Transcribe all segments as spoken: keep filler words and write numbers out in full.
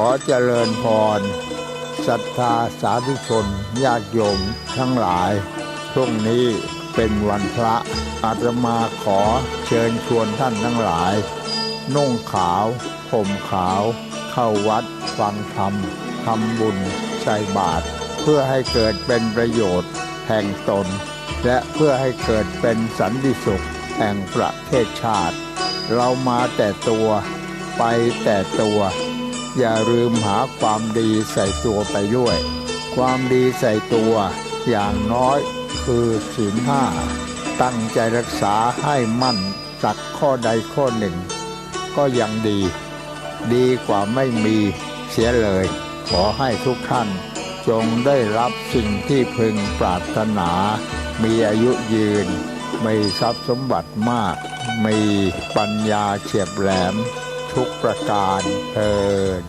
ขอเจริญพร ศรัทธาสาธุชนญาติโยมทั้งหลาย พรุ่งนี้เป็นวันพระ อาตมาขอเชิญชวนท่านทั้งหลาย นุ่งขาว ห่มขาว เข้าวัดฟังธรรม ทำบุญ ใส่บาตร เพื่อให้เกิดเป็นประโยชน์แห่งตน และเพื่อให้เกิดเป็นสันติสุขแห่งประเทศชาติ เรามาแต่ตัว ไปแต่ตัว อย่าลืมหาความดีใส่ตัวไปด้วย ความดีใส่ตัวอย่างน้อยคือศีลห้า ตั้งใจรักษาให้มั่นสักข้อใดข้อหนึ่ง ก็ยังดี ดีกว่าไม่มีเสียเลย ขอให้ทุกท่านจงได้รับสิ่งที่พึงปรารถนา มีอายุยืน มีทรัพย์สมบัติมาก มีปัญญาเฉียบแหลมทุกประการเทอญ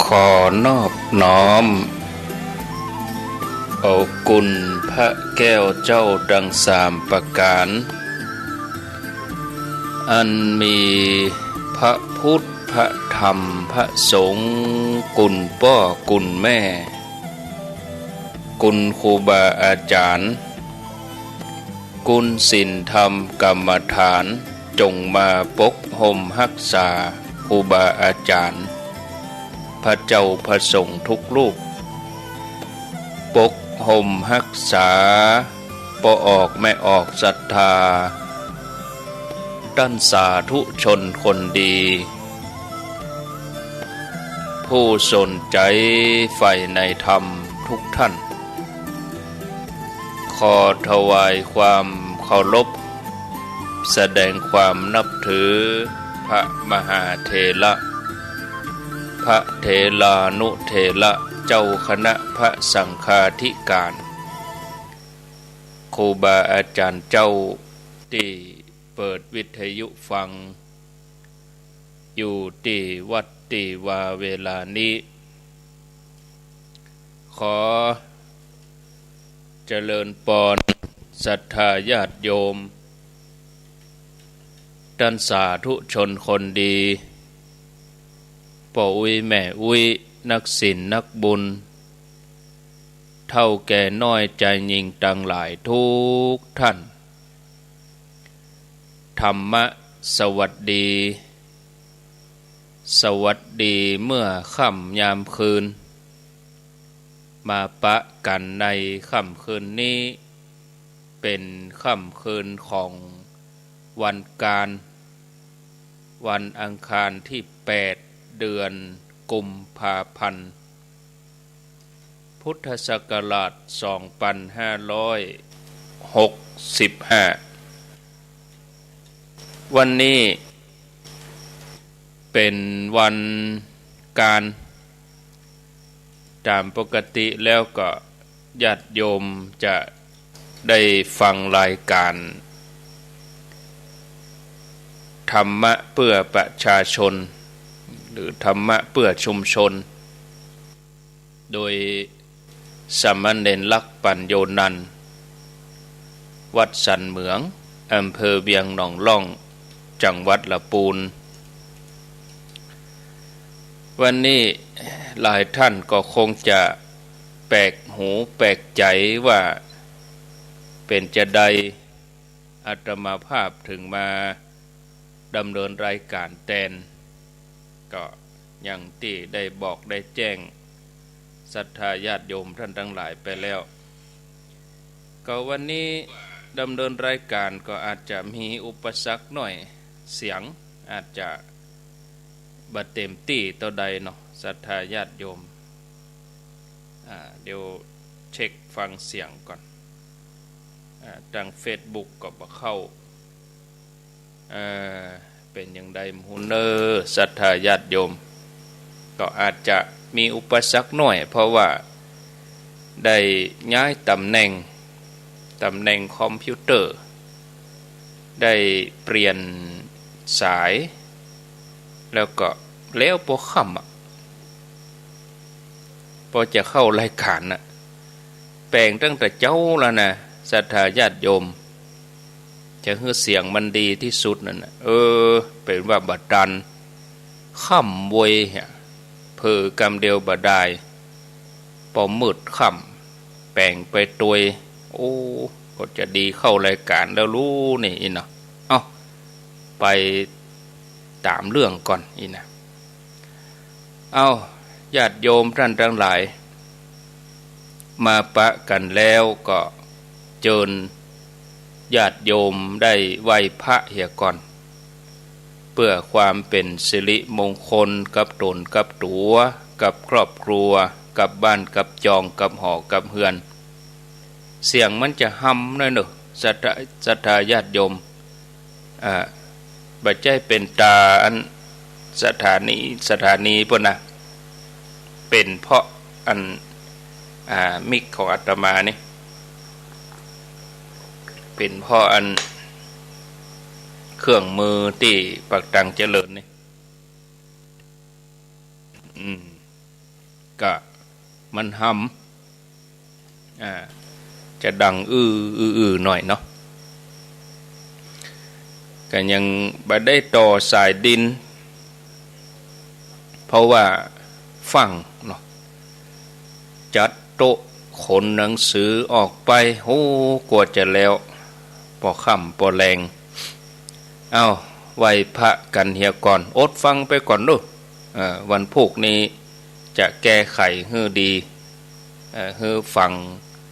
ขอนอบน้อมเอาคุณพระแก้วเจ้าทั้งสามประการ อันมีพระพุทธ พระธรรม พระสงฆ์ คุณป้อ คุณแม่ คุณครูบาอาจ๋ารย์ คุณศีลธรรมกรรมฐาน จงมาปกห่มฮักษาครูบาอาจ๋ารย์ พระเจ้าพระสงฆ์ทุกรูป ปกห่มฮักษาป้อออกแม่ออกศรัทธา ต้านสาธุชนคนดี ผู้สนใจ๋ใฝ่ในธรรมทุกท่าน ขอถวายความเคารพ แสดงความนับถือพระมหาเถระ พระเถรานุเถระ เจ้าคณะพระสังฆาธิการ ครูบาอาจ๋ารย์เจ้าตี้เปิดวิทยุฟัง อยู่ตี้วัดตี้วาเวลานี้ ขอเจริญปอนศรัทธาญาติโยม ต้านสาธุชนคนดี ป้ออุ๊ยแม่อุ๊ย นักศีลนักบุญ เฒ่าแก่น้อยจายญิงตังหลายทุกท่าน ธรรมะสวัสดี สวัสดีเมื่อค่ำยามคืน มาปะกั๋นในค่ำคืนนี้ เป๋นค่ำคืนของวันกานต์ วันอังคารตี้แปด เดือนกุมภาพันธ์ พุทธศักราชสองปันห้าร้อยหกสิบห้า วันนี้เป๋นวันกานต์ ต๋ามปกติแล้วก็ญาติโยมจะได้ฟังรายก๋านธรรมะเพื่อประชาชน หรือธรรมะเพื่อชุมชน โดยสามเณรลักษณ์ ปัญโญนันท์ วัดสันเหมือง อำเภอเวียงหนองล่อง จังหวัดละปูน วันนี้หลายท่านก็คงจะแปลกหูแปลกใจ๋ว่าเป๋นจาใด อาตมาภาพถึงมาดำเนินรายการแตน ก็อย่างตี้ได้บอกได้แจ้งศรัทธาญาติโยมท่านตังหลายไปแล้ว ก็วันนี้ดำเนินรายการก็อาจจะมีอุปสรรคหน้อย เสียงอาจจะบ่เต็มตี้เต้าใดเนาะ ศรัทธาญาติโยม อ่า เดี๋ยวเช็คฟังเสียงก่อน อ่า ตางเฟซบุ๊กก็บ่เข้า เอ่อ เป๋นอย่างใดบ่ฮู้เน่อ ศรัทธาญาติโยม ก็อาจจะมีอุปสรรคหน้อย เพราะว่าได้ย้ายต๋ำแหน่ง ต๋ำแหน่งคอมพิวเตอร์ ได้เปลี่ยนสาย แล้วก็แล้วปอค่ำอะ ปอจะเข้ารายการน่ะ แป๋งตั้งแต่เจ๊าแล้วนะ ศรัทธาญาติโยม จะหื้อเสียงมันดีตี้สุดนั่นน่ะ เออ เป๋นว่าบ่ตัน ค่ำเว้ย เผลอกำเดียวบ่ดาย ปอมืดค่ำ แป๋งไปตวย โอ้ ก็จะดีเข้ารายการแล้วลูนี่ อี้เนาะ เอ้า ไปต๋ามเรื่องก่อน อี้นะ เอ้า ญาติโยมท่านตังหลาย มาปะกั๋นแล้วก็เจิญญาติโยมได้ไหว้พระเหียก่อน เปื้อความเป๋นสิริมงคลกับต๋นกับตั๋ว กับครอบครัว กับบ้านกับจอง กับหอกับเฮือน เสียงมันจะฮำหน้อยเน่อ ศรัทธา ศรัทธาญาติโยม อ่า บ่ใจ้เป๋นต๋าอันสถานี สถานีปู้นนะ เป๋นเพราะอัน อ่า มิกของอาตมานี่ เป๋นเพราะอันเครื่องมือตี้ปักตังเจริญนี่ อืม ก็มันฮำ อ่า จะดังอื้อ อื้อ อื้อหน่อยเนาะ ก็ยังบ่ได้ต่อสายดิน เพราะว่าฟั่งเนาะ จัดโต๊ะขนหนังสือออกไป โอ้ กว่าจะแล้ว ปอค่ำปอแลง เอ้า ไหว้พระกั๋นเหียก่อน อดฟังไปก่อนเน่อ เอ่อ วันพูกนี้จะแก้ไขหื้อดี เอ่อ หื้อฟัง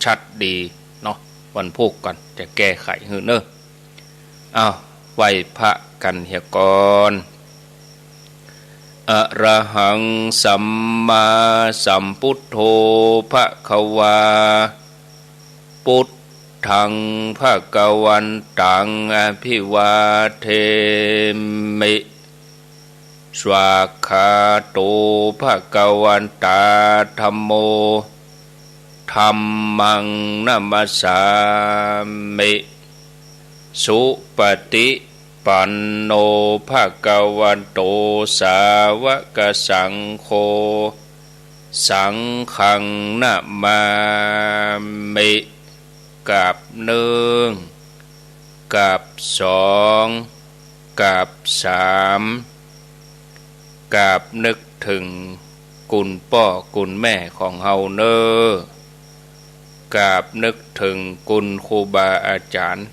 ชัดดีเนาะ วันพูกก่อน จะแก้ไขหื้อเน่อ เอ้า ไหว้พระกั๋นเหียก่อน อะระหัง สัมมาสัมพุทโธ ภะคะวา พุทธัง ภะคะวันตัง อะภิวาเทมิ สวากขาโต ภะคะวันตา ธัมโม ธัมมัง นะมัสสามิ สุปะติปันโน ภะคะวะโต สาวะกะสังโฆ สังฆัง นะมามิ กราบนึ่ง กราบสอง กราบสาม กราบนึกเถิงคุณป้อคุณแม่ของเฮาเน่อ กราบนึกเถิงคุณครูบาอาจ๋ารย์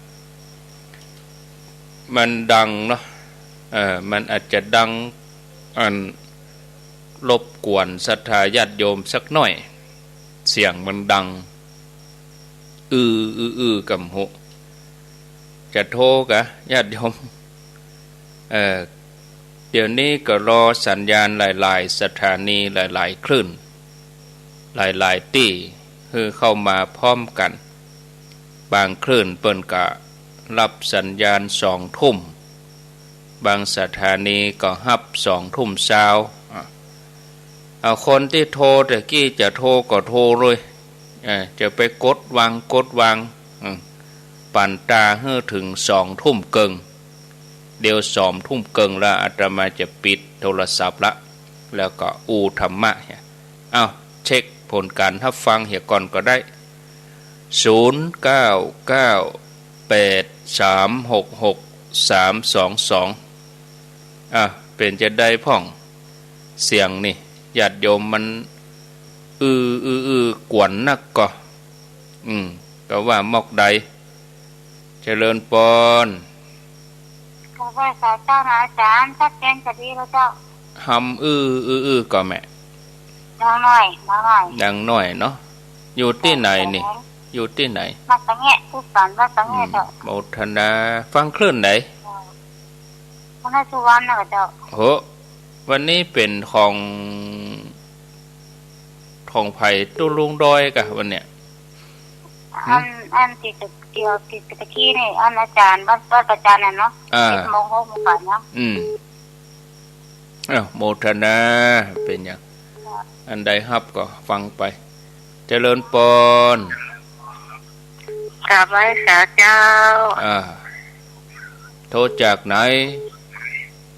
มันดังเนาะ เอ่อ มันอาจจะดัง อัน รบกวนศรัทธาญาติโยมสักหน้อย เสียงมันดัง อื้อ อื้อ อื้อ กำหู จะโทรกะ ญาติโยม เอ่อ เดี๋ยวนี้ก็รอสัญญาณหลายๆ สถานี หลายๆ คลื่น หลายๆ ตี้ หื้อเข้ามาพร้อมกั๋น บางคลื่นเปิ้นก็ฮับสัญญาณสองทุ่ม บางสถานีก็ฮับสองทุ่มซาว อ่ะ เอาคนตี้โทรแต่กี้จะโทรก็โทรเลย เอ่อ จะไปกดวาง กดวาง อืม ปันตาหื้อเถิงสองทุ่มเกิ่ง เดี๋ยวสองทุ่มเกิ่งแล้วอาตมาจะปิดโทรศัพท์ละ แล้วก็อู้ธรรมะเนี่ย เอ้า เช็คผลการฮับฟังเหียก่อนก็ได้ ศูนย์ เก้า เก้า แปด สาม หก หก สาม สอง สอง อ่ะ เป๋นจาใดพ่อง เสียงนี่ ญาติโยมมัน อื้อ อื้อ อื้อ กวนนักก่อ อืม ก็ว่ามอกใด จ จริญปอน กราบไหว้สาเจ้านะอาจารย์ ชัดเจนจะดีแล้วเจ้า หำอื้ออื้ออื้อก่อแม่ ดังหน่อย ดังหน่อย ดังหน่อยเนาะ อยู่ตี้ไหนนี่ เจ้า อยู่ตี้ไหน บ้านตะแงะ ผู้สอนบ้านตะแงะ อืม เจ้า โมทนา ฟังคลื่นไหน เจ้า นครสุวรรณนะเจ้า โห วันนี้เป๋นของ ของใผ ตุ๊ลุงดอยกะวันเนี้ย อัน หืม อันตี้ตะเกียว ตี้ตะกี้นี่ อันอาจารย์ วัด วัดอาจารย์น่ะเนาะ อ่า เจ็ดโมง หกโมงกว่าเนาะ อืม อ้าว โมทนา เป๋นหยัง อันใดฮับก็ฟังไป เจริญปอน กราบไหว้สาเจ้า อ่า โทรจากไหน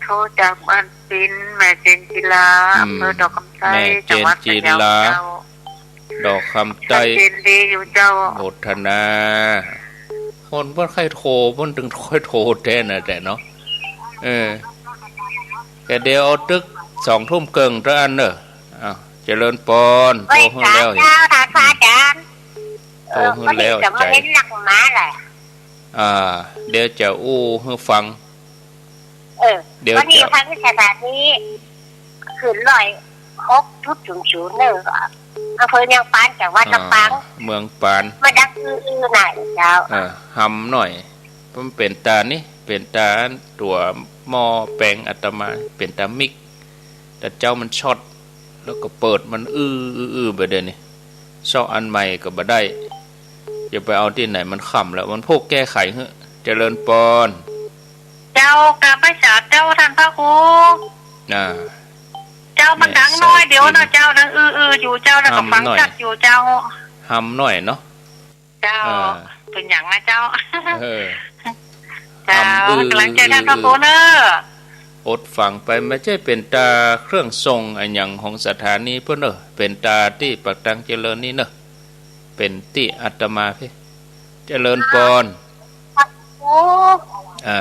โทรจากบ้านปิน แม่เจนจิลา อืม อำเภอดอกคำใต้ แม่เจนจิลา จังหวัดพะเยาเจ้า ดอกคำใต้ ชัดเจนดีอยู่เจ้า โมทนา คนบ่ใค่โทร มันตึงค่อยโทรแต๊นะ แต่เนาะ เออ แต่เดี๋ยวเอาตึกสองทุ่มเกิ่งเต้าอั้นเน่อ อ้าว เจริญปอน โทรหื้อแล้ว ไหว้สาเจ้า ท่านพระอาจารย์ โทรหื้อแล้ว เออ บ่เห็นจะมา ใจ๋ เห็นนักหมาแหละ อ่า เดี๋ยวจะอู้หื้อฟัง เออ เดี๋ยว วันนี้ จะ ฟังสถานี คลื่นร้อยหกจุดศูนย์ศูนย์เนอะ อำเภอเมืองปาน จังหวัดลำปาง อ่า เมืองปาน มาดังอื้อๆ น่ะเจ้า เออ หำหน่อย มันเป๋นตานี่ เป๋นตาตั๋วหม้อแปลงอาตมา เป๋นตามิก แต่เจ้ามันช็อต แล้วก็เปิดมันอื้อๆๆ ไปเดี๋ยวนี้ เซาะอันใหม่ก็บ่ได้ จะไปเอาตี้ไหน มันค่ำแล้ว วันพูกแก้ไขหื้อ เจริญปอน เจ้า กราบไหว้สาเจ้า ท่านพระครู อ่า เจ้า มันดังหน่อยเดียวเนาะเจ้า ดังอื้อๆ อยู่เจ้า แล้วก็ฟังชัดอยู่เจ้า หำหน่อยเนาะ เจ้า เออ เป๋นหยังนะเจ้า เออ เจ้า หำอื้อ ก๋ำลังใจ๋ท่านพระครูเน่อ อดฟังไป บ่ใจ้เป๋นตาเครื่องส่งอะหยังของสถานีเปิ้นเน่อ เป๋นตาตี้ปากตังเจริญนี่เน่อ เป๋นตี้อาตมาเพ่ เจริญปอน พระครู อ่า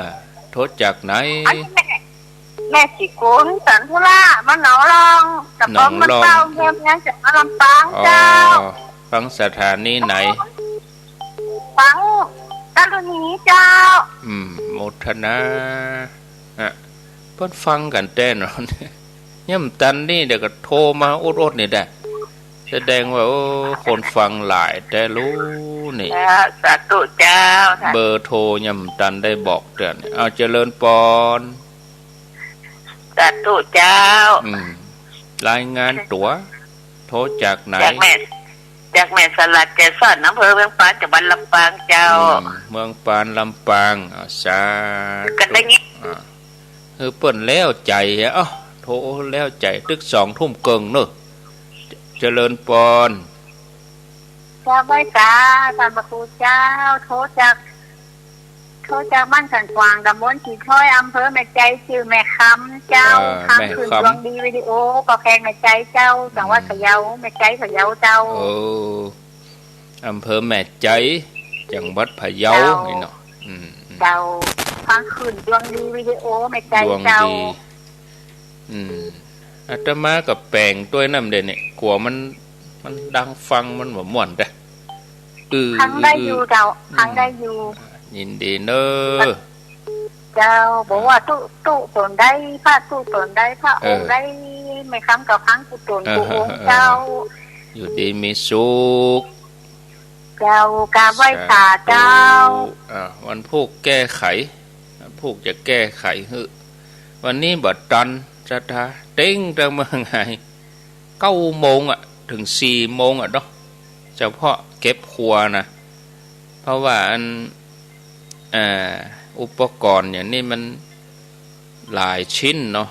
โทรจากไหน อันนี้แม่ แม่ศรีกุล สันธุราช มาหนองลอง ตำบลมันเป้า หนองลอง เมืองเมียง จังหวัดลำปาง อ๋อ เจ้า ฟังสถานีไหน ฟังกรณีเจ้า อืม โมทนา อ่ะ เปิ้นฟังกั๋นแต๊เนาะ ยังบ่ตันนี่ เดี๋ยวก็โทรมาอดๆ นี่แหละ แสดงว่า โอ้ คนฟังหลายแต๊ลูนี่ เออ สาธุเจ้า เบอร์โทรยังบ่ตันได้บอกเตื้อ เอาเจริญปอน สาธุเจ้า อืม รายงานตั๋ว โทรจากไหน จากแม่ จากแม่สลัด แก่ซ่อน อำเภอเมืองปาน จังหวัดลำปางเจ้า อืม เมืองปาน ลำปาง อ่า สาธุ ก็ได้ยิน อ่า เออ เปิ้นแล้วใจ๋ เอ้า โทรแล้วใจ๋ ตึกสองทุ่มเกิ่งเน่อ เจริญปอน กราบไหว้สา ท่านพระครูเจ้า โทรจาก โทรจากบ้านสันขวาง ตำบลขี้ถ้อย อำเภอแม่ใจ จื้อแม่คำเจ้า เออ ฟังคลื่น แม่คำ ดวงดีวิดีโอ ก็แขวงแม่ใจเจ้า จังหวัด อืม พะเยา แม่ใจพะเยาเจ้า เออ อำเภอแม่ใจ จังหวัดพะเยา เจ้า นี่เนาะ อืม อืม เจ้า ฟังคลื่นดวงดีวิดีโอ แม่ใจ ดวงดี เจ้า อืม อาตมาก็แป๋งตวยน้ำเด่นเนี่ย กั๋วมัน มันดังฟังมันบ่ม่วนแต๊ อือ ฟังได้ อือ อยู่เจ้า อืม ฟังได้อยู่ ยินดีเน่อ เจ้า บอกว่าตุ๊ ตุ๊ต๋นใด พระตุ๊ต๋นใด พระองค์ใด เออ แม่คำก็ฟังตุ๊ต๋น เออ ตุ๊องค์เจ้า อยู่ดีมีสุข เจ้า กราบไหว้สาเจ้า สาธุ อ่า วันพูกแก้ไข วันพูกจะแก้ไขหื้อ วันนี้บ่ตันศรัทธา เต็งแต่เมืองไง เก้าโมงอะ เถิงสี่โมงอะเนาะ เฉพาะเก็บครัวนะ เพราะว่าอัน อ่า อุปกรณ์อย่างนี้มันหลายชิ้นเนาะ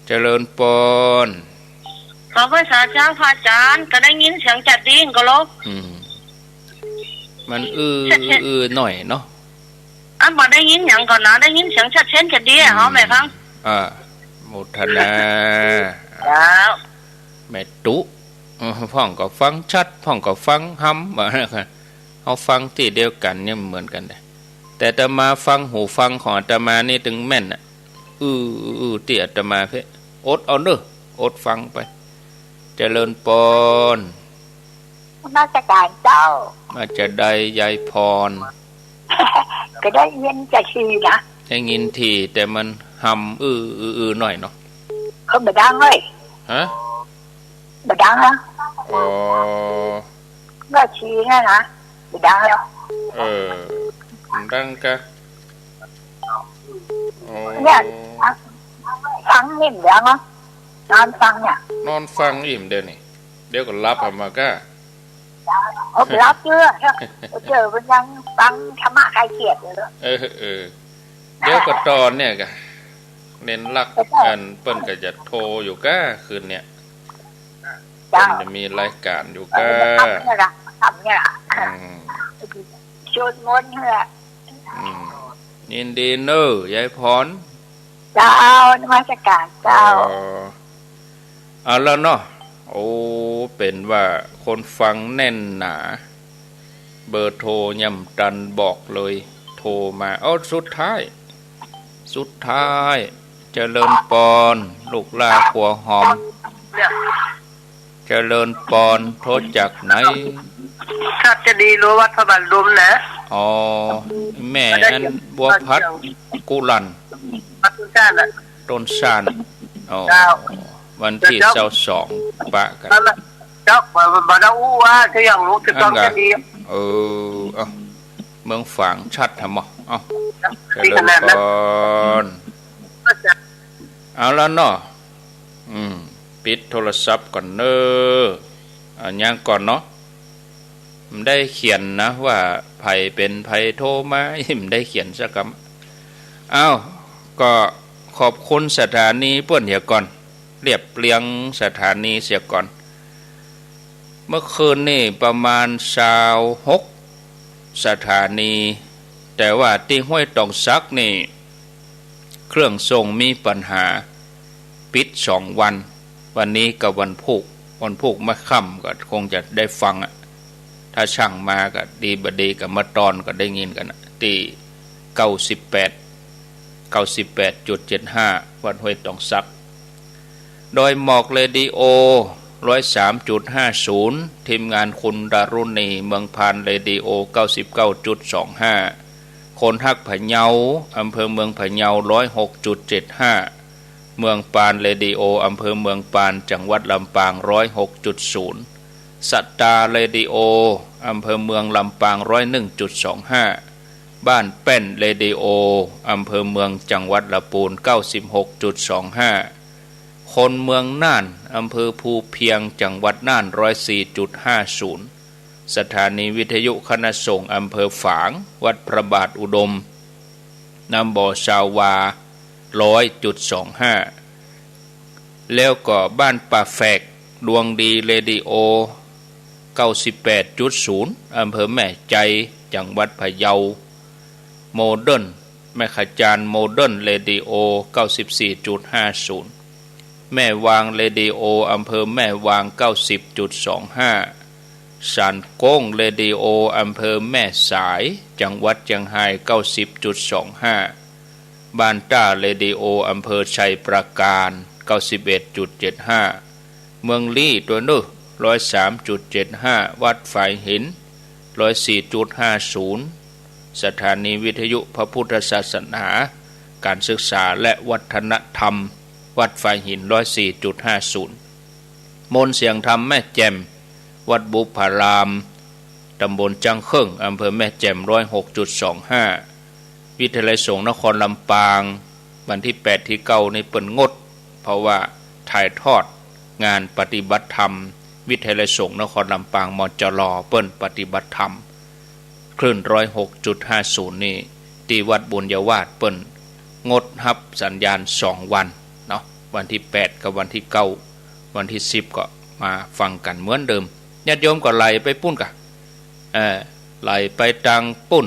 เจริญปอน ขอไหว้สาเจ้าพระอาจารย์ ก็ได้ยินเสียงจัดดิ้งก็ลบ อืม มันอื้อ ชัดเจน อื้อหน่อยเนาะ อันบ่ได้ยินหยังก่อนนะ ได้ยินเสียงชัดเจนจัดดีอะ อืม เอาแม่ฟัง อ่า โมทนา เจ้า แม่ตุ๊ เออ พ่องก็ฟังชัด พ่องก็ฟังฮำ ว่า เฮาฟังตี้เดียวกั๋นเนี่ยเหมือนกั๋นเด้ แต่อาตมาฟัง หูฟังของอาตมานี่ตึงแม่นอะ อื้อ อื้อ อื้อ ตี้อาตมาเพ่ อดเอาเน่อ อดฟังไป เจริญปอน นมัสก๋านเจ้า มาจะได้ยายพร ก็ได้ยินจะทีนะ ได้ยินที แต่มันหำอื้อ อื้อ อื้อหน่อยเนาะ เขาบ่ดังเลย ฮะ บ่ดังอะ อ๋อ ก็ทีนั่นนะ บ่ดังแล้ว เออ มันดังกะ อ๋อ เนี่ย ฟังนี่บ่ดังอะ นอนฟังเนี่ย นอนฟังอิ่มเดี๋ยวนี้ เดี๋ยวก็หลับหามาก้า เอาไปรับเตื้อ เจอมันยังฟังธรรมะคลายเครียดอยู่เลย เออ เออ เดี๋ยวก็ตอนเนี่ยกะ เน้นหลัก เออ อันเปิ้นก็จะโทรอยู่ก้าคืนเนี่ย เจ้า เปิ้นจะมีรายการอยู่ก้า เออ ทำเนี่ยละ ทำเนี่ยละ อืม สวดมนต์เนี่ย อืม ยินดีเนอะ ยายพร เจ้า นมัสการเจ้า เออ เอาแล้วเนาะ โอ้ เป๋นว่าคนฟังแน่นหนา เบอร์โทรยังบ่ตันบอกเลย โทรมา เอ้า สุดท้าย สุดท้าย เจริญปอน ลูกหล้าหัวหอม เจริญปอน โทรจากไหน ครับ จะดีรู้วัดพระบาทลุมนะ อ๋อ แม่อันบัวพัดกุลัน วัดต้นซานน่ะ ต้นซาน อ๋อ เจ้า วันตี้ เจ้า ซาวสอง ปะกั๋น นั่นแหละ เจ้า บ่ บ่ บ่ได้อู้ว่าจะอย่างรู้จะต้อง อันกะ จะดี เออ เอ้า เมืองฝางชัดหะหมอ เอ้า เจริญปอน เอาแล้วเนาะ อืม ปิดโทรศัพท์ก่อนเน้อ อ่ะ ยังก่อนเนาะ บ่ได้เขียนนะว่าใผเป๋นใผโทรมา บ่ได้เขียนสักกำ อ้าว ก็ขอบคุณสถานีเปิ้นเหียก่อน เรียบเรียงสถานีเสียก่อน เมื่อคืนนี่ประมาณซาวหกสถานี แต่ว่าตี้ห้วยตองสักนี่ เครื่องส่งมีปัญหา ปิดสองวัน วันนี้กับวันพูก วันพูกมาค่ำก็คงจะได้ฟังอะ ถ้าช่างมาก็ดีบ่ดีก็มาตอนก็ได้ยินกั๋นอะ ตี้เก้าสิบแปด เก้าสิบแปดจุดเจ็ดห้า วัดห้วยตองสัก ดอยหมอกเรดิโอ ร้อยสามจุดห้าศูนย์ ทีมงานคุณดารุณี เมืองพานเรดิโอ เก้าสิบเก้าจุดสองห้า คนฮักพะเยา อำเภอเมืองพะเยา ร้อยหกจุดเจ็ดห้า เมืองปานเรดิโอ อำเภอเมืองปาน จังหวัดลำปาง ร้อยหกจุดศูนย์ สตาเรดิโอ อำเภอเมืองลำปาง ร้อยหนึ่งจุดสองห้า บ้านแป้นเรดิโอ อำเภอเมือง จังหวัดละปูน เก้าสิบหกจุดสองห้า คนเมืองน่าน อำเภอภูเพียง จังหวัดน่าน ร้อยสี่จุดห้าศูนย์ สถานีวิทยุคณะสงฆ์อำเภอฝาง วัดพระบาทอุดม น้ำบ่อซาวา ร้อยจุดสองห้า แล้วก็บ้านป่าแฝก ดวงดีเรดิโอ เก้าสิบแปดจุดศูนย์ อำเภอแม่ใจ จังหวัดพะเยา โมเดิร์น แม่ขจารย์โมเดิร์นเรดิโอ เก้าสิบสี่จุดห้าศูนย์ แม่วางเรดิโอ อำเภอแม่วาง เก้าสิบจุดสองห้า ซานโก้งเรดิโอ อำเภอแม่สาย จังหวัดเจียงฮาย เก้าสิบจุดสองห้า บ้านต้าเรดิโอ อำเภอชัยปราการ เก้าสิบเอ็ดจุดเจ็ดห้า เมืองลี้ตั๊วเน้อ ร้อยสามจุดเจ็ดห้า วัดฝายหิน ร้อยสี่จุดห้าศูนย์ สถานีวิทยุพระพุทธศาสนา การศึกษาและวัฒนธรรม วัดฝายหิน ร้อยสี่จุดห้าศูนย์ มนต์เสียงธรรมแม่แจ่ม วัดบุพาราม ตำบลจังเคิ่ง อำเภอแม่แจ่ม ร้อยหกจุดสองห้า วิทยาลัยสงฆ์นครลำปาง วันตี้แปดตี้เก้านี่เปิ้นงด เพราะว่าถ่ายทอดงานปฏิบัติธรรม วิทยาลัยสงฆ์นครลำปาง มจล เปิ้นปฏิบัติธรรม คลื่น ร้อยหกจุดห้าศูนย์ นี่ ตี้วัดบุญญาวาสเปิ้นงดฮับสัญญาณสองวันเนาะ วันตี้แปดกับวันตี้เก้า วันตี้สิบก็มาฟังกั๋นเหมือนเดิม ญาติโยมก็ไหลไปปุ้นก่ะ เออ ไหลไปตางปุ้น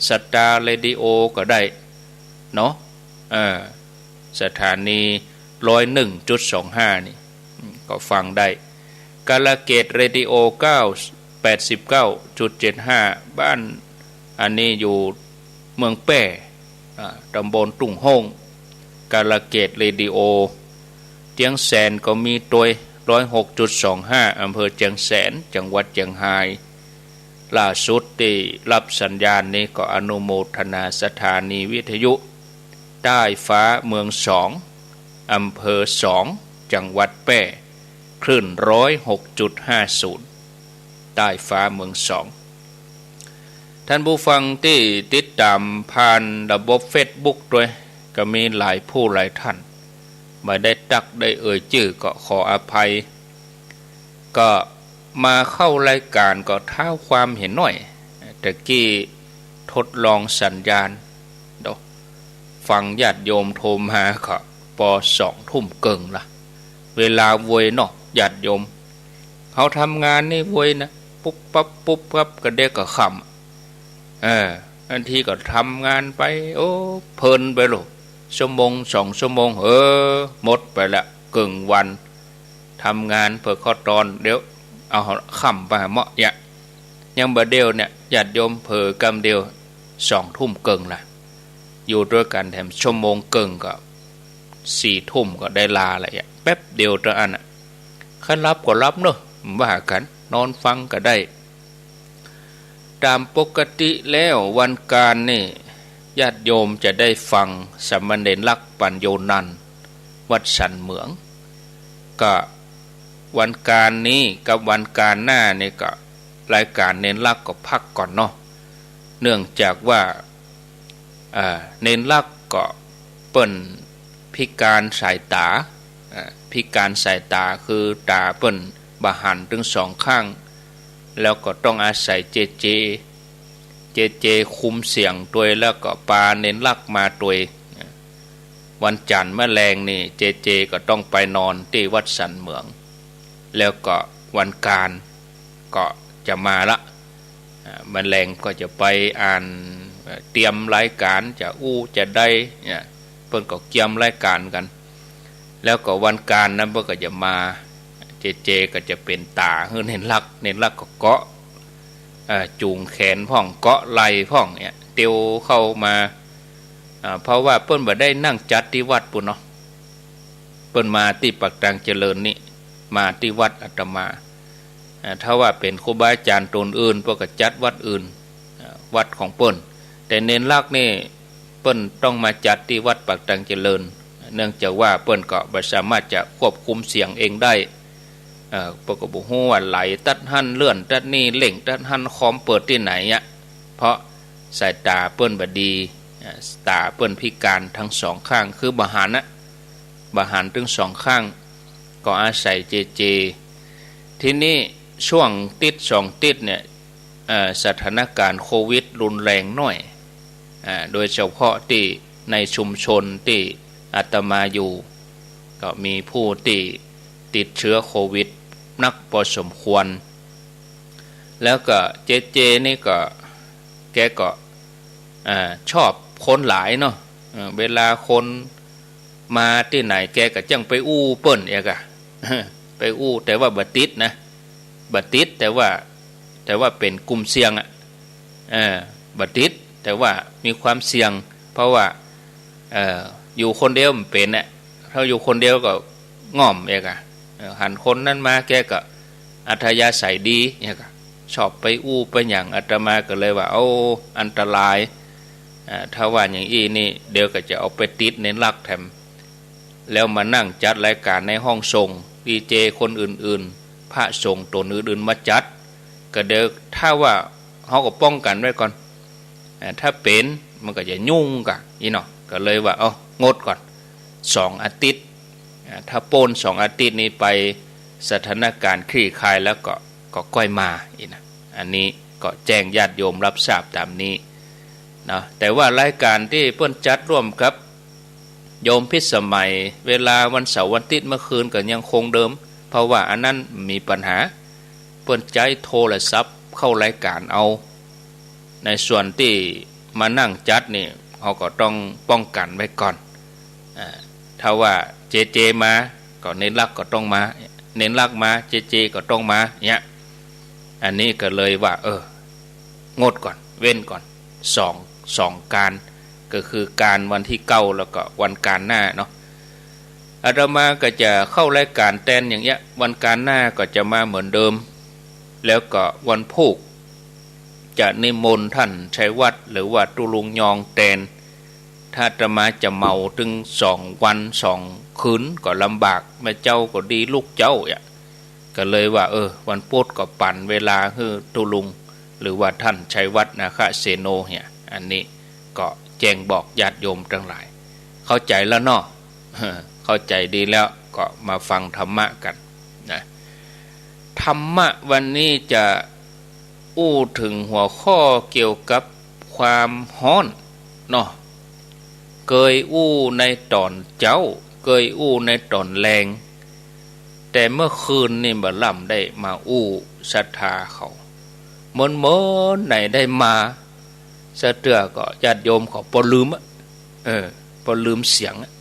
สตาร์เรดิโอก็ได้เนาะ เออ สถานี ร้อยหนึ่งจุดสองห้า นี่ อืม ก็ฟังได้ กาลเกตเรดิโอ เก้า แปดสิบเก้าจุดเจ็ดห้า บ้าน อันนี้อยู่เมืองแป้ อ่า ตำบลตุ้งโฮ้ง กาลเกตเรดิโอ เจียงแสนก็มีตวย ร้อยหกจุดสองห้า อำเภอเจียงแสน จังหวัดเจียงฮาย ล่าสุดตี้ฮับสัญญาณนี้ก็อนุโมทนาสถานีวิทยุใต้ฟ้าเมืองสอง อำเภอสอง จังหวัดแป้ คลื่นร้อยหกจุดห้าศูนย์ ใต้ฟ้าเมืองสอง ท่านผู้ฟังตี้ติดต๋ามผ่านระบบเฟซบุ๊กตวย ก็มีหลายผู้หลายท่าน บ่ได้ตั๊กได้เอ่ยจื้อก็ขออภัย ก็มาเข้ารายก๋านก็เท้าความเหียหน้อย ตะกี้ทดลองสัญญาณ เดี๋ยวฟังญาติโยมโทรมาก็ปอสองทุ่มเกิ่งละ เวลาเวยเนาะญาติโยม เฮาทำงานนี่เวยนะ ปุ๊บปั๊บปุ๊บปั๊บกะเดะกะค่ำ เออ บางทีก็ทำงานไป โอ้ เพลินไปโลด ชั่วโมงสองชั่วโมง เออ หมดไปละเกิ่งวัน ทำงานเผื่อข้อตอน เดี๋ยวเอาค่ำไปเมาะยะ ยังบ่าเดียวเนี่ย ญาติโยมเผลอกำเดียว สองทุ่มเกิ่งละ อยู่ตวยกั๋นแถมชั่วโมงเกิ่งก็ สี่ทุ่มก็ได้ลาละยะ แป๊บเดียวเต้าอั้นน่ะ ใค่หลับก็หลับเนาะ บ่ว่ากั๋น นอนฟังก็ได้ ต๋ามปกติแล้ววันก๋านนี่ ญาติโยมจะได้ฟังสามเณรลักษณ์ ปัญโญนันท์ วัดสันเหมือง ก็วันก๋านนี้กับวันก๋านหน้านี่ก็ รายก๋านเณรลักษณ์ก็พักก่อนเนาะ เนื่องจากว่า อ่า เณรลักษณ์ก็เปิ้นพิการสายต๋า อ่า พิการสายต๋าคือต๋าเปิ้นบ่หันตึงสองข้าง แล้วก็ต้องอาศัยเจเจ เจเจคุมเสียงตวย แล้วก็ปาเณรลักษณ์มาตวย วันจั๋นทร์มะแลงนี่ เจเจก็ต้องไปนอนตี้วัดสันเหมือง แล้วก็วันก๋านก็จะมาละ อ่า มะแลงก็จะไปอ่าน เอ่อ เตรียมรายก๋าน จะอู้จะใดเนี่ย เปิ้นก็เกียมรายก๋านกั๋น แล้วก็วันก๋านนั้นเปิ้นก็จะมา เจเจก็จะเป๋นต๋าหื้อเณรลักษณ์ เณรลักษณ์ก็เกาะ เอ่อ จู๋งแขนพ่อง เกาะไหล่พ่องเนี่ย เตียวเข้ามา อ่า เพราะว่าเปิ้นบ่ได้นั่งจัดตี้วัดปู้นเนาะ เปิ้นมาตี้ปากตางเจริญนี่ มาตี้วัดอาตมา อ่า ถ้าว่าเป๋นครูบาอาจ๋ารย์ต๋นอื่น เปิ้นก็จัดวัดอื่น อ่า วัดของเปิ้น แต่เณรลักษณ์นี่ เปิ้นต้องมาจัดตี้วัดปากตางเจริญ เนื่องจากว่าเปิ้นก็บ่สามารถจะควบคุมเสียงเองได้ เอ่อ เปิ้นก็บ่ฮู้ว่าไหลตัดหั้น เลื่อนตัดนี่ เร่งตัดหั้น คอมเปิดตี้ไหนอะ เพราะสายต๋าเปิ้นบ่ดี อ่า ต๋าเปิ้นพิการตึงสองข้าง คือบ่หันน่ะ บ่หันตึงสองข้าง ก็อาศัยเจเจ ทีนี้ช่วงติ๊ดสองติ๊ดเนี่ย เอ่อ สถานก๋ารณ์โควิดรุนแรงหน้อย อ่า โดยเฉพาะตี้ในชุมชนตี้อาตมาอยู่ ก็มีผู้ตี้ติดเจื้อโควิดนักปอสมควร แล้วก็เจเจนี่ก็ แกก็ อ่า ชอบคนหลายเนาะ เออ เวลาคนมาตี้ไหน แกก็จั่งไปอู้เปิ้นเอกอะ ไปอู้ แต่ว่าบ่ติดนะ บ่ติด แต่ว่า แต่ว่าเป๋นกลุ่มเสี่ยงอะ เออ บ่ติด แต่ว่ามีความเสี่ยง เพราะว่า เอ่อ อยู่คนเดียวมันเป๋นอะ ถ้าอยู่คนเดียวก็ง่อมเอกอะ เออ หันคนนั้นมา แกก็อัธยาศัยดีเอกอะ ชอบไปอู้ไปหยัง อาตมาก็เลยว่า โอ้ อันตราย อ่า ถ้าว่าอย่างอี้นี่ เดี๋ยวก็จะเอาไปติดเณรลักษณ์แถม แล้วมานั่งจัดรายก๋านในห้องส่ง ดีเจคนอื่นๆ พระสงฆ์ต๋นอื่นๆ มาจัด ก็เดี๋ยว ถ้าว่าเฮาก็ป้องกั๋นไว้ก่อน อ่า ถ้าเป๋นมันก็จะยุ่งกั๋นอี้เนาะ ก็เลยว่า เอ้า งดก่อน สองอาทิตย์ อ่า ถ้าป๊นสองอาทิตย์นี้ไป สถานก๋ารณ์คลี่คลายแล้วก็ ก็ก้อยมาอี้นะ อันนี้ก็แจ้งญาติโยมฮับทราบต๋ามนี้เนาะ แต่ว่ารายก๋านตี้เปิ้นจัดร่วมกับโยมพิสมัย เวลาวันเสาร์วันอาทิตย์เมื่อคืนก็ยังคงเดิม เพราะว่าอันนั้นมีปัญหา เปิ้นใจ๊โทรศัพท์เข้ารายก๋านเอา ในส่วนตี้มานั่งจัดนี่ เฮาก็ต้องป้องกั๋นไว้ก่อน อ่า ถ้าว่าเจเจมา ก็เณรลักษณ์ก็ต้องมา เณรลักษณ์มา เจเจก็ต้องมา เนี่ย อันนี้ก็เลยว่า เออ งดก่อน เว้นก่อน สอง สองก๋าน ก็คือก๋านวันตี้เก้า แล้วก็วันก๋านหน้าเนาะ อาตมาก็จะเข้ารายก๋านแตนอย่างเงี้ย วันก๋านหน้าก็จะมาเหมือนเดิม แล้วก็วันพูก จะนิมนต์ต้านชัยวัฒน์หรือว่าตุ๊ลุงยองแตน ถ้าอาตมาจะเหมาตึงสองวันสองคืนก็ลำบาก แม่เจ้าก็ดีลุกเจ๊าอะ ก็เลยว่า เออ วันปุ๊ดก็ปั๋นเวลาหื้อตุ๊ลุง หรือว่าต้านชัยวัฒน์นาคเสโนเนี่ย อันนี้ก็แจ้งบอกญาติโยมตังหลาย เข้าใจ๋แล้วเนาะ เข้าใจ๋ดีแล้วก็มาฟังธรรมะกั๋นนะ ธรรมะวันนี้จะอู้เถิงหัวข้อเกี่ยวกับความฮ้อนเนาะ เกยอู้ในต๋อนเจ๊า เกยอู้ในต๋อนแลง แต่เมื่อคืนนี่บ่ล่ำได้มาอู้ศรัทธาเขา เมินๆ ไหนได้มา สะเตื้อก็ญาติโยมเขาปอลืมอะ เออ ปอลืมเสียงอะ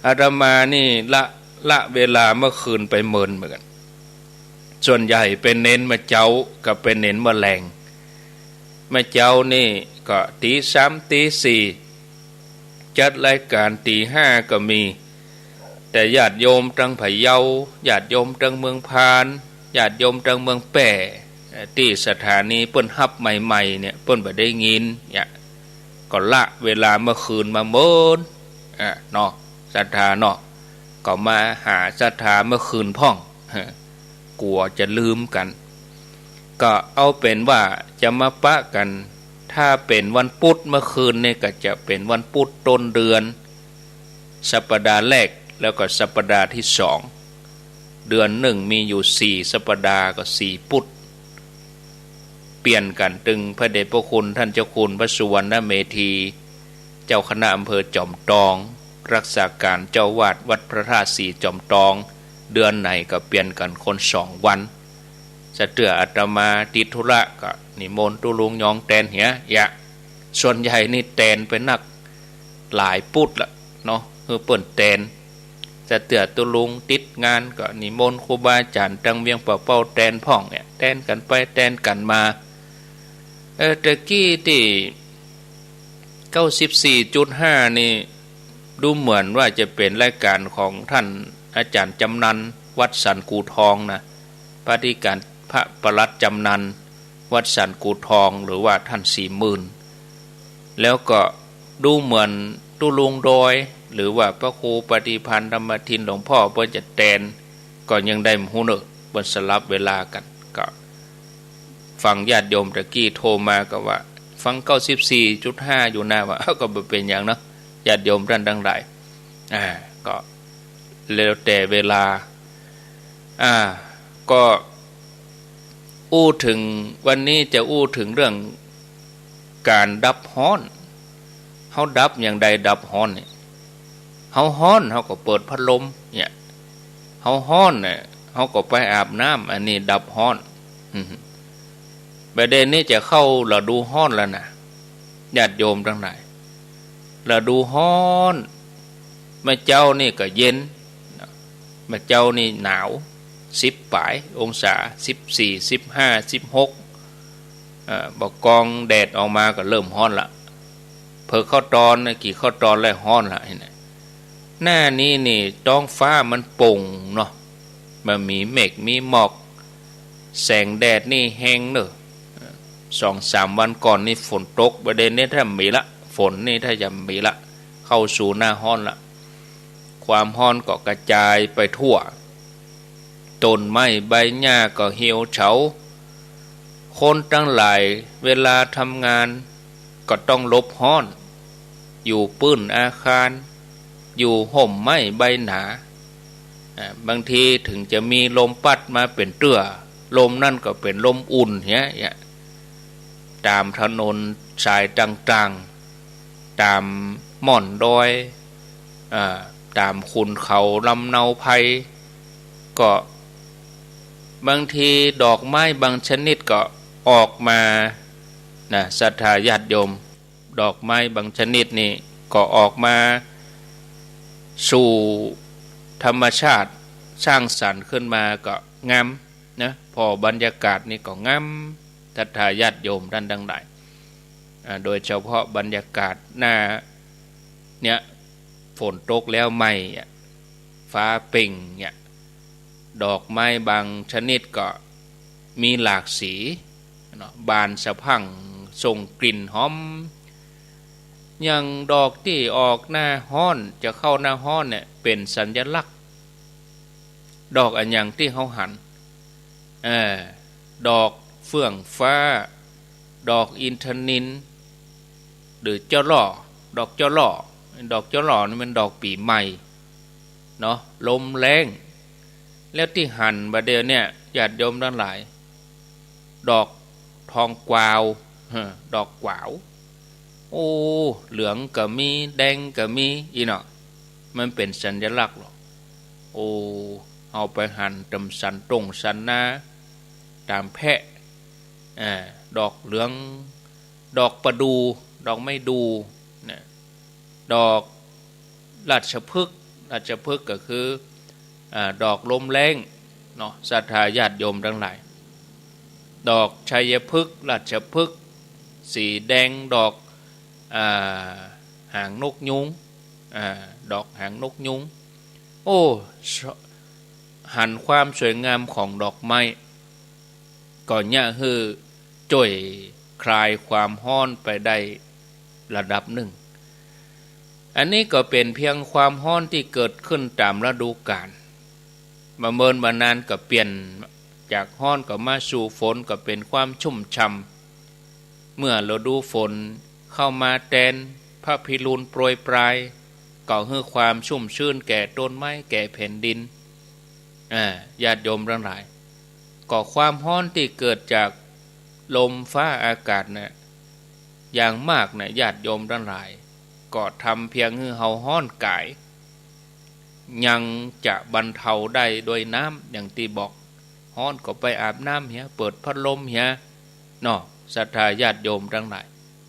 อาตมานี่ละ ละเวลาเมื่อคืนไปเมินเหมือนกั๋น ส่วนใหญ่ไปเณรเมื่อเจ๊ากับไปเณรเมื่อแลง เมื่อเจ๊านี่ก็ตี๋สามตี๋สี่ จัดรายก๋านตี๋ห้าก็มี แต่ญาติโยมตังพะเยา ญาติโยมตังเมืองพาน ญาติโยมตังเมืองแป้ ตี้สถานีเปิ้นฮับใหม่ๆ เนี่ย เปิ้นบ่ได้ยินเนี่ย ก็ละเวลาเมื่อคืนมาเมิน อ่ะเนาะ ศรัทธาเนาะ ก็มาหาศรัทธาเมื่อคืนพ่อง กั๋วจะลืมกั๋น ก็เอาเป๋นว่าจะมาปะกั๋น ถ้าเป๋นวันปุ๊ดเมื่อคืนนี่ก็จะเป๋นวันปุ๊ดต้นเดือน สัปดาห์แรก แล้วก็สัปดาห์ตี้สอง เดือนนึ่งมีอยู่สี่สัปดาห์ก็สี่ปุ๊ด เปลี่ยนกั๋นตึงพระเดชพระคุณต้านเจ้าคุณพระสุวรรณเมธี เจ้าคณะอำเภอจอมตอง รักษาก๋านเจ้าอาวาสวัดพระธาตุสีจอมตอง เดือนไหนก็เปลี่ยนกั๋นคนสองวัน สะเตื้ออาตมาติดธุระก็นิมนต์ตุ๊ลุงยองแตนเหียยะ ส่วนใหญ่นี่แตนไปนักหลายปุ๊ดละเนาะ หื้อเปิ้นแตน สะเตื้อตุ๊ลุงติดงานก็นิมนต์ครูบาอาจ๋ารย์ตังเวียงป่าเป้าแตนพ่องเนี่ย แตนกั๋นไปแตนกั๋นมา เออ ตะกี้ตี้ เก้าสิบสี่จุดห้า นี่ ดูเหมือนว่าจะเป๋นรายก๋านของต้านอาจ๋ารย์จำนัน วัดสันกู่ทองนะ ปฏิการพระปลัดจำนัน วัดสันกู่ทอง หรือว่าต้านศรีหมื่น แล้วก็ดูเหมือนตุ๊ลุงดอย หรือว่าพระครูปฏิภาณธรรมทินหลวงพ่อเปิ้นจะแตน ก็ยังได้บ่ฮู้เน่อ เปิ้นสลับเวลากั๋น ก็ ฟังญาติโยมตะกี้โทรมาก็ว่า ฟัง เก้าสิบสี่จุดห้า อยู่นะ ว่า เอ้า ก็บ่เป๋นหยังเนาะ ญาติโยมต้านตังหลาย อ่า ก็แล้วแต่เวลา อ่า ก็อู้เถิง วันนี้จะอู้เถิงเรื่องก๋านดับฮ้อน เฮาดับหยังใดดับฮ้อนเนี่ย เฮาฮ้อนเฮาก็เปิดพัดลมเนี่ย เฮาฮ้อนเนี่ย เฮาก็ไปอาบน้ำ อันนี้ดับฮ้อน ประเด็นนี้จะเข้าฤดูฮ้อนแล้วนะ ญาติโยมตังหลาย ฤดูฮ้อน เมื่อเจ๊านี่ก็เย็น เมื่อเจ๊านี่หนาว สิบป๋ายองศา สิบสี่ สิบห้า สิบหก เอ่อ บ่ากองแดดออกมาก็เริ่มฮ้อนละ เผิกข้าวตอนนะ กิ๋นข้าวตอนแล้วฮ้อนละ หันก่อ หน้านี้นี่ต๊องฟ้ามันโป่งเนาะ บ่มีเมฆมีหมอก แสงแดดนี่แฮงเน่อ สองสามวันก่อนนี่ฝนตก บ่าเดี่ยวนี้ถ้ามีละ ฝนนี่ถ้าจะมีละ เข้าสู่หน้าฮ้อนละ ความฮ้อนก็กระจายไปทั่ว ต้นไม้ใบหญ้าก็เหี่ยวเฉา คนตังหลายเวลาทำงานก็ต้องหลบฮ้อน อยู่ปื้นอาคาร อยู่ฮ่มไม้ใบหนา อ่า บางทีเถิงจะมีลมปั๊ดมาเป๋นเตื้อ ลมนั่นก็เป๋นลมอุ่นเหีย ต๋ามถนนสายต่างๆ ต๋ามม่อนดอย อ่า ต๋ามขุนเขาลำเนาไพร ก็บางทีดอกไม้บางชนิดก็ออกมานะ ศรัทธาญาติโยม ดอกไม้บางชนิดนี่ก็ออกมาสู่ธรรมชาติ สร้างสรรค์ขึ้นมาก็งามนะ ผ่อบรรยากาศนี่ก็งาม ศรัทธาญาติโยมต้านตังหลาย อ่า โดยเฉพาะบรรยากาศหน้าเนี่ย ฝนตกแล้วใหม่อะ ฟ้าเปล่งเนี่ย ดอกไม้บางชนิดก็มีหลากสี เนาะ บานสะพรั่งส่งกลิ่นหอม อย่างดอกตี้ออกหน้าฮ้อน จะเข้าหน้าฮ้อนเนี่ย เป๋นสัญลักษณ์ ดอกอะหยังตี้เฮาหัน เออ ดอกเฟื่องฟ้า ดอกอินทนิล หรือเจ้าหล่อ ดอกเจ้าหล่อ ดอกเจ้าหล่อนี่มันดอกปี๋ใหม่เนาะ ลมแล้ง แล้วตี้หันบ่าเดี่ยวเนี่ย ญาติโยมตังหลาย ดอกทองกวาว เฮ้อ ดอกกวาว โอ้ เหลืองก็มี แดงก็มี อี้เนาะ มันเป๋นสัญลักษณ์หลอก โอ้ เฮาไปหันต๋ามสันตงสันนา ต๋ามแพะ อ่า ดอกเหลือง ดอกประดู่ ดอกไม้ดู่ นะ ดอกราชพฤกษ์ ราชพฤกษ์ก็คือ อ่า ดอกลมแล้งเนาะ ศรัทธาญาติโยมตังหลาย ดอกชัยพฤกษ์ ราชพฤกษ์ สีแดง ดอก อ่า หางนกยูง อ่า ดอกหางนกยูง โอ้ หันความสวยงามของดอกไม้ ก็เยียะหื้อจ้วยคลายความฮ้อนไปได้ระดับนึ่ง อันนี้ก็เป๋นเปียงความฮ้อนตี้เกิดขึ้นต๋ามฤดูก๋าล บ่เมินบ่นานก็เปลี่ยนจากฮ้อนก็มาสู่ฝน ก็เป๋นความชุ่มฉ่ำ เมื่อฤดูฝนเข้ามาแตน พระพิรุณโปรยปราย ก็หื้อความชุ่มชื้นแก่ต้นไม้แก่แผ่นดิน อ่า ญาติโยมตังหลาย ก็ความฮ้อนตี้เกิดจากลมฟ้าอากาศน่ะ อย่างมากน่ะ ญาติโยมตังหลาย ก็ทำเปียงหื้อเฮาฮ้อนก๋าย ยังจะบรรเทาได้ด้วยน้ำ อย่างตี้บอก ฮ้อนก็ไปอาบน้ำเหีย เปิดพัดลมเหีย เนาะ ศรัทธาญาติโยมตังหลาย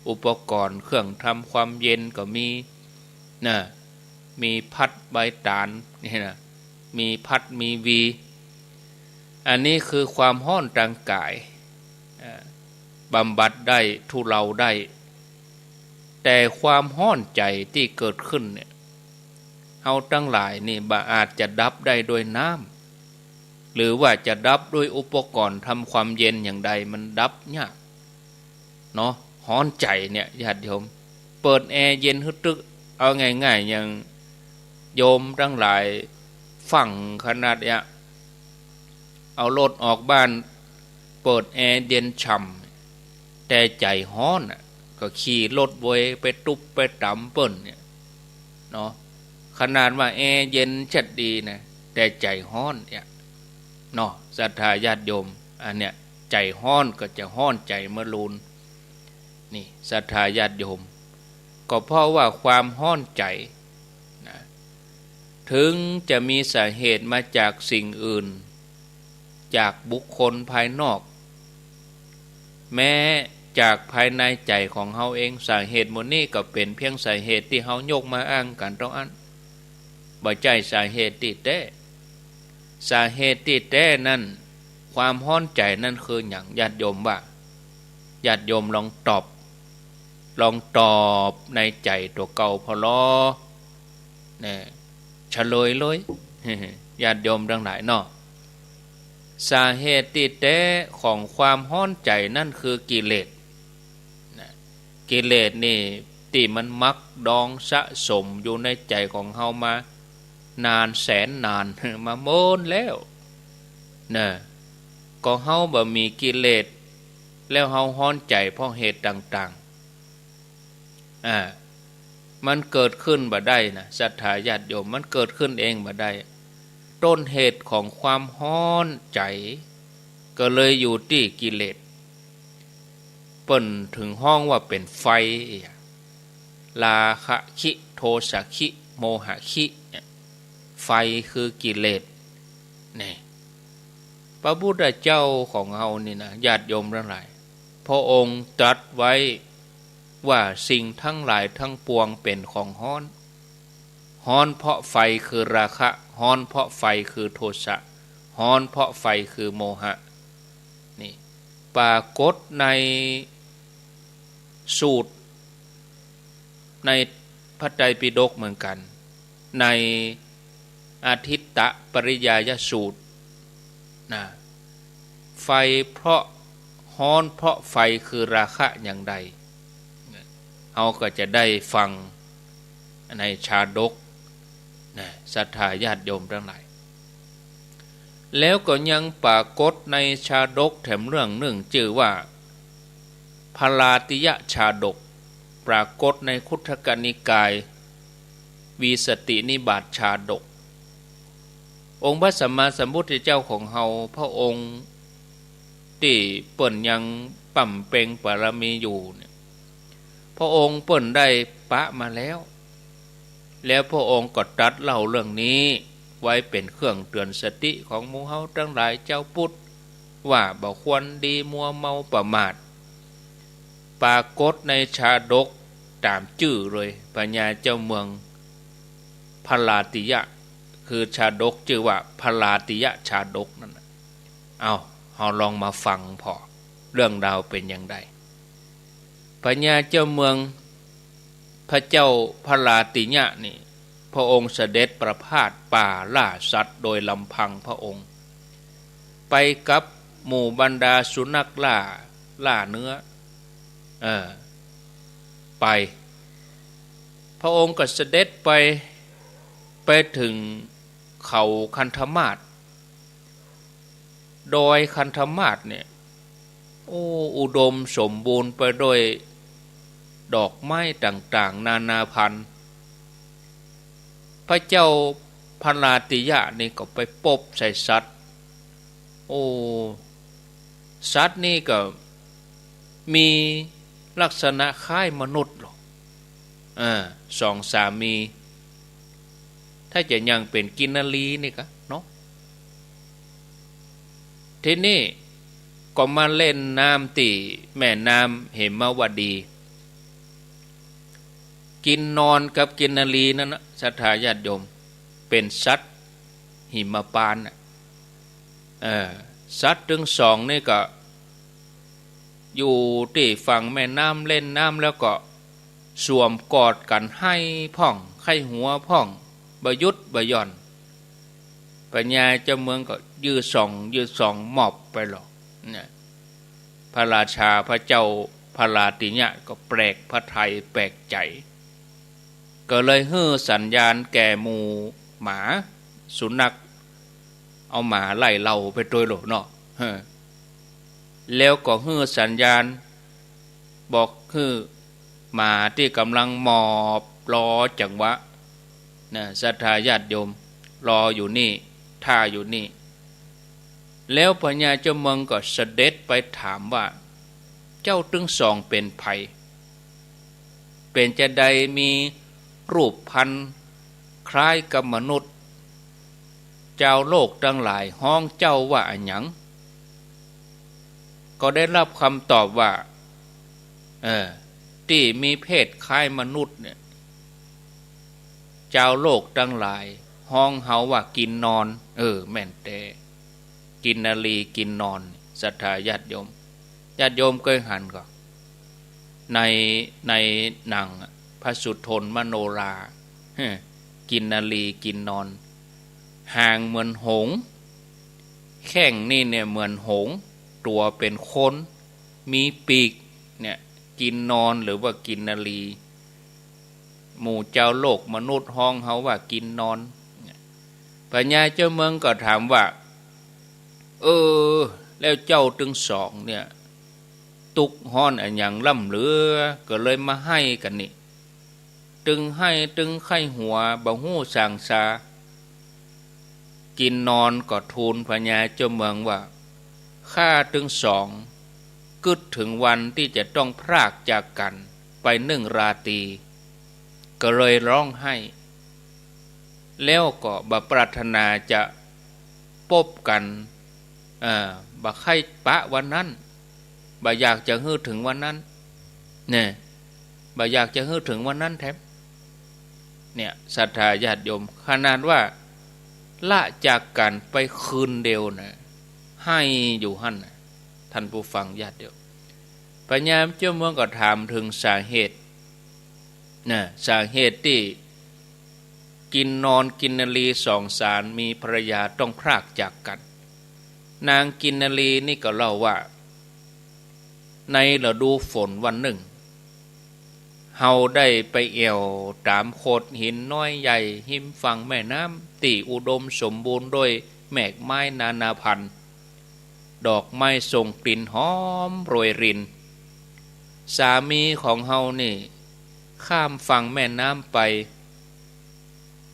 อุปกรณ์เครื่องทำความเย็นก็มี นะ มีพัดใบตาลนี่นะ มีพัด มีวี อันนี้คือความฮ้อนตางก๋าย อ่า บำบัดได้ ทุเลาได้ แต่ความฮ้อนใจ๋ตี้เกิดขึ้นเนี่ย เฮาตังหลายนี่บ่อาจจะดับได้ด้วยน้ำ หรือว่าจะดับด้วยอุปกรณ์ทำความเย็นอย่างใด มันดับยาก เนาะ ฮ้อนใจ๋เนี่ย ญาติโยม เปิดแอร์เย็นหื้อตึก เอาง่ายๆ อย่างโยมตังหลายฟั่งขนาดเนี่ย เอารถออกบ้าน เปิดแอร์เย็นฉ่ำ แต่ใจ๋ฮ้อนน่ะ ก็ขี่รถโวยไปตุ๊บไปต๋ำเปิ้นเนี่ย เนาะ ขนาดว่าแอร์เย็นชัดดีนะ แต่ใจ๋ฮ้อนเนี่ย เนาะ ศรัทธาญาติโยม อันเนี้ย ใจ๋ฮ้อนก็จะฮ้อนใจ๋เมื่อลูน นี่ ศรัทธาญาติโยม ก็เพราะว่าความฮ้อนใจ๋นะ ถึงจะมีสาเหตุมาจากสิ่งอื่น จากบุคคลภายนอก แม้จากภายในใจ๋ของเฮาเอง สาเหตุหมดนี้ก็เป๋นเปียงสาเหตุตี้เฮายกมาอ้างกั๋นเต้าอั้น บ่ใจ้สาเหตุตี้แต๊ สาเหตุตี้แต๊นั้น ความฮ้อนใจ๋นั้นคือหยัง ญาติโยมว่า ญาติโยมลองตอบ ลองตอบในใจ๋ตั๋วเก่าผ่อลอ เนี่ย เฉลยเลย ญาติโยมตังหลายเนาะ สาเหตุตี้แต๊ของความฮ้อนใจ๋นั้นคือกิเลส นะ กิเลสนี่ตี้มันหมักดองสะสมอยู่ในใจ๋ของเฮามานานแสนนาน มาเมินแล้ว นะ ก็เฮาบ่มีกิเลส แล้วเฮาฮ้อนใจ๋เพราะเหตุต่างๆ อ่า มันเกิดขึ้นบ่ได้นะ ศรัทธาญาติโยม มันเกิดขึ้นเองบ่ได้ ต้นเหตุของความฮ้อนใจ๋ ก็เลยอยู่ตี้กิเลส เปิ้นถึงฮ้องว่าเป๋นไฟ ราคะคิ โทสะคิ โมหะคิ เนี่ย ไฟคือกิเลส นี่ พระพุทธเจ้าของเฮานี่นะ ญาติโยมตังหลาย พระองค์ตรัสไว้ว่าสิ่งทั้งหลายทั้งปวงเป๋นของฮ้อน ฮ้อนเพราะไฟคือราคะ ฮ้อนเพราะไฟคือโทสะ ฮ้อนเพราะไฟคือโมหะ นี่ ปรากฏในสูตร ในพระไตรปิฎกเหมือนกั๋น ในอทิตตปริยายสูตร นะ ไฟเพราะ ฮ้อนเพราะไฟคือราคะอย่างใด เฮาก็จะได้ฟังในชาดกนะ ศรัทธาญาติโยมตังหลาย แล้วก็ยังปรากฏในชาดกแถมเรื่องนึ่ง จื้อว่าพาราติยชาดก ปรากฏในคุตทกนิกาย วีสตินิบาตชาดก องค์พระสัมมาสัมพุทธเจ้าของเฮา พระองค์ตี้เปิ้นยังบำเพ็งบารมีอยู่เนี่ย พระองค์เปิ้นได้ปะมาแล้ว แล้วพระองค์ก็ตรัสเล่าเรื่องนี้ไว้เป๋นเครื่องเตือนสติของหมู่เฮาตังหลายเจ้าพุทธ ว่าบ่ควรดีมัวเมาประมาท ปรากฏในชาดกต๋ามจื้อเลย พญาเจ้าเมืองพาราติยะ คือชาดกจื้อว่าพาราติยชาดกนั่นน่ะ เอ้า เฮาลองมาฟังผ่อ เรื่องราวเป๋นอย่างใด พญาเจ้าเมือง พระเจ้าพาราติยะนี่ พระองค์เสด็จประพาสป่าล่าสัตว์โดยลำพังพระองค์ ไปกับหมู่บรรดาสุนัขล่า ล่าเนื้อ เออ ไป พระองค์ก็เสด็จไป ไปเถิงเขาคันธมาศ ดอยคันธมาศเนี่ย โอ้ อุดมสมบูรณ์ไปด้วยดอกไม้ต่างๆ นานาพันธุ์ พระเจ้าพาราติยะนี่ก็ไปปบใส่สัตว์ โอ้ สัตว์นี่ก็มีลักษณะคล้ายมนุษย์หรอก เออ สองสามี ถ้าจะยังเป๋นกินนรีนี่กะเนาะ ทีนี้ก็มาเล่นน้ำตี้แม่น้ำเหมวดี กินนอนกับกินนรีนั่นนะ ศรัทธาญาติโยม เป๋นสัตว์หิมพานต์น่ะ เออ สัตว์ตึงสองนี่ก็อยู่ตี้ฝั่งแม่น้ำเล่นน้ำแล้วก็สวมกอดกั๋นไห้พ่อง ไข้หัวพ่อง บ่หยุดบ่หย่อน พญาเจ้าเมืองก็ยื้อส่อง ยื้อส่องมอบไปหรอกเนี่ย พระราชาพระเจ้าพาราติยะก็แปลกพระทัยแปลกใจ๋ ก็เลยหื้อสัญญาณแก่หมู่หมาสุนัข เอาหมาไล่เหล่าไปตวยโลดเนาะ เออ แล้วก็หื้อสัญญาณบอกหื้อหมาตี้ก่ำลังหมอบรอจังหวะนะ ศรัทธาญาติโยม รออยู่นี่ ท่าอยู่นี่ แล้วพญาเจ้าเมืองก็เสด็จไปถามว่า เจ้าตึงสองเป๋นใผ เป๋นจาใดมีรูปพรรณคล้ายกับมนุษย์ จาวโลกตังหลายฮ้องเจ้าว่าอะหยัง ก็ได้รับกำตอบว่า เออ ตี้มีเพศคล้ายมนุษย์เนี่ย จาวโลกตังหลายฮ้องเฮาว่ากินนอน เออ แม่นแต๊ กินนรีกินนอน ศรัทธาญาติโยม ญาติโยมเกยหันก่อ ใน ในหนังพระสุทนมโนรา กินนรีกินนอน หางเหมือนหงส์ แข้งนี่เนี่ยเหมือนหงส์ ตั๋วเป๋นคน มีปีก เนี่ย กินนอนหรือว่ากินนรี หมู่จาวโลกมนุษย์ฮ้องเฮาว่ากินนอน พญาเจ้าเมืองก็ถามว่า เออ แล้วเจ้าตึงสองเนี่ย ตุ๊กฮ้อนอะหยังล่ำเหลือ ก็เลยมาไห้กั๋นนี่ ตึงไห้ตึงไข้หัว บ่ฮู้สางสา กินนอนก็ทูลพญาเจ้าเมืองว่า ข้าตึงสองกึ๊ดเถิงวันตี้จะต้องพรากจากกั๋นไปนึ่งราตรี ก็เลยฮ้องไห้ แล้วก็บ่ปรารถนาจะปบกั๋น เอ่อ บ่ใค่ปะวันนั้น บ่อยากจะหื้อเถิงวันนั้น เนี่ย บ่อยากจะหื้อเถิงวันนั้นแถม เนี่ย ศรัทธาญาติโยม ขนาดว่าละจากกั๋นไปคืนเดียวนะ ไห้อยู่หั้นนะ ท่านผู้ฟังญาติโยม พญาเจ้าเมืองก็ถามเถิงสาเหตุ นะ สาเหตุตี้กินนอนกินนรีสองสามีภรรยาต้องพรากจากกั๋น นางกินนรีนี่ก็เล่าว่า ในฤดูฝนวันนึ่ง เฮาได้ไปแอ่วต๋ามโขดหินน้อยใหญ่ฮิมฝั่งแม่น้ำตี้อุดมสมบูรณ์ด้วยแมกไม้นานาพันธุ์ ดอกไม้ส่งกลิ่นหอมโรยริน สามีของเฮานี่ข้ามฝั่งแม่น้ำไป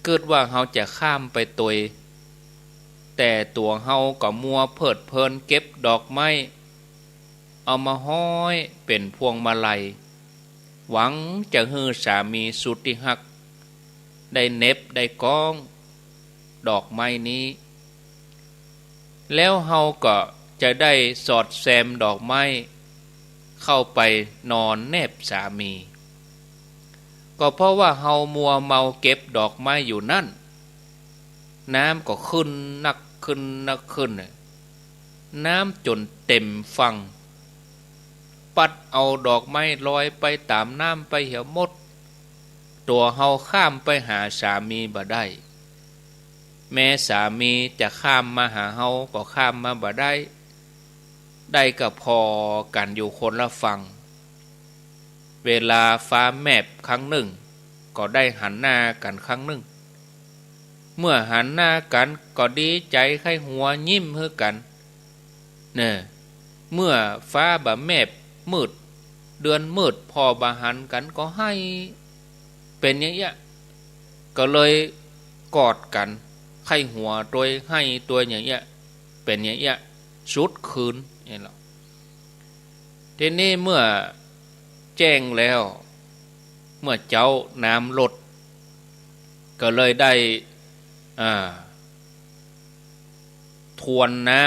กึ๊ดว่าเฮาจะข้ามไปตวย แต่ตั๋วเฮาก็มัวเพลิดเพลินเก็บดอกไม้ เอามาห้อยเป๋นพวงมาลัย หวังจะหื้อสามีสุดตี้ฮัก ได้เหน็บได้ก้องดอกไม้นี้ แล้วเฮาก็จะได้สอดแซมดอกไม้ เข้าไปนอนแนบสามี ก็เพราะว่าเฮามัวเมาเก็บดอกไม้อยู่นั้น น้ำก็ขึ้นนักขึ้นนักขึ้นน่ะ น้ำจ๋นเต๋มฝั่ง ปั๊ดเอาดอกไม้ลอยไปต๋ามน้ำไปเหียหมด ตั๋วเฮาข้ามไปหาสามีบ่ได้ แม้สามีจะข้ามมาหาเฮาก็ข้ามมาบ่ได้ ได้ก็ผ่อกั๋นอยู่คนละฝั่ง เวลาฟ้าแมบครั้งนึ่ง ก็ได้หันหน้ากั๋นครั้งนึ่ง เมื่อหันหน้ากั๋นก็ดีใจ๋ใค่หัวยิ้มหื้อกั๋น เน่อ เมื่อฟ้าบ่แมบมืด เดือนมืดผ่อบ่หันกั๋นก็ไห้ เป๋นอย่างเอี้ย ก็เลยกอดกั๋น ใค่หัวตวยไห้ตวยอย่างเอี้ย เป๋นอย่างเอี้ย สุดคืน นี่แหละ ทีนี้เมื่อแจ้งแล้ว เมื่อเจ๊าน้ำลด ก็เลยได้ อ่า ทวนน้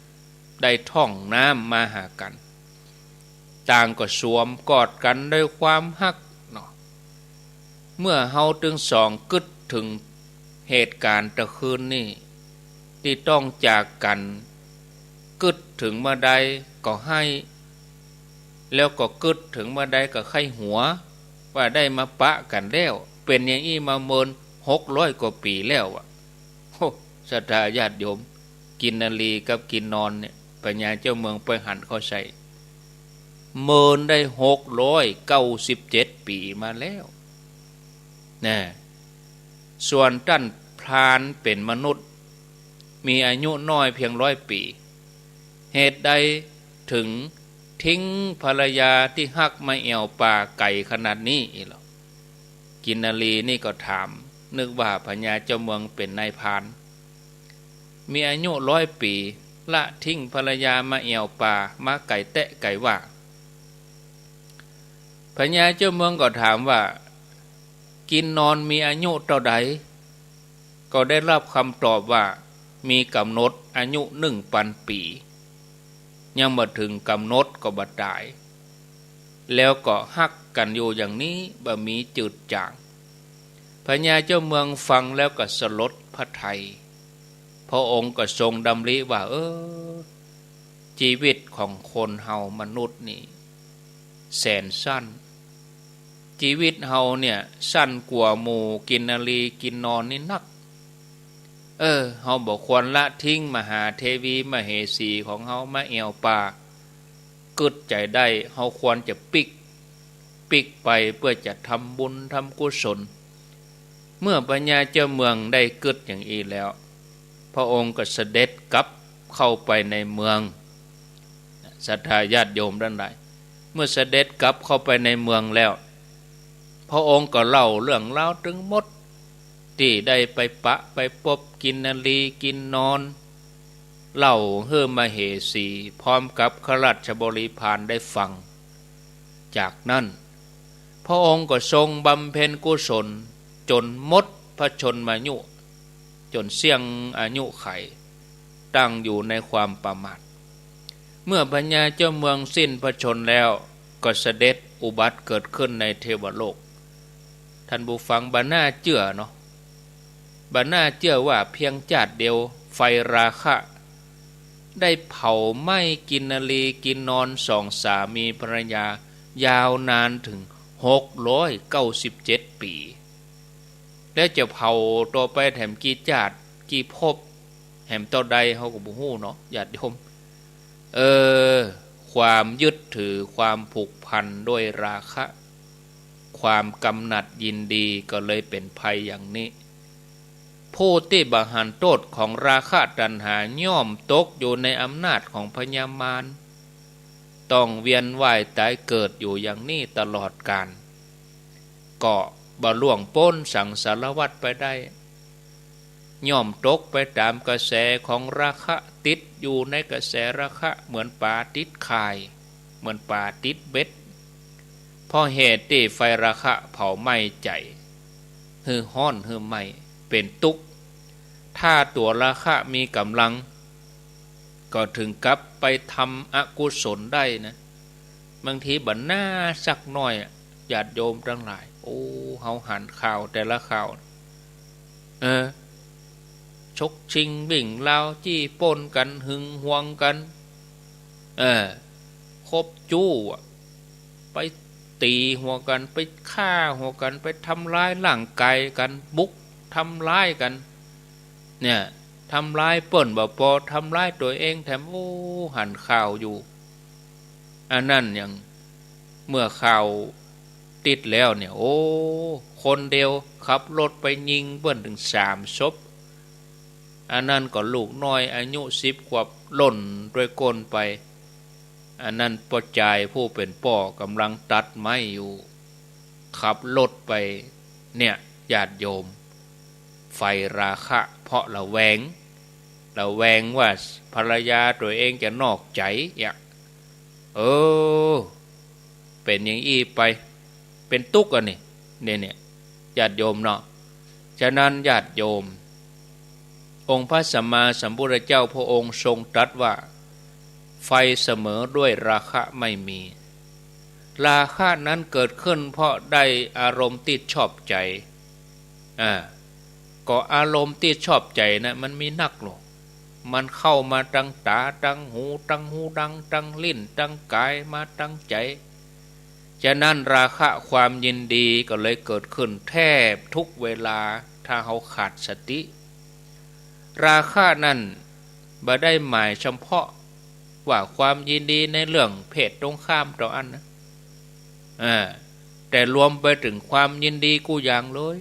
ำ ได้ถ่องน้ำมาหากั๋น ต่างก็สวมกอดกั๋นด้วยความฮักเนาะ เมื่อเฮาตึงสองกึ๊ดเถิงเหตุก๋ารณ์ตะคืนนี้ ตี้ต้องจากกั๋น กึ๊ดเถิงเมื่อใดก็ไห้ แล้วก็กึ๊ดเถิงเมื่อใดก็ไข้หัว ว่าได้มาปะกั๋นแล้ว เป๋นอย่างอี้มาเมินหกร้อยกว่าปี๋แล้วอะ โอ้ ศรัทธาญาติโยม กินนารีกับกินนอนเนี่ย พญาเจ้าเมืองไปหันเข้าใส่ เมินได้หกร้อยเก้าสิบเจ็ดปี๋มาแล้ว นะ ส่วนต้านพรานเป๋นมนุษย์ มีอายุน้อยเพียงร้อยปี๋ เหตุใดเถิงทิ้งภรรยาตี้ฮักมาแอ่วป่าไก๋ขนาดนี้อี้เหรอ กินนารีนี่ก็ถาม นึกว่าพญาเจ้าเมืองเป๋นนายพราน มีอายุร้อยปี๋ ละทิ้งภรรยามาแอ่วป่า มาไก๋แต๊ไก๋ว่า พญาเจ้าเมืองก็ถามว่า กินนอนมีอายุเต้าใด ก็ได้รับกำตอบว่า มีก๋ำหนดอายุหนึ่งปันปี๋ ยังบ่เถิงก๋ำหนดก็บ่ต๋าย แล้วก็ฮักกั๋นอยู่อย่างนี้บ่มีจืดจาง พญาเจ้าเมืองฟังแล้วก็สลดพระทัย พระองค์ก็ทรงดำริว่า เออ จีวิตของคนเฮามนุษย์นี่แสนสั้น จีวิตเฮาเนี่ยสั้นกว่าหมู่กินนารีกินนอนนี่นัก เออ เฮาบ่ควรละทิ้งมหาเทวีมเหสีของเฮามาแอ่วป่า กึ๊ดใจ๋ได้ เฮาควรจะปิ๊ก ปิ๊กไปเปื้อจะทำบุญทำกุศล เมื่อพญาเจ้าเมืองได้กึ๊ดอย่างอี้แล้ว พระองค์ก็เสด็จกลับเข้าไปในเมือง ศรัทธาญาติโยมตังหลาย เมื่อเสด็จกลับเข้าไปในเมืองแล้ว พระองค์ก็เล่าเรื่องราวตึงหมด ตี้ได้ไปปะไปปบกินนารีกินนอน เล่าหื้อมเหสีพร้อมกับข้าราชบริพารได้ฟัง จากนั้น พระองค์ก็ทรงบำเพ็ญกุศลจ๋นหมดพระชนมายุ จ๋นเสี้ยงอายุขัย ตั้งอยู่ในความประมาท เมื่อพญาเจ้าเมืองสิ้นพระชนม์แล้ว ก็เสด็จอุบัติเกิดขึ้นในเทวโลก ท่านผู้ฟัง บ่น่าเจื้อเนาะ บ่น่าเจื้อว่าเพียงจ้าดเดียว ไฟราคะได้เผาไหม้กินนารีกินนอนสองสามีภรรยา ยาวนานเถิงหกร้อยเก้าสิบเจ็ดปี๋ แล้วจะเผาต่อไปแถมกี่จ้าดกี่ภพ แหมเต้าใดเฮาก็บ่ฮู้เนาะ ญาติโยม เออ ค ความยึดถือ ความผูกพันด้วยราคะ ความกำหนัดยินดีก็เลยเป๋นภัยอย่างนี้ ผู้ตี้บ่หันโต้ษของราคะตัณหาย่อมตกอยู่ในอำนาจของพญามาร ต้องเวียนว่ายต๋ายเกิดอยู่อย่างนี้ตลอดกาล ก็บ่ล่วงป๊นสังสารวัฏไปได้ ย่อมตกไปต๋ามกระแสของราคะ ติดอยู่ในกระแสราคะเหมือนป๋าติดข่าย เหมือนป๋าติดเบ็ด เพราะเหตุตี้ไฟราคะเผาไหม้ใจ๋ หื้อฮ้อนหื้อไหม้ เป๋นตุ๊กข์ ถ้าตั๋วราคะมีก๋ำลัง ก็เถิงกับไปทำอกุศลได้นะ บางทีบ่หน้าสักหน้อยอะ ญาติโยมตังหลาย โอ้ เฮาหันข่าวแต่ละข่าว เออ ฉกชิงวิ่งราว จี้ป๊นกั๋น หึงหวงกั๋น เออ คบจู๊อะ ไปตี๋หัวกั๋น ไปฆ่าหัวกั๋น ไปทำร้ายร่างก๋ายกั๋น บุกทำร้ายกั๋น เนี่ย ทำร้ายเปิ้นบ่ปอ ทำร้ายตั๋วเองแถม โอ้ หันข่าวอยู่ อันนั้นอย่างเมื่อข่าวติดแล้วเนี่ย โอ้ คนเดียวขับรถไปยิงเปิ้นเถิงสามศพ อันนั้นก็ลูกน้อยอายุสิบขวบหล่นตวยก้นไป อันนั้นป้อจายผู้เป๋นป้อก่ำลังตัดไม้อยู่ ขับรถไป เนี่ย ญาติโยม ไฟราคะ เพราะระแวง ระแวงว่าภรรยาตั๋วเองจะนอกใจ๋ เนี่ย เออ เป๋นอย่างอี้ไป เป๋นตุ๊กข์อันนี้ เนี่ย เนี่ย ญาติโยมเนาะ ฉะนั้นญาติโยม องค์พระสัมมาสัมพุทธเจ้าพระองค์ทรงตรัสว่า ไฟเสมอด้วยราคะไม่มี ราคะนั้นเกิดขึ้นเพราะได้อารมณ์ตี้ชอบใจ๋ อ่า ก็อารมณ์ตี้ชอบใจ๋นะ มันมีนักหลวง มันเข้ามาตังต๋า ตังหู ตังฮูดัง ตังลิ้น ตังก๋าย มาตังใจ๋ ฉะนั้นราคะความยินดีก็เลยเกิดขึ้นแทบทุกเวลา ถ้าเฮาขาดสติ ราคะนั้นบ่ได้หมายเฉพาะว่าความยินดีในเรื่องเพศตรงข้ามเต้าอั้นนะ อ่า แต่รวมไปเถิงความยินดีกู้อย่างเลย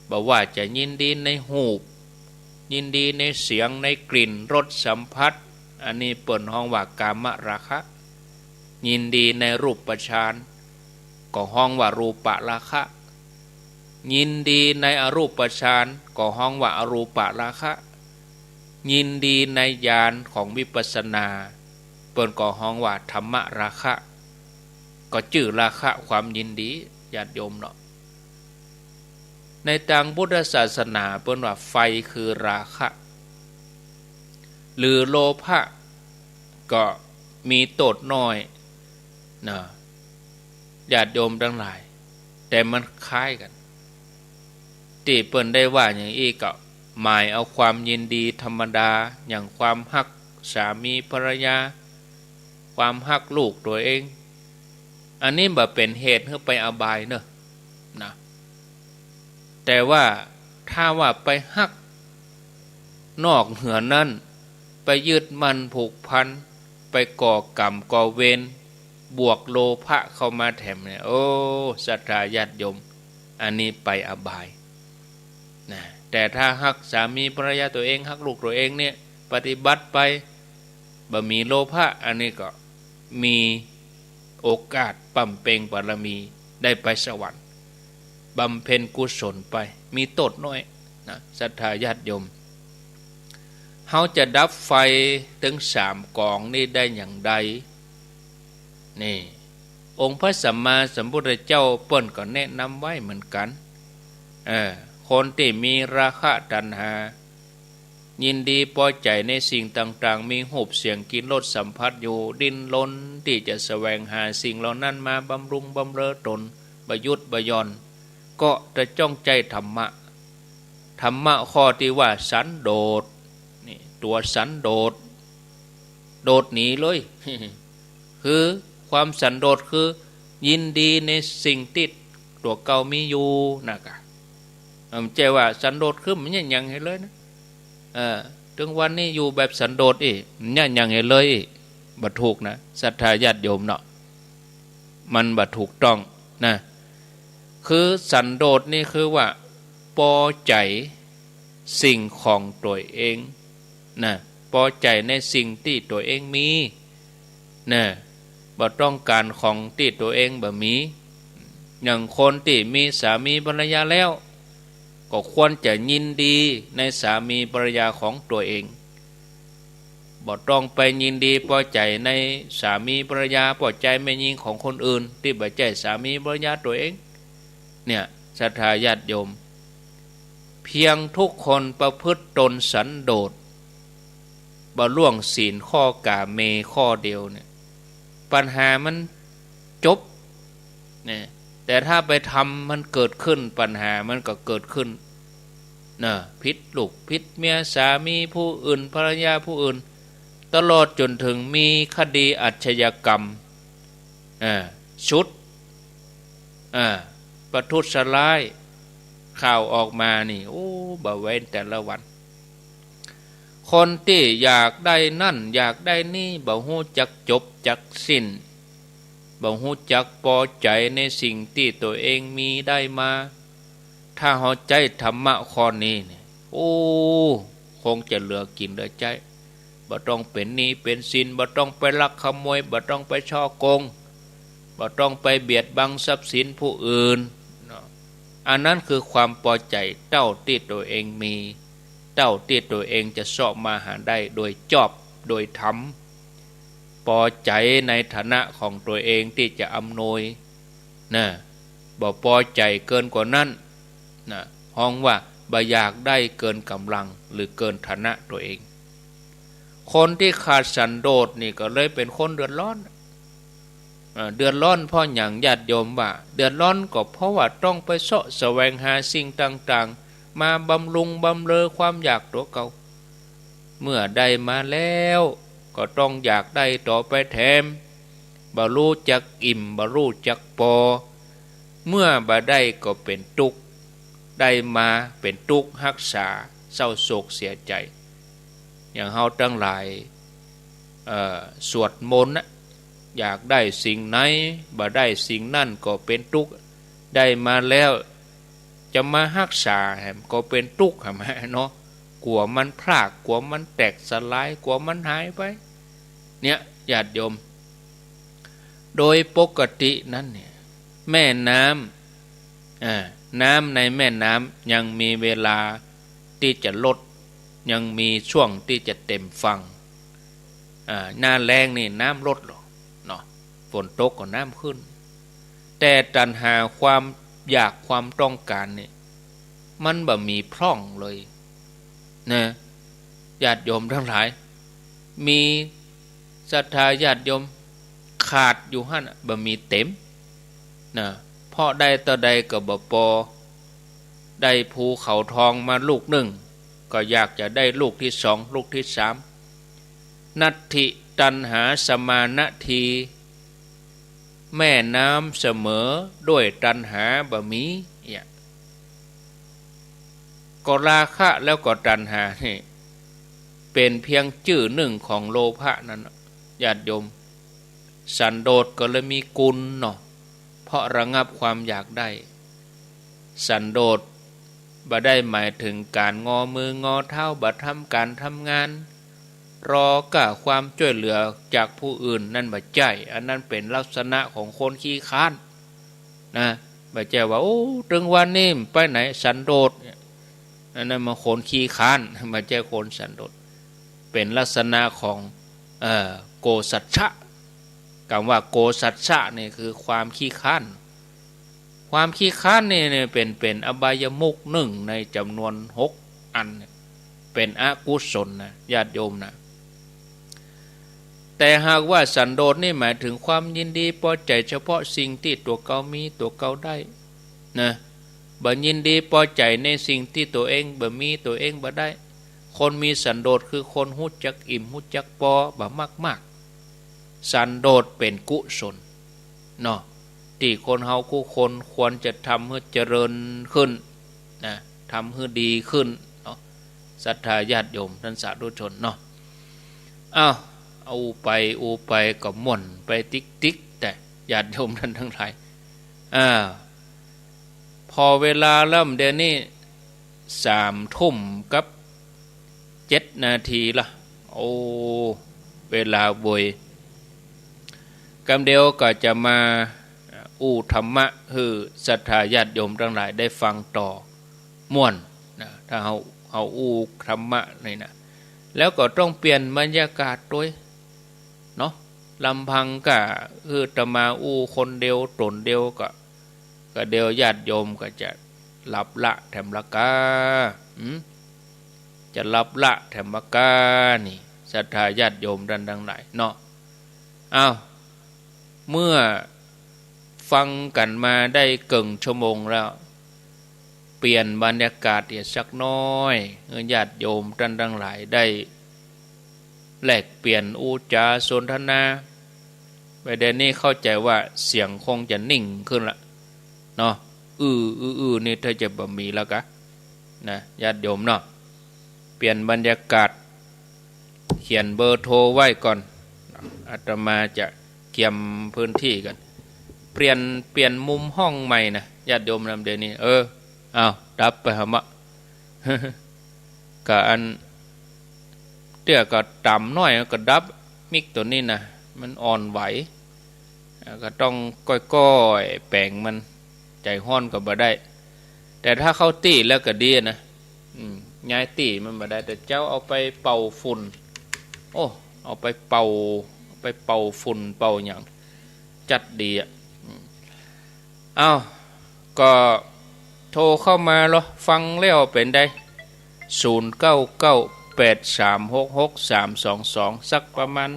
บ่ว่าจะยินดีในฮูป ยินดีในเสียง ในกลิ่น รสสัมผัส อันนี้เปิ้นฮ้องว่ากามราคะ ยินดีในรูปฌาน ก็ฮ้องว่ารูปราคะ ยินดีในอรูปฌาน ก็ฮ้องว่าอรูปราคะ ยินดีในญาณของวิปัสสนา เปิ้นก็ฮ้องว่าธรรมราคะ ก็จื้อราคะความยินดี ญาติโยมเนาะ ในตางพุทธศาสนาเปิ้นว่าไฟคือราคะ หรือโลภะ ก็มีโต้ษน้อยนะ ญาติโยมตังหลาย แต่มันคล้ายกั๋น ตี้เปิ้นได้ว่าอย่างอี้ก็หมายเอาความยินดีธรรมดา อย่างความฮักสามีภรรยา ความฮักลูกตั๋วเอง อันนี้บ่เป๋นเหตุหื้อไปอบายเน่อ นะ แต่ว่าถ้าว่าไปฮักนอกเหนือนั้น ไปยึดมั่นผูกพัน ไปก่อกรรมก่อเวร บวกโลภะเข้ามาแถมเนี่ย โอ้ ศรัทธาญาติโยม อันนี้ไปอบาย นะ แต่ถ้าฮักสามีภรรยาตั๋วเอง ฮักลูกตั๋วเองเนี่ย ปฏิบัติไป บ่มีโลภะ อันนี้ก็มีโอกาสบำเพ็ญบารมี ได้ไปสวรรค์ บำเพ็ญกุศลไป มีโต้ษน้อยนะ ศรัทธาญาติโยม เฮาจะดับไฟตึงสามก๋องนี้ได้อย่างใด นี่ องค์พระสัมมาสัมพุทธเจ้าเปิ้นก็แนะนำไว้เหมือนกั๋น เออ คนตี้มีราคะตัณหา ยินดีปอใจ๋ในสิ่งต่างๆ มีฮูปเสียงกลิ่นรสสัมผัสอยู่ ดิ้นรนตี้จะแสวงหาสิ่งเหล่านั้นมาบำรุงบำเรอต๋น บ่หยุดบ่หย่อน ก็จะต้องใจ๊ธรรมะ ธรรมะข้อตี้ว่าสันโดษ นี่ ตั๋วสันโดษ โดษหนีเลย คือความสันโดษคือยินดีในสิ่งตี้ตั๋วเก่ามีอยู่นะกะ เออ บ่ใจ้ว่าสันโดษคือบ่เยียะหยังหื้อเลยนะ เออ ตึงวันนี้อยู่แบบสันโดษอี้ บ่เยียะหยังหื้อเลยอี้ บ่ถูกนะ ศรัทธาญาติโยมเนาะ มันบ่ถูกต้องนะ คือสันโดษนี่คือว่าปอใจ๋สิ่งของตั๋วเองนะ ปอใจ๋ในสิ่งตี้ตั๋วเองมีนะ บ่ต้องก๋านของตี้ตั๋วเองบ่มี อย่างคนตี้มีสามีภรรยาแล้ว ก็ควรจะยินดีในสามีภรรยาของตั๋วเอง บ่ต้องไปยินดีปอใจ๋ในสามีภรรยา ปอใจ๋แม่ญิงของคนอื่นตี้บ่ใจ้สามีภรรยาตั๋วเอง เนี่ย ศรัทธาญาติโยม เพียงทุกคนประพฤติตนสันโดษ บ่ล่วงศีลข้อกาเมข้อเดียวเนี่ย ปัญหามันจบเนี่ย แต่ถ้าไปทำมันเกิดขึ้น ปัญหามันก็เกิดขึ้นนะ ผิดลูกผิดเมีย สามีผู้อื่น ภรรยาผู้อื่น ตลอดจ๋นเถิงมีคดีอาชญากรรม อ่า ชุด อ่า ประทุษร้าย ข่าวออกมานี่ โอ้ บ่เว้นแต่ละวัน คนตี้อยากได้นั่น อยากได้นี่ บ่ฮู้จักจบจักสิ้น บ่ฮู้จักปอใจ๋ในสิ่งตี้ตั๋วเองมีได้มา ถ้าเฮาใจ๊ธรรมะข้อนี้เนี่ย โอ้ คงจะเหลือกิ๋นเหลือใจ๊ บ่ต้องเป๋นหนี้เป๋นสิน บ่ต้องไปลักขโมย บ่ต้องไปฉ้อโกง บ่ต้องไปเบียดบังทรัพย์สินผู้อื่นเนาะ อันนั้นคือความปอใจ๋เต้าตี้ตั๋วเองมี เต้าตี้ตั๋วเองจะเซาะมาหาได้โดยจอบ โดยธรรม ปอใจ๋ในฐานะของตั๋วเองตี้จะอำนวยนะ บ่ปอใจ๋เกินกว่านั้นนะ ฮ้องว่าบ่อยากได้เกินก๋ำลังหรือเกินฐานะตั๋วเอง คนตี้ขาดสันโดษนี่ก็เลยเป๋นคนเดือดร้อน เอ่อ เดือดร้อนเพราะหยังญาติโยมว่า เดือดร้อนก็เพราะว่าต้องไปเซาะแสวงหาสิ่งต่างๆ มาบำรุงบำเรอความอยากตั๋วเก่า เมื่อได้มาแล้วก็ต้องอยากได้ต่อไปแถม บ่ฮู้จักอิ่ม บ่ฮู้จักปอ เมื่อบ่ได้ก็เป๋นตุ๊กข์ ได้มาเป๋นตุ๊กข์ ฮักษา เศร้าโศกเสียใจ๋ อย่างเฮาตังหลาย เอ่อ สวดมนต์นะ อยากได้สิ่งไหน บ่ได้สิ่งนั้นก็เป๋นตุ๊กข์ ได้มาแล้วจะมาฮักษาแหมก็เป๋นตุ๊กข์แหมเนาะ กั๋วมันพราก กั๋วมันแตกสลาย กั๋วมันหายไป เนี่ย ญาติโยม โดยปกตินั้นเนี่ย แม่น้ำ อ่า น้ำในแม่น้ำยังมีเวลาตี้จะลด ยังมีช่วงตี้จะเต็มฝั่ง อ่า หน้าแล้งนี่น้ำลดลงเนาะ ฝนตกก็น้ำขึ้น แต่ตัณหาความอยากความต้องการนี่ มันบ่มีพร่องเลยนะ ญาติโยมตังหลาย มีศรัทธาญาติโยมขาดอยู่หั้นน่ะ บ่มีเต็มนะ เพราะได้เต้าใดก็บ่ปอ ได้ภูเขาทองมาลูกนึ่ง ก็อยากจะได้ลูกตี้สอง ลูกตี้สาม นัตถิตัณหาสมานัตถี แม่น้ำเสมอด้วยตัณหาบ่มี เนี่ย ก็ราคะแล้วก็ตัณหานี่ เป๋นเพียงจื้อนึ่งของโลภะนั้นน่ะ ญาติโยม สันโดษก็เลยมีกุณเนาะ เพราะระงับความอยากได้ สันโดษบ่ได้หมายเถิงก๋านงอมืองอเท้า บ่ทำก๋านทำงาน รอก้าความจ้วยเหลือจากผู้อื่น นั่นบ่ใจ้ อันนั้นเป๋นลักษณะของคนขี้คร้านนะ บ่ใจ้ว่า โอ้ ตึงวันนี้ไปไหน สันโดษ อันนั้นมันคนขี้คร้าน บ่ใจ้คนสันโดษ เป๋นลักษณะของ เอ่อ โกสัจฉะ กำว่าโกสัจฉะนี่คือความขี้คร้าน ความขี้คร้านนี่เนี่ยเป๋น เป๋นอบายมุขนึ่งในจ๋ำนวนหกอันเนี่ย เป๋นอกุศลนะ ญาติโยมนะ แต่หากว่าสันโดษนี่หมายเถิงความยินดีปอใจ๋เฉพาะสิ่งตี้ตั๋วเก่ามีตั๋วเก่าได้นะ บ่ยินดีปอใจ๋ในสิ่งตี้ตั๋วเองบ่มีตั๋วเองบ่ได้ คนมีสันโดษคือคนฮู้จักอิ่มฮู้จักปอ บ่มากๆ สันโดษเป๋นกุศลเนาะ ตี้คนเฮากู้คนควรจะทำหื้อเจริญขึ้นนะ ทำหื้อดีขึ้นเนาะ ศรัทธาญาติโยมท่านสาธุชนเนาะ อ้าว อู้ไปอู้ไปก็ม่วนไปติ๊กๆ แต่ญาติโยมท่านตังหลาย อ่า พอเวลาเริ่มเดี๋ยวนี้สามทุ่มกับเจ็ดนาทีละ โอ้ เวลาโวย กำเดียวก็จะมาอู้ธรรมะหื้อศรัทธาญาติโยมตังหลายได้ฟังต่อ ม่วนนะ ถ้าเฮา เฮาอู้ธรรมะนี่นะ แล้วก็ต้องเปลี่ยนบรรยากาศตวยเนาะ ลำพังก็หื้ออาตมาอู้คนเดียวต๋นเดียวก็ ก็เดี๋ยวญาติโยมก็จะหลับละแถมละกา หืม จะหลับละแถมละกา นี่ ศรัทธาญาติโยมท่านตังหลายเนาะ อ้าว เมื่อฟังกั๋นมาได้เกิ่งชั่วโมงแล้ว เปลี่ยนบรรยากาศเหียสักหน้อย หื้อญาติโยมต้านตังหลายได้แลกเปลี่ยนอู้จ๋าสนทนา บ่าเดี่ยวนี้เข้าใจ๋ว่าเสียงคงจะนิ่งขึ้นละเนาะ อื้อ อื้อ อื้อ นี่แทบจะบ่มีแล้วกะ นะ ญาติโยมเนาะ เปลี่ยนบรรยากาศ เขียนเบอร์โทรไว้ก่อน อาตมาจะเกียมพื้นตี้ก่อน เปลี่ยน เปลี่ยนมุมห้องใหม่นะ ญาติโยมนำเดี๋ยวนี้ เออ อ้าว ดับไปหามา ก็อัน เตื้อก็ต่ำหน้อยก็ดับ มิกตั๋วนี้นะ มันอ่อนไหว อ่า ก็ต้องก้อยๆ แป๋งมัน ใจ๋ฮ้อนก็บ่ได้ แต่ถ้าเข้าตี้แล้วก็ดีนะ อืม ย้ายตี้มันบ่ได้ แต่เจ้าเอาไปเป่าฝุ่น โอ้ เอาไปเป่า ไปเป่าฝุ่นเป่าหยัง จัดดีอะ อืม อ้าว ก็โทรเข้ามาลอ ฟังแล้วเป๋นใด ศูนย์เก้าเก้า แปดสามหกหก สามสองสอง สักประมาณ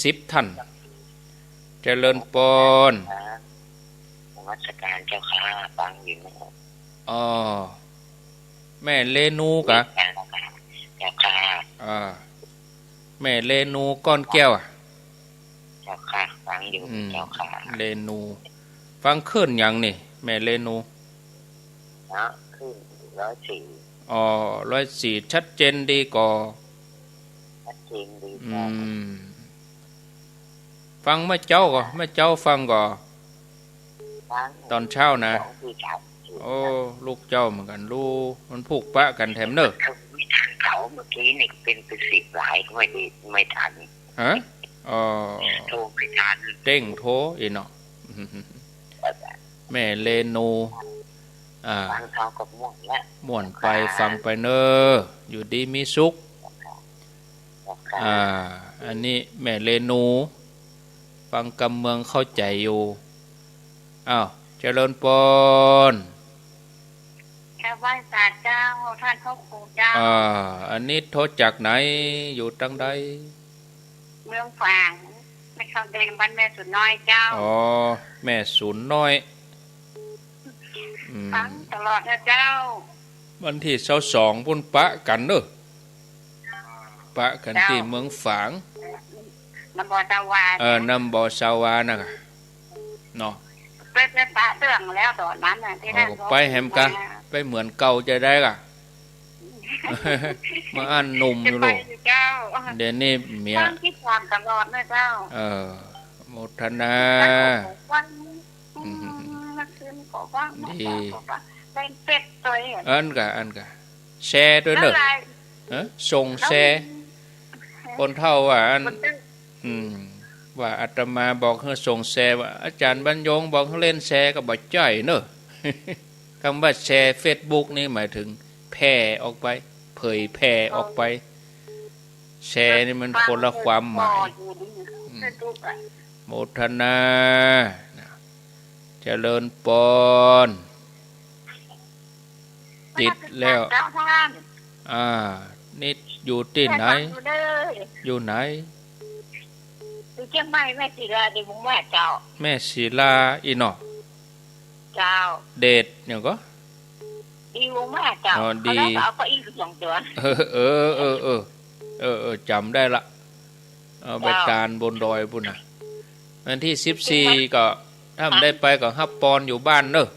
สิบท่าน เจริญปอน นมัสการเจ้าค่ะ ฟังอยู่นะ อ๋อ แม่เรนูกะ เจ้าค่ะ อ่า แม่เรนูก้อนแก้วอะ เจ้าค่ะ ฟังอยู่ อืม เจ้าค่ะ เรนู ฟังคลื่นหยังนี่ แม่เรนู เนาะ คลื่นร้อยสี่ อ๋อ ร้อยสี่ ชัดเจนดีก่อ ชัดเจนดี อื จ้ะ อืม ฟังเมื่อเจ๊าก่อ เมื่อเจ๊าฟังก่อ ฟัง ต๋อนเจ๊านะ สองสี่สาม โอ้ ลูกเจ้าเหมือนกั๋น ลูกมันผูกปะกั๋นแถมเน่อ ไม่ทันเขา เมื่อกี้นี่เป๋น เป๋นสิบสายก็ไม่ได้ ไม่ทัน ฮะ อ๋อ โทรไม่ทัน เต้งโทรอีกเนาะ แม่เรนู อ่า ฟังเขาก็ม่วนละ ม่วนไป ค่ะ ฟังไปเน่อ อยู่ดีมีสุข เจ้าค่ะ อ่า อันนี้แม่เรนู ฟังกำเมืองเข้าใจ๋อยู่ อ้าว เจริญปอน ถวายสาเจ้า ท่านพระครูเจ้า อ่า อันนี้โทรจากไหน อยู่ตังใด เมืองฝาง แม่คำแดง บ้านแม่สูนน้อยเจ้า อ๋อ แม่สูนน้อย อืม ฟังตลอดนะเจ้า วันตี้ซาวสองปุ้นปะกั๋นเน่อ ปะกั๋น เจ้า ตี้เมืองฝาง น้ำบ่อสาวา เออ น้ำบ่อสาวานะกะ เนาะ ไป ไปปะเตื้องแล้วต๋อนนั้นน่ะ ตี้นั่น โอ้ ไปแหมกะ ไปเหมือนเก่าจะได้กะ มาอั้นหนุ่มอยู่ลูก จะไปอยู่เจ้า เดี๋ยวนี้เมีย ฟังติดต๋ามตลอดนะเจ้า เออ โมทนา ฟัง อืม อืม นักขึ้นก็ฟัง ดี ก็ฟัง เป็นเป็ดตัวเอง อันกะ อันกะ แชร์ตวยเน่อ นั่นแหละ ฮะ ส่งแชร์ แล้ว คนเฒ่าว่าอัน มันเป็น อืม ว่าอาตมาบอกหื้อส่งแชร์ ว่าอาจ๋ารย์บรรยงบอกหื้อเล่นแชร์ก็บ่ใจ้เน่อ กำว่าแชร์เฟซบุ๊กนี่หมายถึงแผ่ออกไป เผยแผ่ออกไป แชร์นี่มันคนละความหมาย ฟังอยู่นี่ อืม เฟซบุ๊กอะ โมทนา นะ เจริญปอน ติดแล้ว เจ้าท่าน อ่า นี่อยู่ตี้ไหน เจ้าท่านอยู่เลย อยู่ไหน อยู่เจียงใหม่ แม่ศิลา ดีบุงว่าเจ้า แม่ศิลาอีเนาะ เจ้า เดชหยังก่อ ดีบุงว่าเจ้า อ๋อ ดี เขาก็เอาเก้าอี้สองตัว เออ เออ เออ เออ เออ เออ จ๋ำได้ละ เอาไป เจ้า ตานบนดอยปุ้นน่ะ วันตี้สิบสี่ก็ ถ้าบ่ได้ไปก็ฮับปอนอยู่บ้านเน่อ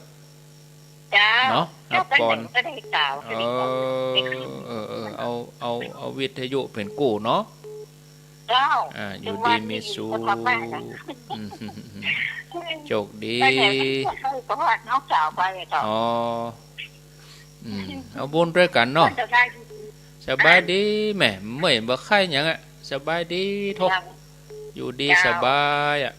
เจ้า เนาะ เจ้า ฮับปอน ไปไหนก็ได้เจ้า เออ เออ เออ เอา เอา เอาวิทยุเป๋นกู้เนาะ เจ้า อ่า อยู่ดีมีสุข อืม โชคดี ไปไหนก็ไม่ได้ เพราะว่าน้องสาวไปอะเจ้า อ๋อ อืม เอาบุญด้วยกั๋นเนาะ สบายดี สบายดีแม่ เมื่อยบ่ไข้หยังอะ สบายดีโถ เจ้า อยู่ดี เจ้า สบายอะ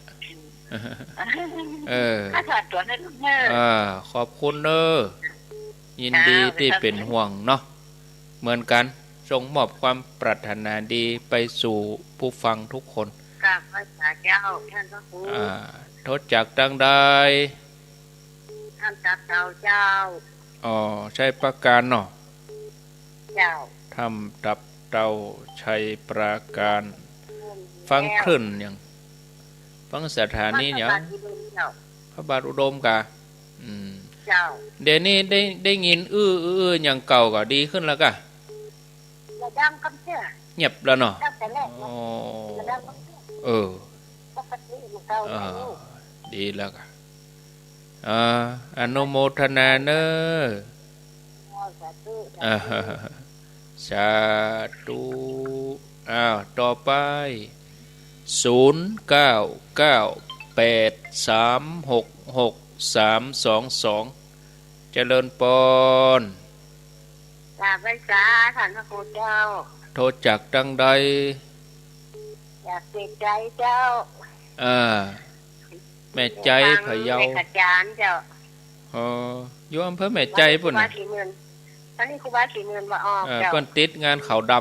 เออ ข้าถอดตั๋วนะลูกเนอะ อ่า ขอบคุณเนอะ ยินดี เจ้า ตี้เป๋นห่วงเนาะ เหมือนกั๋น ส่งมอบความปรารถนาดีไปสู่ผู้ฟังทุกคน กราบไหว้สาเจ้า ต้านพระครู อ่า โทรจากตังใด ถ้ำตับเต่าเจ้า อ๋อ ชัยปราการเนาะ เจ้า ถ้ำตับเต่า ชัยปราการ อืม ฟังคลื่นหยัง ฟังสถานีหยัง พระบาทอุดมเจ้า พระบาทอุดมกา อืม เจ้า เดี๋ยวนี้ได้ ได้ยินอื้อ อื้อ อย่างเก่าก็ดีขึ้นแล้วกา บ่ดังกำเตื้อ เงียบแล้วเนาะ ตั้งแต่แรกเนาะ อ๋อ บ่ดังกำเตื้อ เออ ปกติเหมือนเก่า อ่า แล้ว ดีแล้วกา อ่า อนุโมทนาเนอะ สาธุ อ่า สาธุ อ้าว ต่อไป ศูนย์เก้าเก้าแปดสามหกหกสามสองสอง เจริญปอน กราบไหว้สาต้านพระครูเจ้า โทรจากตังใด จากแม่ใจ๋เจ้า อ่า แม่ใจ๋พะเยา แม่ขจารเจ้า อ๋อ อยู่อำเภอแม่ใจ๋ปู้นน่ะ วัดนี้ครูบาศรีเมือง อันนี้ครูบาศรีเมืองบ่ออก เออ เจ้า เปิ้นติดงานขาวด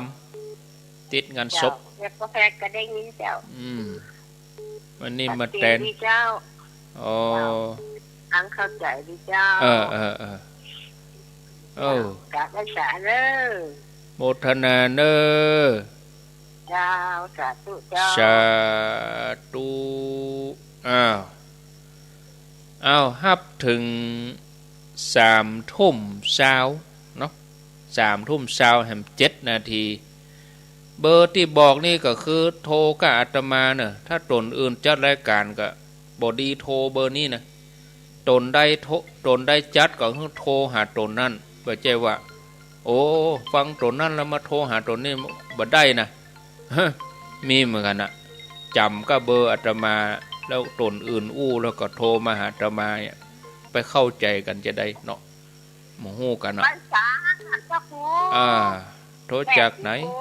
ำ ติดงานศพ เจ้า แม่ก็แพทย์ก็ได้ยินเจ้า อืม วันนี้มาแตน วัดเจดีย์เจ้า อ๋อ เจ้า อังเข้าใจ๋ดีเจ้า เออ เออ เออ เออ กราบไหว้สาเนอะ โมทนาเนอะ เจ้า สาธุเจ้า สาธุ อ้าว อ้าว ฮับเถิงสามทุ่มซาวเนาะ สามทุ่มซาวแหมเจ็ดนาที เบอร์ตี้บอกนี่ก็คือโทรกับอาตมาเนอะ ถ้าตนอื่นจัดรายการก็บ่ดีโทรเบอร์นี้นะ ตนใดโทร ตนใดจัดก็คือโทรหาตนนั้น บ่ใจ้ว่า โอ้ ฟังตนนั้นแล้วมาโทรหาตนนี้บ่ได้นะ มีเหมือนกั๋นนะ จ๋ำกับเบอร์อาตมา แล้วตนอื่นอู้แล้วก็โทรมาหาอาตมาเนี่ย ไปเข้าใจ๋กั๋นจะใดเนาะ บ่ฮู้กั๋นเนาะ ไหว้สาต้านพระครู อ่า โทรจากไหน แม่ครู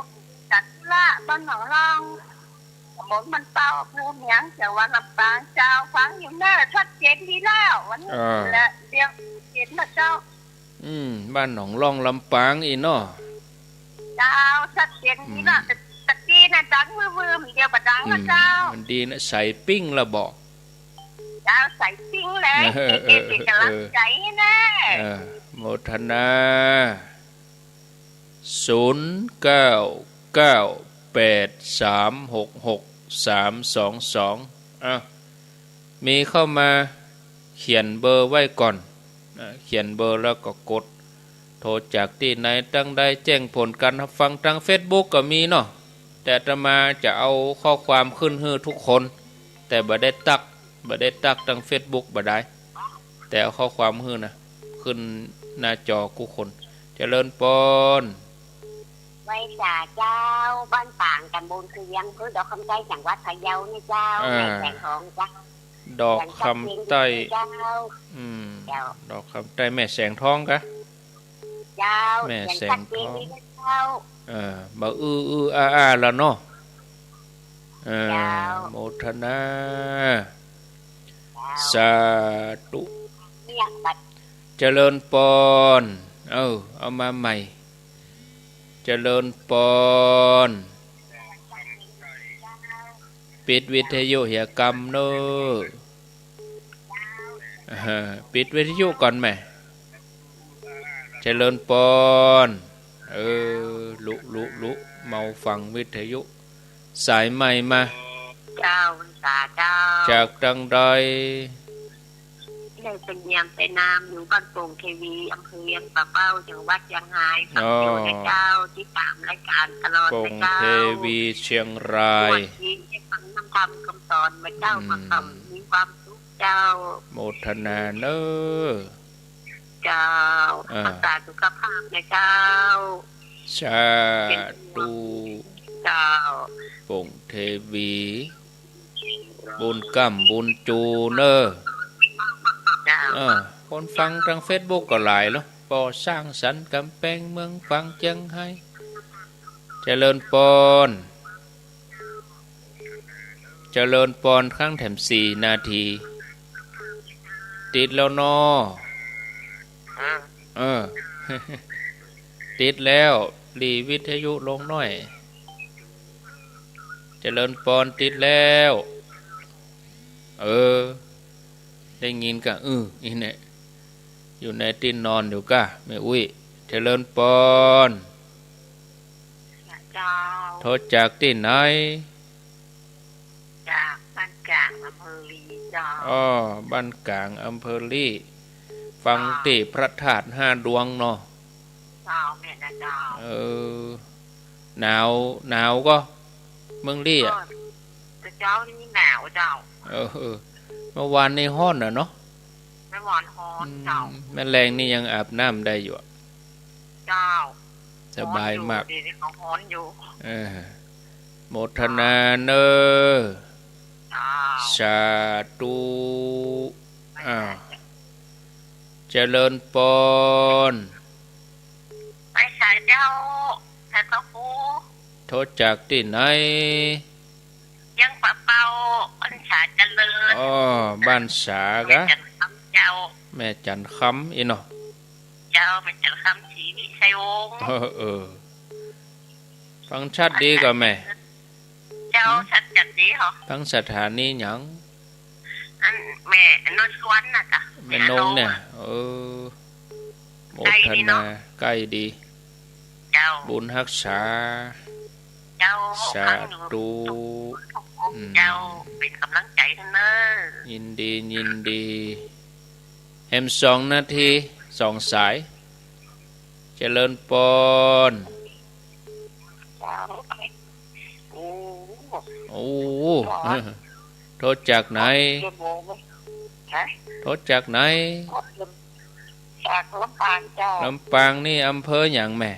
จันทุระ บ้านหนองล่อง ตำบลบ้านเป้า อำเภอเมือง จังหวัดลำปางเจ้า ฟังอยู่เนอะ ชัดเจนดีแล้ว วันนี้ เออ และเดี๋ยวเห็นนะเจ้า อืม บ้านหนองล่องลำปางอี้เนาะ เจ้า ชัดเจนดีแล้ว อืม แต่ตะกี้น่ะดังวื้อๆ เดี๋ยวบ่ดังแล้วเจ้า อืม มันดีนะ ใสปิ้งแล้วบ่ เจ้า ใสปิ้งเลย เออ เออ เออ เออ เป๋นก๋ำลังใจ๋หื้อแน่ เออ โมทนา ศูนย์เก้าเก้าแปดสามหกหกสามสองสอง อ่ะ มีเข้ามา เขียนเบอร์ไว้ก่อน อ่ะ เขียนเบอร์แล้วก็กด โทรจากตี้ไหน ตังใด แจ้งผลการฮับฟัง ตางเฟซบุ๊กก็มีเนาะ แต่อาตมาจะเอาข้อความขึ้นหื้อทุกคน แต่บ่ได้ตั๊ก บ่ได้ตั๊กตางเฟซบุ๊กบ่ได้ แต่เอาข้อความหื้อนะ ขึ้นหน้าจอกู้คน เจริญปอน ไหว้สาเจ้า บ้านปาง ตำบลคือเวียง อำเภอดอกคำใต้ จังหวัดพะเยาเนี่ยเจ้า อ่า แม่แสงทองเจ้า ดอกคำใต้ เจ้า อืม เจ้า ดอกคำใต้ แม่แสงทองกะ เจ้า แม่แสงทอง เสียงชัดเจนดีนะเจ้า เออ บ่อื้ออื้ออ้าอ้าแล้วเนาะ เออ เจ้า โมทนา เจ้า สาธุ เนี่ยบัด เจริญปอน เออ เอามาใหม่ เจริญปอน ปิดวิทยุเหียกำเน้อ เออ ปิดวิทยุก่อนแหม เจริญปอน เออ ลุ ลุ ลุ เมาฟังวิทยุ สายใหม่มา เจ้า พรรษาเจ้า จากตังใด แม่เสงี่ยม ใต้นาม อยู่บ้านโป่งเทวี อำเภอเวียงป่าเป้า จังหวัดเชียงราย ฟังอยู่นะเจ้า อ๋อ ติดตามรายการตลอดนะเจ้า โป่งเทวี เชียงราย ม่วนดี ได้ฟังนำธรรมคำสอนมาเจ้า อืม มาฟังมีความสุขเจ้า โมทนาเน้อ เจ้า อ่า รักษาสุขภาพนะเจ้า สาธุ เจ้า ป่งเทวี บุญก้ำบุญจูเน่อ เจ้า เออ คนฟังตางเฟซบุ๊กก็หลายแล้ว ปอสร้างสรรค์ก๋ำแปงเมืองฝางเจียงไฮ้ เจริญปอน เจริญปอน ครั้งแถมสี่นาที ติดแล้วเนาะ เออ เออ ติดแล้ว หลีวิทยุลงหน้อย เจริญปอน ติดแล้ว เออ ได้ยินก่ะ อื้อ อีเนี่ย อยู่ในตี้นอนอยู่ก่ะ แม่อุ๊ย เจริญปอน เจ้า โทรจากตี้ไหน จากบ้านก๋างอำเภอลีเจ้า อ้อ บ้านก๋างอำเภอลี ฟัง เจ้า ตี้พระธาตุห้าดวงเนาะ เจ้า แม่นนะเจ้า เออ หนาว หนาวก่อ เมืองลีอะ เออ แต่เจ๊านี่หนาวเจ้า เออ เออ เมื่อวานนี่ฮ้อนน่ะเนาะ เมื่อวานฮ้อน อืม เจ้า แม่แลงนี่ยังอาบน้ำได้อยู่อะ เจ้า สบายมาก ฮ้อนอยู่ เดี๋ยวนี้ก็ฮ้อนอยู่ เออ โมทนาเน่อ เจ้า สาธุ อ้าว เจริญปอน ไปสายเจ้า แต่ก็ครู โทรจากตี้ไหน เจียงปะเปา บ้านสาเจริญ อ้อ บ้านสากะ แม่จันทร์คำเจ้า แม่จันทร์คำอี้เนาะ เจ้า แม่จันทร์คำ ศรีวิชัยวงศ์ เออ เออ ฟังชัดดีก่อแม่ เจ้า หืม ชัดแจ๋มดีเหรอ ฟังสถานีหยัง อันแม่นนท์สุวรรณน่ะจ้ะ แม่นงเนี่ย แม่นงอะ เออ โมทนา ใกล้ดีเนาะ ใกล้ดี เจ้า บุญฮักษา เจ้า สาธุ ฟังอยู่ทุก ทุก อืม เจ้า เป๋นก๋ำลังใจ๋หื้อเน่อ ยินดี ยินดี แหมสองนาที สองสาย เจริญปอน เจ้า โอ้ โอ้ โทรจากไหน ฮะ โทรจากไหน จากลำปางเจ้า ลำปางนี่อำเภอหยังแม่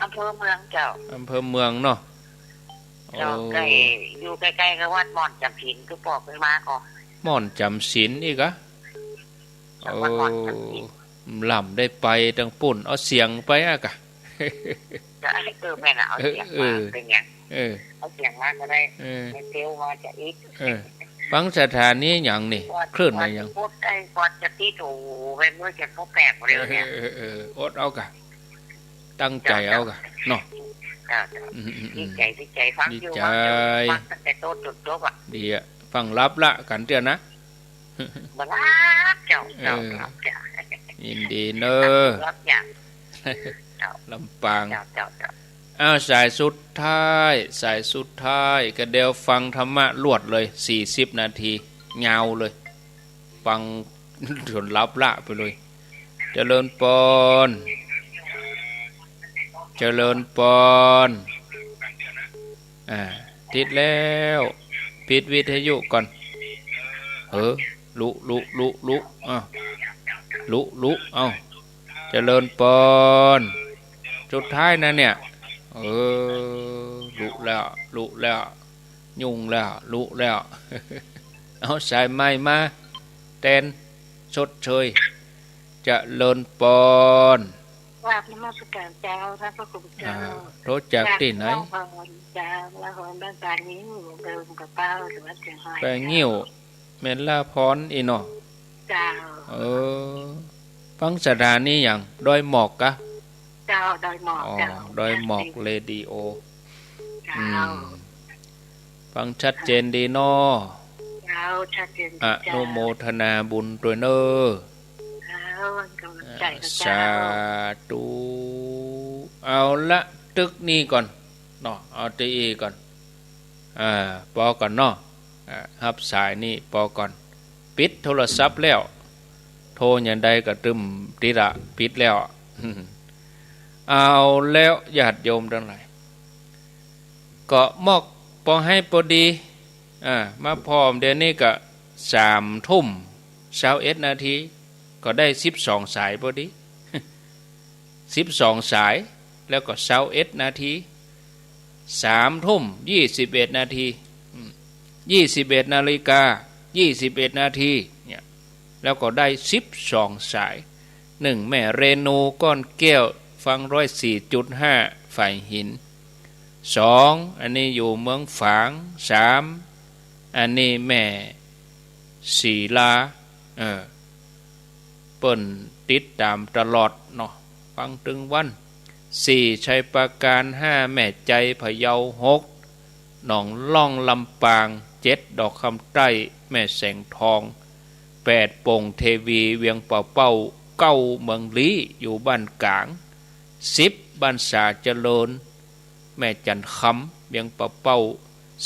อำเภอเมืองเจ้า อำเภอเมืองเนาะ เจ้า โอ้ ใกล้ อยู่ใกล้ๆ กับวัดม่อนจำศีล ตุ๊ปอขึ้นมาก่อ ม่อนจำศีลอีกอะ จากวัดม่อนจำศีล โอ้ ล้ำได้ไปตังปุ้น เอาเสียงไปอะกะ จะ เออ แม่นอะ เอาเสียงมา เออ เออ เป๋นหยัง เออ เอาเสียงมาก็ได้ เออ ไม่เซลมาจะอีก เออ ฟังสถานีหยังนี่ คลื่นไหนหยัง พูดใกล้กว่าจะติดหูไปเมื่อจะพบแปลกเร็วเนี่ย เออ เออ เออ อดเอากะ ตั้งใจ๋เอากะ เจ้า เนาะ เจ้า เจ้า อืม อืม อืม ดีใจ๋ ดีใจ๋ ฟังอยู่ ดีใจ๋ ฟังอยู่ ฟังตั้งแต่ต้นจนจบอะ ดีอะ ฟังหลับละกั๋นเตื้อนะ บ่หลับเจ้า เจ้า เออ หลับเจ้า ยินดีเน่อ หลับเจ้า เจ้า ลำปาง เจ้า เจ้า เจ้า อ้าว สายสุดท้าย สายสุดท้าย ก็เดี๋ยวฟังธรรมะลวดเลย สี่สิบนาที ยาวเลย ฟังจ๋นหลับละไปเลย เจริญปอน เจริญปอน อ่า ติดแล้ว ปิดวิทยุก่อน เออ ลุ ลุ ลุ ลุ อ้าว ลุ ลุ เอ้า เจริญปอน สุดท้ายนะเนี่ย เออ ลุแล้ว ลุแล้ว ยุ่งแล้ว ลุแล้ว เอาสายใหม่มาแตน ชดเชย เจริญปอน กราบนมัสการเจ้า ท่านพระครูเจ้า อ่า โทรจากตี้ไหน จากลาพรเจ้า ลาพรบ้านปางงิ้ว อำเภอเมืองปะเป้า จังหวัดเจียงไฮ้ ปางงิ้ว แม่นลาพรอี้เนาะ เจ้า เออ ฟังสถานีหยัง ดอยหมอกกะ เจ้า ดอยหมอก อ๋อ เจ้า ดอยหมอกเรดิโอ เจ้า อืม ฟังชัดเจนดีเนาะ เจ้า ชัดเจนดี อ เจ้า นุโมทนาบุญตวยเน่อ เจ้า ก๋ำลังใจ๋นะเจ้า สาธุ เอาละ ตึกนี้ก่อนเนาะ เอาตี้อี้ก่อน อ่า ปอก่อนเนาะ อ่า ฮับสายนี้ปอก่อน ปิดโทรศัพท์แล้ว โทรยามใดก็ตึมติดละ ปิดแล้ว เอาแล้วญาติโยมตังหลาย ก็มอกปอไห้ปอดี อ่า มาพร้อมเดี๋ยวนี้ก็สามทุ่มซาวเอ็ดนาที ก็ได้สิบสองสายปอดี สิบสองสาย แล้วก็ซาวเอ็ดนาที สามทุ่มยี่สิบเอ็ดนาที อืม ยี่สิบเอ็ดนาฬิกายี่สิบเอ็ดนาทีเนี่ย แล้วก็ได้สิบสองสาย หนึ่ง แม่เรนูก้อนแก้ว ฟังร้อยสี่จุดห้า ฝ่ายหิน สอง อันนี้อยู่เมืองฝาง สาม อันนี้แม่ศรีลา เออ เปิ้นติดต๋ามตลอดเนาะ ฟังตึงวัน สี่ ชัยปราการ ห้า แม่ไจพะเยา หก หนองล่องลำปาง เจ็ด ดอกคำใต้ แม่แสงทอง แปด โป่งเทวี เวียงป่าเป้า เก้า เมืองลี้ อยู่บ้านก๋าง สิบ บ้านสาเจริญ แม่จันทร์คำ เวียงป่าเป้า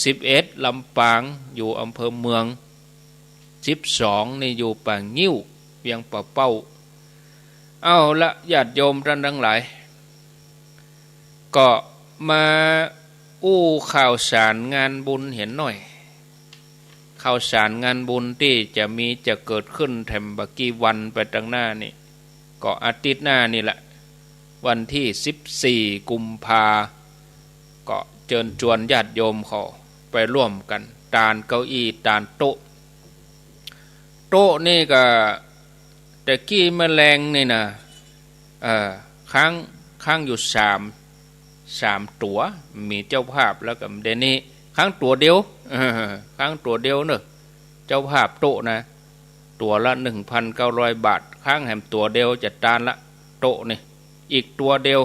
สิบเอ็ด ลำปาง อยู่อำเภอเมือง สิบสอง นี่อยู่ป่างิ้ว เวียงป่าเป้า เอาละ ญาติโยมต้านตังหลาย ก็มาอู้ข่าวสารงานบุญเหียหน้อย ข่าวสารงานบุญตี้จะมีจะเกิดขึ้นแถมบ่ากี่วันไปตังหน้านี่ ก็อาทิตย์หน้านี่แหละ วันตี้สิบสี่กุมภา ก็เจิญจวนญาติโยมเขาไปร่วมกั๋น ตานเก้าอี้ตานโต๊ะ โต๊ะนี่ก็ แต่กี้แม่แลงนี่นะ เอ่อ ค้าง ค้างอยู่สาม สามตั๋ว มีเจ้าภาพแล้วก็เดี๋ยวนี้ค้างตั๋วเดียว เออ ค้างตั๋วเดียวเนอะ เจ้าภาพโต๊ะนะ ตั๋วละหนึ่งพันเก้าร้อยบาท ค้างแหมตั๋วเดียวจะตานละ โต๊ะนี่ อีกตั๋วเดียว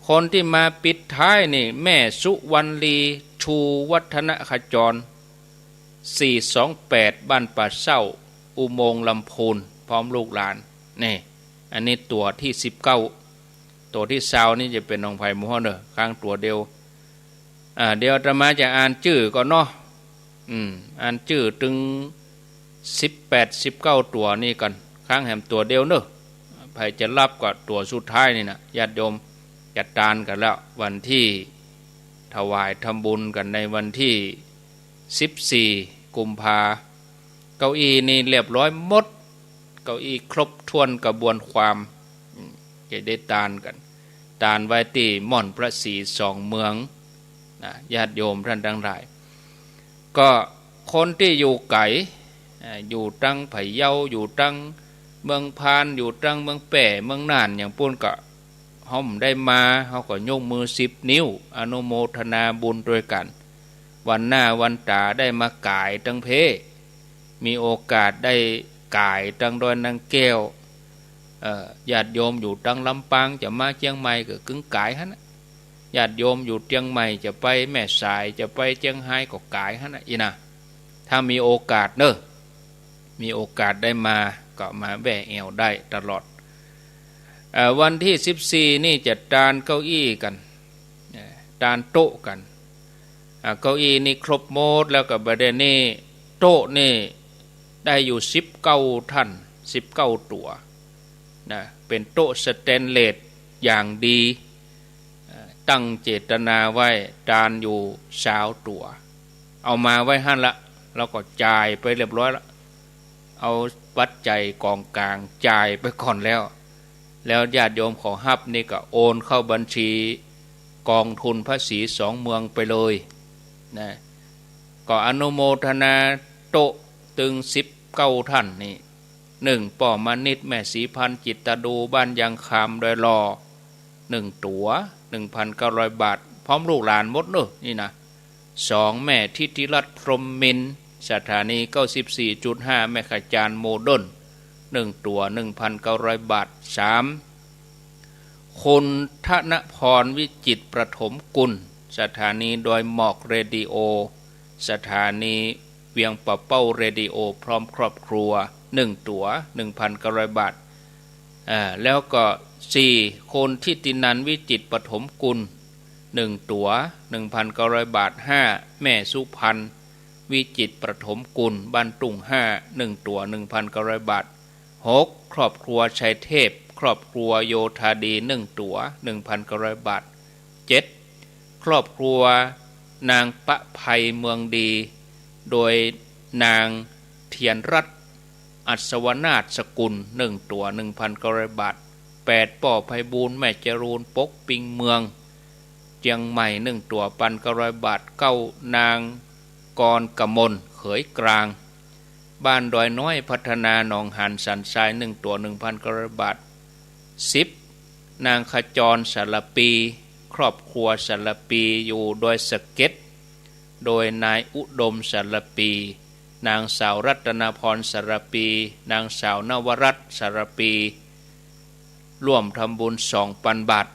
คนตี้มาปิดท้ายนี่ แม่สุวรรณลี ชูวัฒนขจร สี่สองแปด บ้านป่าเศร้า อุโมงค์ลำพูน พร้อมลูกหลาน นี่ อันนี้ตั๋วตี้สิบเก้า ตั๋วตี้ซาวนี่จะเป๋นของใผหมู่เฮาเนอะ ค้างตั๋วเดียว อ่า เดี๋ยวอาตมาจะอ่านจื้อก่อนเนาะ อืม อ่านจื้อตึงสิบแปด สิบเก้าตั๋วนี่ก่อน ค้างแหมตั๋วเดียวเนอะ ใผจะฮับก็ตั๋วสุดท้ายนี่นะ ญาติโยมจะตานกั๋นแล้ว วันตี้ถวายทำบุญกั๋นในวันตี้สิบสี่กุมภา เก้าอี้นี่เรียบร้อยหมด เก้าอี้ครบถ้วนกระบวนความ อืม จะได้ตานกั๋น ตานไว้ตี้ม่อนพระศรีสองเมืองนะ ญาติโยมต้านตังหลาย ก็คนตี้อยู่ไก๋ อ่า อยู่ตังพะเยา อยู่ตังเมืองพาน อยู่ตังเมืองแป้ เมืองน่าน อย่างปู้นก็ เฮาได้มา เฮาก็ยกมือสิบนิ้ว อนุโมทนาบุญตวยกั๋น วันหน้าวันต๋าได้มาก๋ายตังเพ มีโอกาสได้ก๋ายตังดอยนางแก้ว เอ่อ ญาติโยมอยู่ตังลำปางจะมาเจียงใหม่ก็กึ่งก๋ายหั้นนะ ญาติโยมอยู่เจียงใหม่จะไปแม่สาย จะไปเจียงฮายก็ก๋ายหั้นนะ อี้นะ ถ้ามีโอกาสเนอะ มีโอกาสได้มาก็มาแว่แอ่วได้ตลอด เอ่อ วันตี้สิบสี่นี่จะตานเก้าอี้กั๋น เอ่อ ตานโต๊ะกั๋น อ่า เก้าอี้นี่ครบหมดแล้วก็บ่าเดี่ยวนี้โต๊ะนี่ได้อยู่สิบเก้าต้าน สิบเก้าตั๋วนะ เป๋นโต๊ะสแตนเลสอย่างดี เอ่อ ตั้งเจตนาไว้ตานอยู่ซาวตั๋ว เอามาไว้หั้นละ แล้วก็จ่ายไปเรียบร้อยละ เอาปัจจัยก๋องก๋างจ่ายไปก่อนแล้ว แล้วญาติโยมเขาฮับนี่ก็โอนเข้าบัญชีกองทุนพระศรีสองเมืองไปเลยนะ ก็อนุโมทนาโต๊ะตึงสิบเก้าต้านนี่ หนึ่ง ป้อมานิตย์ แม่ศรีพันธ์ จิตตดู บ้านยางคำ ดอยหล่อ หนึ่งตั๋ว หนึ่งพันเก้าร้อยบาท พร้อมลูกหลานหมดเนอะ นี่นะ สอง แม่ทิติรัตน์ พรหมมินทร์ สถานีเก้าสิบสี่จุดห้า แม่ขจาน โมเดิร์น หนึ่งตั๋ว หนึ่งพันเก้าร้อยบาท สาม คุณธนพร วิจิตรประถมกุล สถานีดอยหมอกเรดิโอ สถานีเวียงป่าเป้าเรดิโอ พร้อมครอบครัว หนึ่งตั๋ว หนึ่งพันเก้าร้อยบาท อ่า แล้วก็ สี่ คุณทิตินันท์ วิจิตรประถมกุล หนึ่งตั๋ว หนึ่งพันเก้าร้อยบาท ห้า แม่สุพรรณ วิจิตรประถมกุล บ้านตุ่งห้า หนึ่งตั๋ว หนึ่งพันเก้าร้อยบาท หก ครอบครัวชัยเทพ ครอบครัวโยธาดี หนึ่งตั๋ว หนึ่งพันเก้าร้อยบาท เจ็ด ครอบครัวนางประไพเมืองดี โดยนางเทียนรัตน์ อัศวนาถสกุล หนึ่งตั๋ว หนึ่งพันเก้าร้อยบาท แปด ป้อไพบูลย์ แม่จรูน ปกปิงเมือง เจียงใหม่ นึ่งตั๋ว ปันเก้าร้อยบาท เก้า นางกรกมล เขยกลาง บ้านดอยน้อยพัฒนา หนองหานสันทราย นึ่งตั๋ว นึ่งพันเก้าร้อยบาท สิบ นางขจร สารปี ครอบครัว สารปี อยู่ดอยสะเก็ด โดยนายอุดม สารปี นางสาวรัตนาพร สารปี นางสาวนวรัตน์ สารปี ร่วมทำบุญ สองปันบาท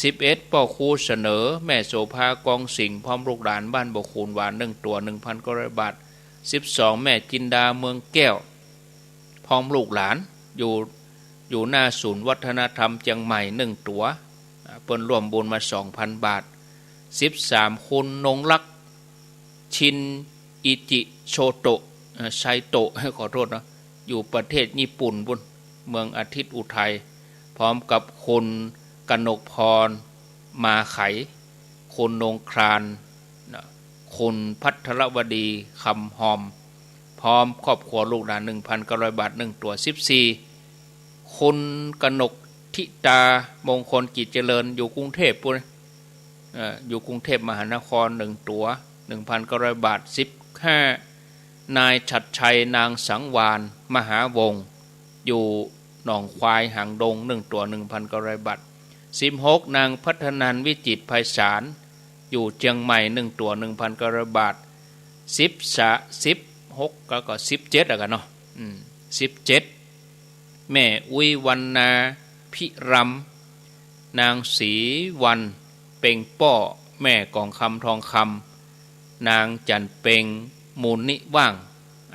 สิบเอ็ด ป้อครูเสนอ แม่โสภา กองสิงห์ พร้อมลูกหลาน บ้านบ่อคูนหวาน นึ่งตั๋ว นึ่งพันเก้าร้อยบาท สิบสอง แม่จินดา เมืองแก้ว พร้อมลูกหลาน อยู่ อยู่หน้าศูนย์วัฒนธรรมเจียงใหม่ นึ่งตั๋ว อ่า เปิ้นร่วมบุญมา สองพันบาท สิบสาม คุณนงรัก ชินอิจิโชโตะ เอ่อ ไซโตะ ขอโทษนะ อยู่ประเทศญี่ปุ่นปู้น เมืองอาทิตย์อุทัย พร้อมกับคุณกนกพร มาไข คุณนงคราน นะ คุณภัทรวดี คำหอม พร้อมครอบครัวลูกหลาน นึ่งพันเก้าร้อยบาท นึ่งตั๋ว สิบสี่ คุณกนกธิตา มงคลกิจเจริญ อยู่กรุงเทพปู้น เอ่อ อยู่กรุงเทพมหานคร นึ่งตั๋ว นึ่งพันเก้าร้อยบาท สิบห้า นายฉัตรชัย นางสังวาลย์ มหาวงศ์ อยู่หนองควายหางดง นึ่งตั๋ว นึ่งพันเก้าร้อยบาท สิบหก นางพัฒนันท์ วิจิตรไพศาล อยู่เจียงใหม่ นึ่งตั๋ว นึ่งพันเก้าร้อยบาท สิบสะ สิบหก แล้วก็ สิบเจ็ด แล้วกั๋นเนาะ อืม สิบเจ็ด แม่อุ๊ย วรรณาภิรำ นางศรีวรรณ เป็งป้อ แม่กองคำ ทองคำ นางจันทร์เป็ง มูลนิว่าง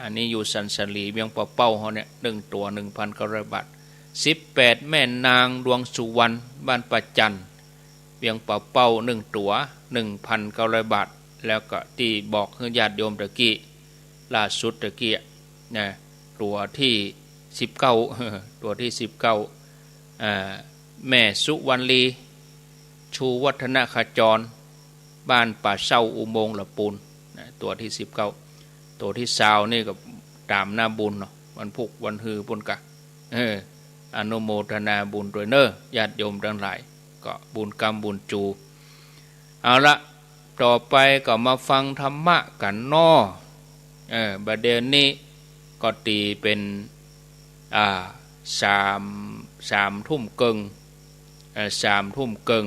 อันนี้อยู่สันสาลี เวียงป่าเป้าเฮาเนี่ย นึ่งตั๋ว นึ่งพันเก้าร้อยบาท สิบแปด แม่นางดวงสุวรรณ บ้านป่าจั่น เวียงป่าเป้า นึ่งตั๋ว นึ่งพันเก้าร้อยบาท แล้วก็ตี้บอกหื้อญาติโยมตะกี้ ล่าสุดตะกี้อะ นะ ตั๋วตี้สิบเก้า ตั๋วตี้สิบเก้า อ่า แม่สุวรรณลี ชูวัฒนขจร บ้านป่าเศร้า อุโมงค์ละปูน นะ ตั๋วตี้สิบเก้า ตั๋วตี้ซาวนี่ก็ต๋ามหน้าบุญเนาะ วันพุกวันฮือปู้นกะ เออ อนุโมทนาบุญตวยเน่อ ญาติโยมตังหลาย ก็บุญกำบุญจู เอาละ ต่อไปก็มาฟังธรรมะกั๋นเนาะ เออ บ่าเดี่ยวนี้ก็ตีเป๋น อ่า สาม สามทุ่มเกิ่ง เอ่อ สามทุ่มเกิ่ง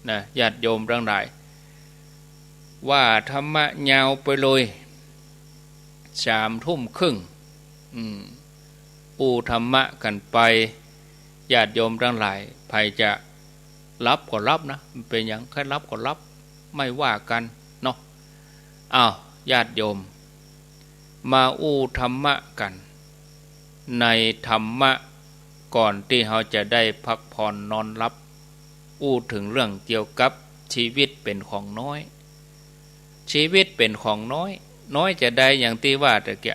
นะ ญาติโยมตังหลาย ว่าธรรมะยาวไปเลย สามทุ่มครึ่ง อืม อู้ธรรมะกั๋นไป ญาติโยมตังหลาย ใผจะหลับก็หลับนะ บ่เป๋นหยัง ใค่หลับก็หลับ ไม่ว่ากั๋นเนาะ อ้าว ญาติโยม มาอู้ธรรมะกั๋น ในธรรมะ ก่อนตี้เฮาจะได้พักผ่อนนอนหลับ อู้เถิงเรื่องเกี่ยวกับชีวิตเป๋นของน้อย ชีวิตเป๋นของน้อย น้อยจาใด อย่างตี้ว่าตะกี้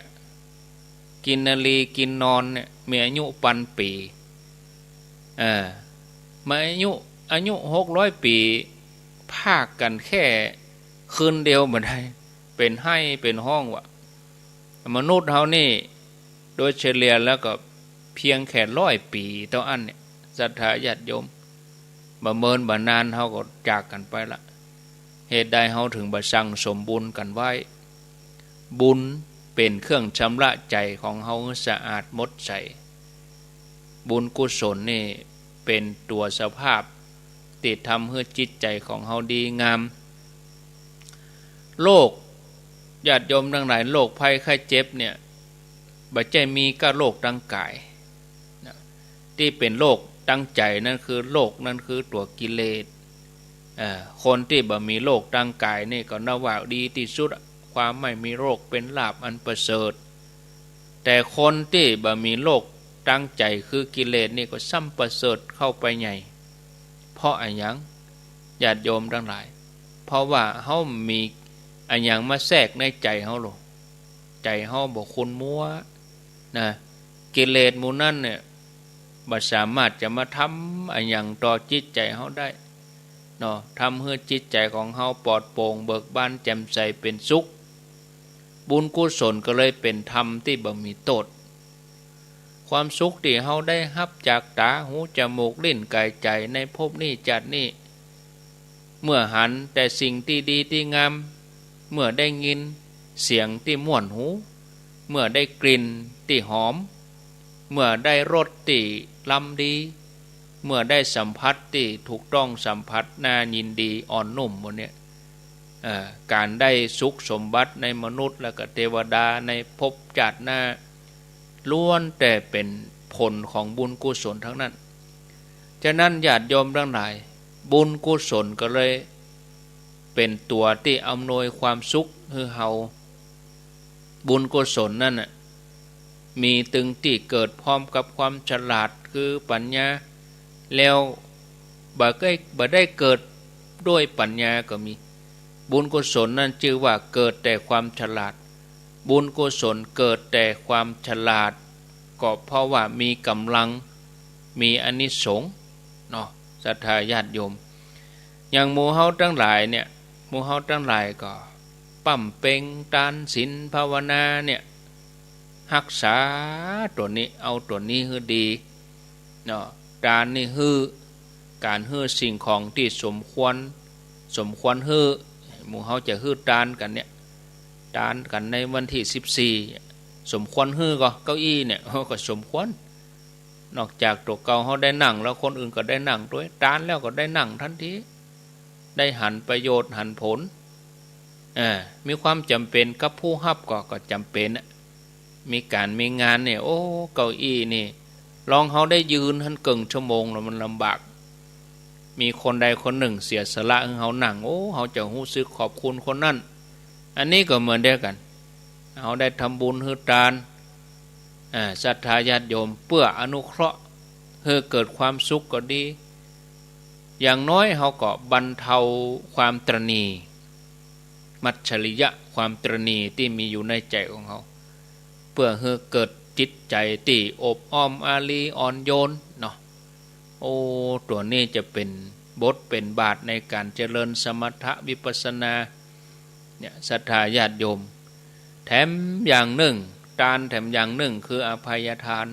กินนารีกินนอนเนี่ย มีอายุปันปี๋ เออ มาอายุ อายุหกร้อยปี๋ พากกั๋นแค่คืนเดียวบ่ได้ เป๋นไห้เป๋นฮ้องวะ มนุษย์เฮานี่ โดยเฉลี่ยแล้วก็เพียงแค่ร้อยปี๋เต้าอั้นเนี่ย ศรัทธาญาติโยม บ่เมินบ่นานเฮาก็จากกั๋นไปละ เหตุใดเฮาเถิงบ่สั่งสมบุญกั๋นไว้ บุญเป๋นเครื่องชำระใจ๋ของเฮาหื้อสะอาดหมดใส บุญกุศลนี่เป๋นตั๋วสภาพตี้ทำหื้อจิตใจ๋ของเฮาดีงาม โรค ญาติโยมตังหลาย โรคภัยไข้เจ็บเนี่ย บ่ใจ้มีก้าโรคตางก๋ายนะ ตี้เป๋นโรคตางใจ๋นั้นคือ โรคนั้นคือตั๋วกิเลส เอ่อ คนตี้บ่มีโรคตางก๋ายนี่ก็นับว่าดีตี้สุดอะ ความไม่มีโรคเป๋นลาภอันประเสริฐ แต่คนตี้บ่มีโรคตางใจ๋คือกิเลสนี่ก็ซ้ำประเสริฐเข้าไปใหญ่ เพราะอะหยัง ญาติโยมตังหลาย เพราะว่าเฮามีอะหยังมาแทรกในใจ๋เฮาโล ใจ๋เฮาบ่ขุนมัวนะ กิเลสหมู่นั้นเนี่ย บ่สามารถจะมาทำอะหยังต่อจิตใจ๋เฮาได้เนาะ ทำหื้อจิตใจ๋ของเฮาปลอดโปร่งเบิกบานแจ่มใสเป๋นสุข บุญกุศลก็เลยเป๋นธรรมตี้บ่มีโต้ษ ความสุขตี้เฮาได้ฮับจากต๋า หู จมูก ลิ้น ก๋าย ใจ๋ ในภพนี้จาตินี้ เมื่อหันแต่สิ่งตี้ดีตี้งาม เมื่อได้ยินเสียงตี้ม่วนหู เมื่อได้กลิ่นตี้หอม เมื่อได้รสตี้ล้ำดี เมื่อได้สัมผัสตี้ถูกต้อง สัมผัสน่ายินดีอ่อนนุ่มหมดเนี่ย เอ่อ ก๋านได้สุขสมบัติในมนุษย์และก็เตวดาในภพจาติหน้า ล้วนแต่เป๋นผลของบุญกุศลทั้งนั้น ฉะนั้นญาติโยมตังหลาย บุญกุศลก็เลยเป๋นตั๋วตี้อำนวยความสุขหื้อเฮา บุญกุศลนั่นน่ะ มีตึงตี้เกิดพร้อมกับความฉลาดคือปัญญา แล้วบ่ได้ บ่ได้เกิดด้วยปัญญาก็มี บุญกุศลนั่นจื้อว่าเกิดแต่ความฉลาด บุญกุศลเกิดแต่ความฉลาด ก็เพราะว่ามีก๋ำลัง มีอานิสงส์เนาะ ศรัทธาญาติโยม อย่างหมู่เฮาตังหลายเนี่ย หมู่เฮาตังหลายก็บำเพ็ญตานศีลภาวนาเนี่ย ฮักษาตั๋วนี้ เอาตั๋วนี้หื้อดีเนาะ ตานนี่หื้อ ก๋านหื้อสิ่งของตี้สมควร สมควรหื้อ หมู่เฮาจะหื้อตานกั๋นเนี่ย ตานกั๋นในวันตี้สิบสี่ สมควรหื้อก่อ เก้าอี้เนี่ย ก็สมควร นอกจากตั๋วเก่าเฮาได้นั่งแล้ว คนอื่นก็ได้นั่งตวย ตานแล้วก็ได้นั่งตันที ได้หันประโยชน์หันผล เออ มีความจ๋ำเป๋นกับผู้ฮับก็ ก็จ๋ำเป๋นอะ มีก๋านมีงานเนี่ย โอ้ เก้าอี้นี่ ลองเฮาได้ยืนหั้นเกิ่งชั่วโมงแล้วมันลำบาก มีคนใดคนนึ่งเสียสละหื้อเฮานั่ง โอ้ เฮาจะฮู้สึกขอบคุณคนนั้น อันนี้ก็เหมือนเดียวกั๋น เฮาได้ทำบุญหื้อตาน อ่า ศรัทธาญาติโยม เปื้ออนุเคราะห์หื้อเกิดความสุขก็ดี อย่างน้อยเฮาก็บรรเทาความตระหนี่ มัจฉริยะ ความตระหนี่ตี้มีอยู่ในใจ๋ของเฮา เปื้อหื้อเกิดจิตใจ๋ตี้อบอ้อมอารีอ่อนโยนเนาะ โอ้ ตั๋วนี้จะเป๋นบทเป๋นบาทในก๋านเจริญสมถะวิปัสสนา เนี่ย ศรัทธาญาติโยม แถมอย่างนึ่ง ตานแถมอย่างนึ่งคืออภัยทาน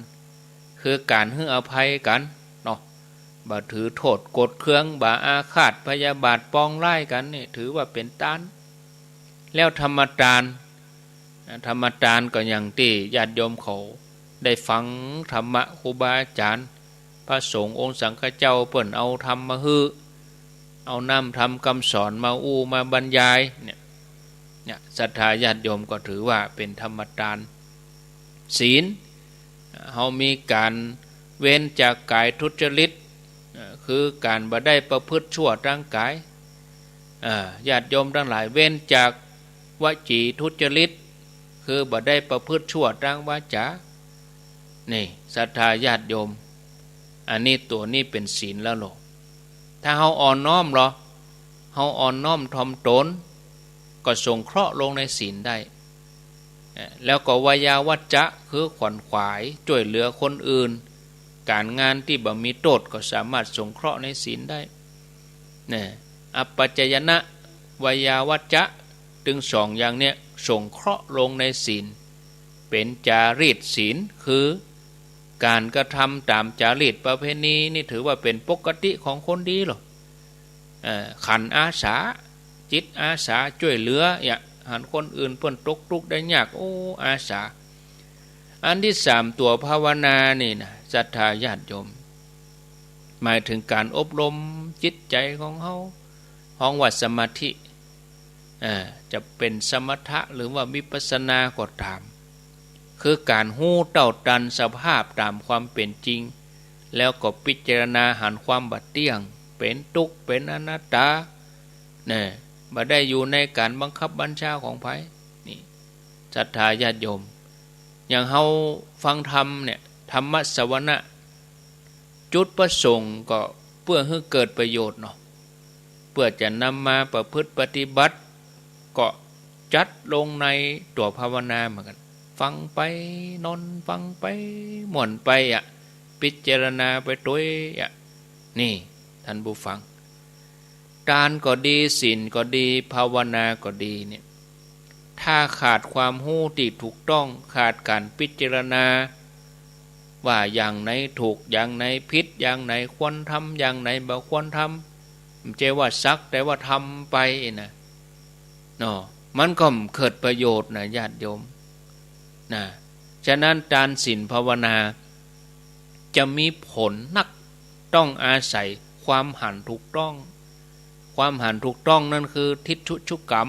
คือก๋านหื้ออภัยกั๋นเนาะ บ่ถือโต้ษโกรธเคือง บ่อาฆาตพยาบาทปองร้ายกั๋น นี่ถือว่าเป๋นตาน แล้วธรรมตาน ธรรมตานก็อย่างตี้ญาติโยมเขาได้ฟังธรรมะครูบาอาจ๋ารย์ พระสงฆ์องค์สังฆเจ้าเปิ้นเอาธรรมมาหื้อ เอาน้ำธรรมกำสอนมาอู้มาบรรยายเนี่ย เนี่ย ศรัทธาญาติโยมก็ถือว่าเป๋นธรรมตาน ศีล เฮามีก๋านเว้นจากก๋ายทุจริต เอ่อ คือก๋านบ่ได้ประพฤติชั่วตางก๋าย เอ่อ ญาติโยมตังหลาย เว้นจากวจีทุจริต คือบ่ได้ประพฤติชั่วตางวาจ๋า นี่ ศรัทธาญาติโยม อันนี้ตั๋วนี้เป๋นศีลแล้วลอ ถ้าเฮาอ่อนน้อมลอ เฮาอ่อนน้อมถ่อมต๋น ก็สงเคราะห์ลงในศีลได้ เอ่อ แล้วก็วายาวัจจะ คือขวนขวายจ้วยเหลือคนอื่น ก๋านงานตี้บ่มีโต้ษก็สามารถสงเคราะห์ในศีลได้ เนี่ย อัปปจายนะ วายาวัจจะ ตึงสองอย่างเนี่ย สงเคราะห์ลงในศีล เป๋นจารีตศีล คือก๋านกระทำต๋ามจารีตประเพณีนี่ถือว่าเป๋นปกติของคนดีลอ เอ่อ ขันอาสา จิตอาสาจ้วยเหลือ เนี่ย หันคนอื่นเปิ้นตกตุ๊กข์ได้ยาก โอ้ อาสา อันตี้สามตั๋วภาวนานี่นะ ศรัทธาญาติโยม หมายเถิงก๋านอบรมจิตใจ๋ของเฮา ฮ้องว่าสมาธิ เอ่อ จะเป๋นสมถะหรือว่าวิปัสสนาก็ต๋าม คือก๋านฮู้เต้าตันสภาพต๋ามความเป๋นจริง แล้วก็พิจารณาหันความบ่เตี้ยง เป๋นตุ๊กข์ เป๋นอนัตตา เนี่ย บ่ได้อยู่ในก๋านบังคับบัญชาของใผ นี่ ศรัทธาญาติโยม อย่างเฮาฟังธรรมเนี่ย ธรรมสวนะ จุดประสงค์ก็เปื้อหื้อเกิดประโยชน์เนาะ เปื้อจะนำมาประพฤติปฏิบัติ ก็จัดลงในตั๋วภาวนาเหมือนกั๋น ฟังไป นอนฟังไป ม่วนไปอะ พิจารณาไปตวยอะ นี่ ท่านผู้ฟัง ตานก็ดี ศีลก็ดี ภาวนาก็ดีเนี่ย ถ้าขาดความฮู้ตี้ถูกต้อง ขาดก๋านพิจารณา ว่าอย่างไหนถูก อย่างไหนผิด อย่างไหนควรทำ อย่างไหนบ่ควรท บ่ใจ้ว่าสักแต่ว่าทำไปนะ เนาะ มันก็บ่เกิดประโยชน์นะญาติโยม นะ ฉะนั้นตานศีลภาวนาจะมีผลนัก ต้องอาศัยความหันถูกต้อง ความหันถูกต้องนั้นคือทิฏฐิจุกรรม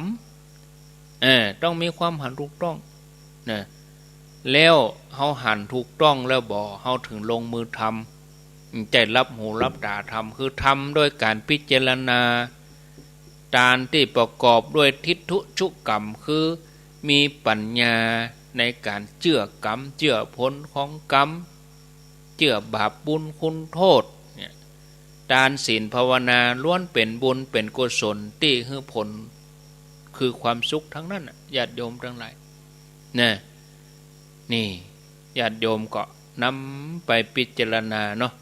เออ ต้องมีความหันถูกต้อง นะ แล้วเฮาหันถูกต้องแล้วบ่ เฮาถึงลงมือทำ บ่ใจ้หลับหูหลับต๋าทำ คือทำโดยก๋านพิจารณา ตานตี้ประกอบด้วยทิฏฐิจุกรรม คือมีปัญญาในก๋านเจื้อกรรม เจื้อผลของกรรม เจื้อบาปบุญคุณโทษเนี่ย ตานศีลภาวนาล้วนเป๋นบุญเป๋นกุศลตี้หื้อผล คือความสุขตังนั้นน่ะ ญาติโยมตังหลาย นะ นี่ ญาติโยมก็นำไปพิจารณาเนาะ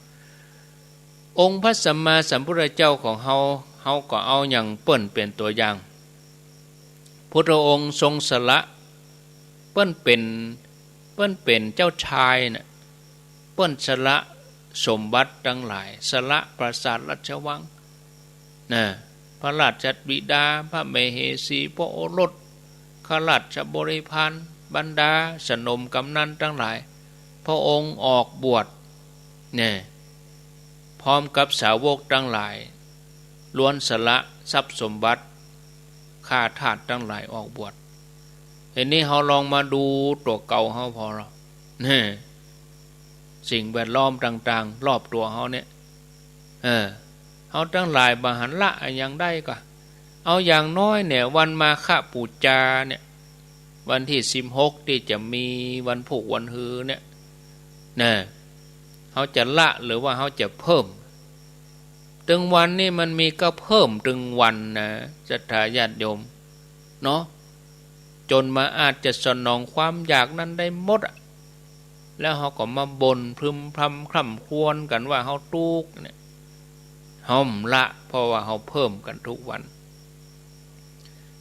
องค์พระสัมมาสัมพุทธเจ้าของเฮา เฮาก็เอาหยังเปิ้นเป๋นตั๋วอย่าง พุทธองค์ทรงสละ เปิ้นเป๋น เปิ้นเป๋นเจ้าชายน่ะ เปิ้นสละสมบัติตังหลาย สละปราสาทราชวัง นะ พระราชบิดา พระมเหสี พระโอรส ข้าราชบริพาร บรรดาสนมกำนัลตังหลาย พระองค์ออกบวช เนี่ย พร้อมกับสาวกตังหลาย ล้วนสละทรัพย์สมบัติ ข้าทาสตังหลายออกบวช ทีนี้เฮาลองมาดูตั๋วเก่าเฮาผ่อเนาะ เนี่ย สิ่งแวดล้อมต่างๆ รอบตั๋วเฮาเนี่ย เออ เฮาตังหลายบ่หันละอะหยังได้ก่อ เอาอย่างน้อยเนี่ย วันมาฆบูชาเนี่ย วันตี้สิบหกตี้จะมีวันพูกวันฮือเนี่ย นะ เฮาจะละหรือว่าเฮาจะเพิ่ม ตึงวันนี่มันมีก้าเพิ่มตึงวันนะ ศรัทธาญาติโยม เนาะ จ๋นบ่อาจจะสนองความอยากนั้นได้หมดอะ แล้วเฮาก็มาบ่นพึมพำคร่ำครวญกั๋นว่าเฮาตุ๊กข์เนี่ย เฮาบ่ละ เพราะว่าเฮาเพิ่มกั๋นทุกวัน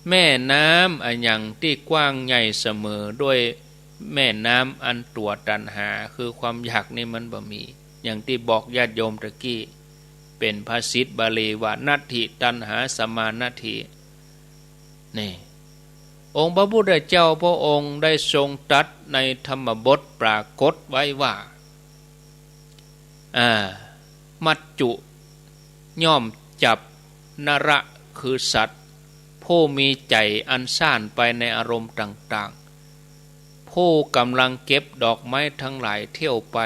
แม่น้ำอะหยังตี้กว้างใหญ่เสมอด้วยแม่น้ำอันตั๋วตัณหา คือความอยากนี่มันบ่มี อย่างตี้บอกญาติโยมตะกี้ เป๋นภาษิตบาลีว่า นัตถิตัณหาสมานัตถิ นี่ องค์พระพุทธเจ้าพระองค์ได้ทรงตรัสในธรรมบทปรากฏไว้ว่า อ่า มัจจุ ย่อมจับ นระ คือสัตว์ ผู้มีใจ๋อันซ่านไปในอารมณ์ต่างๆ ผู้ก๋ำลังเก็บดอกไม้ทั้งหลายเที่ยวไป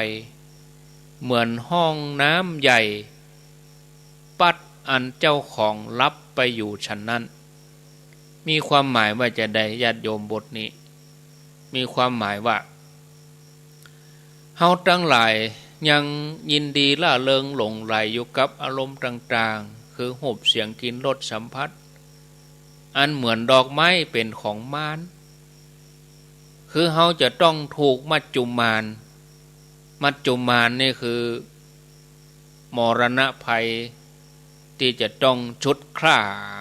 เหมือนห้องน้ำใหญ่ ปั๊ดอันเจ้าของหลับไปอยู่ฉันนั้น มีความหมายว่าจาใด ญาติโยม บทนี้ มีความหมายว่า เฮาตังหลายยังยินดีร่าเริงหลงใหลอยู่กับอารมณ์ต่างๆ คือรูป เสียง กลิ่น รส สัมผัส อันเหมือนดอกไม้เป๋นของมาร คือเฮาจะต้องถูกมัจจุมาร มัจจุมารนี่คือ มรณะภัย ตี้จะต้องฉุดคล้า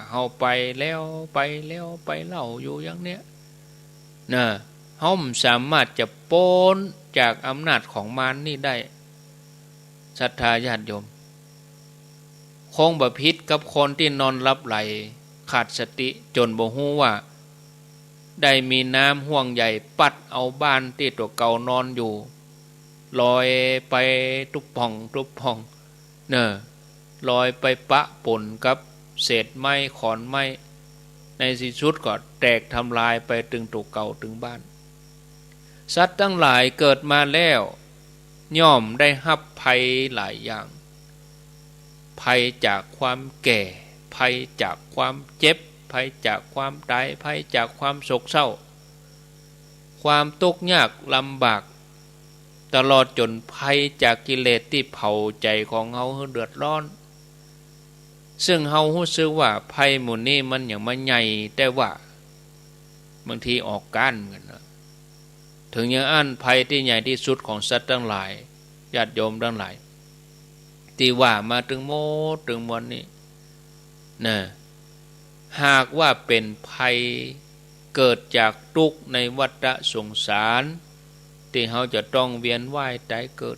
เฮาไปแล้วไปแล้วไปเล่าอยู่อย่างเนี้ย นะ เฮาบ่สามารถจะป๊นจากอำนาจของมารนี่ได้ ศรัทธาญาติโยม คงบ่ผิดกับคนตี้นอนหลับไหล ขาดสติจ๋นบ่ฮู้ว่า ได้มีน้ำห้วงใหญ่ปั๊ดเอาบ้านตี้ตั๋วเก่านอนอยู่ ลอยไปตุ๊บป่องตุ๊บป่อง เน่อ ลอยไปปะป๋นกับเศษไม้ขอนไม้ ในตี้สุดก็แตกทำลายไปตึงตั๋วเก่าตึงบ้าน สัตว์ตังหลายเกิดมาแล้ว ย่อมได้ฮับภัยหลายอย่าง ภัยจากความแก่ ภัยจากความเจ็บ ภัยจากความต๋าย ภัยจากความโศกเศร้า ความตุ๊กข์ยากลำบาก ตลอดจ๋นภัยจากกิเลสตี้เผาใจ๋ของเฮาหื้อเดือดร้อน ซึ่งเฮาฮู้สึกว่าภัยหมู่นี้มันหยังมาใหญ่แต๊ว่า บางทีออกก๊านเหมือนกั๋นนะ เถิงอย่างอั้นภัยตี้ใหญ่ตี้สุดของสัตว์ตังหลาย ญาติโยมตังหลาย ตี้ว่ามาตึงหมดตึงมวลนี้ นะ หากว่าเป๋นภัยเกิดจากตุ๊กข์ในวัฏสงสาร ตี้เฮาจะต้องเวียนว่ายต๋ายเกิด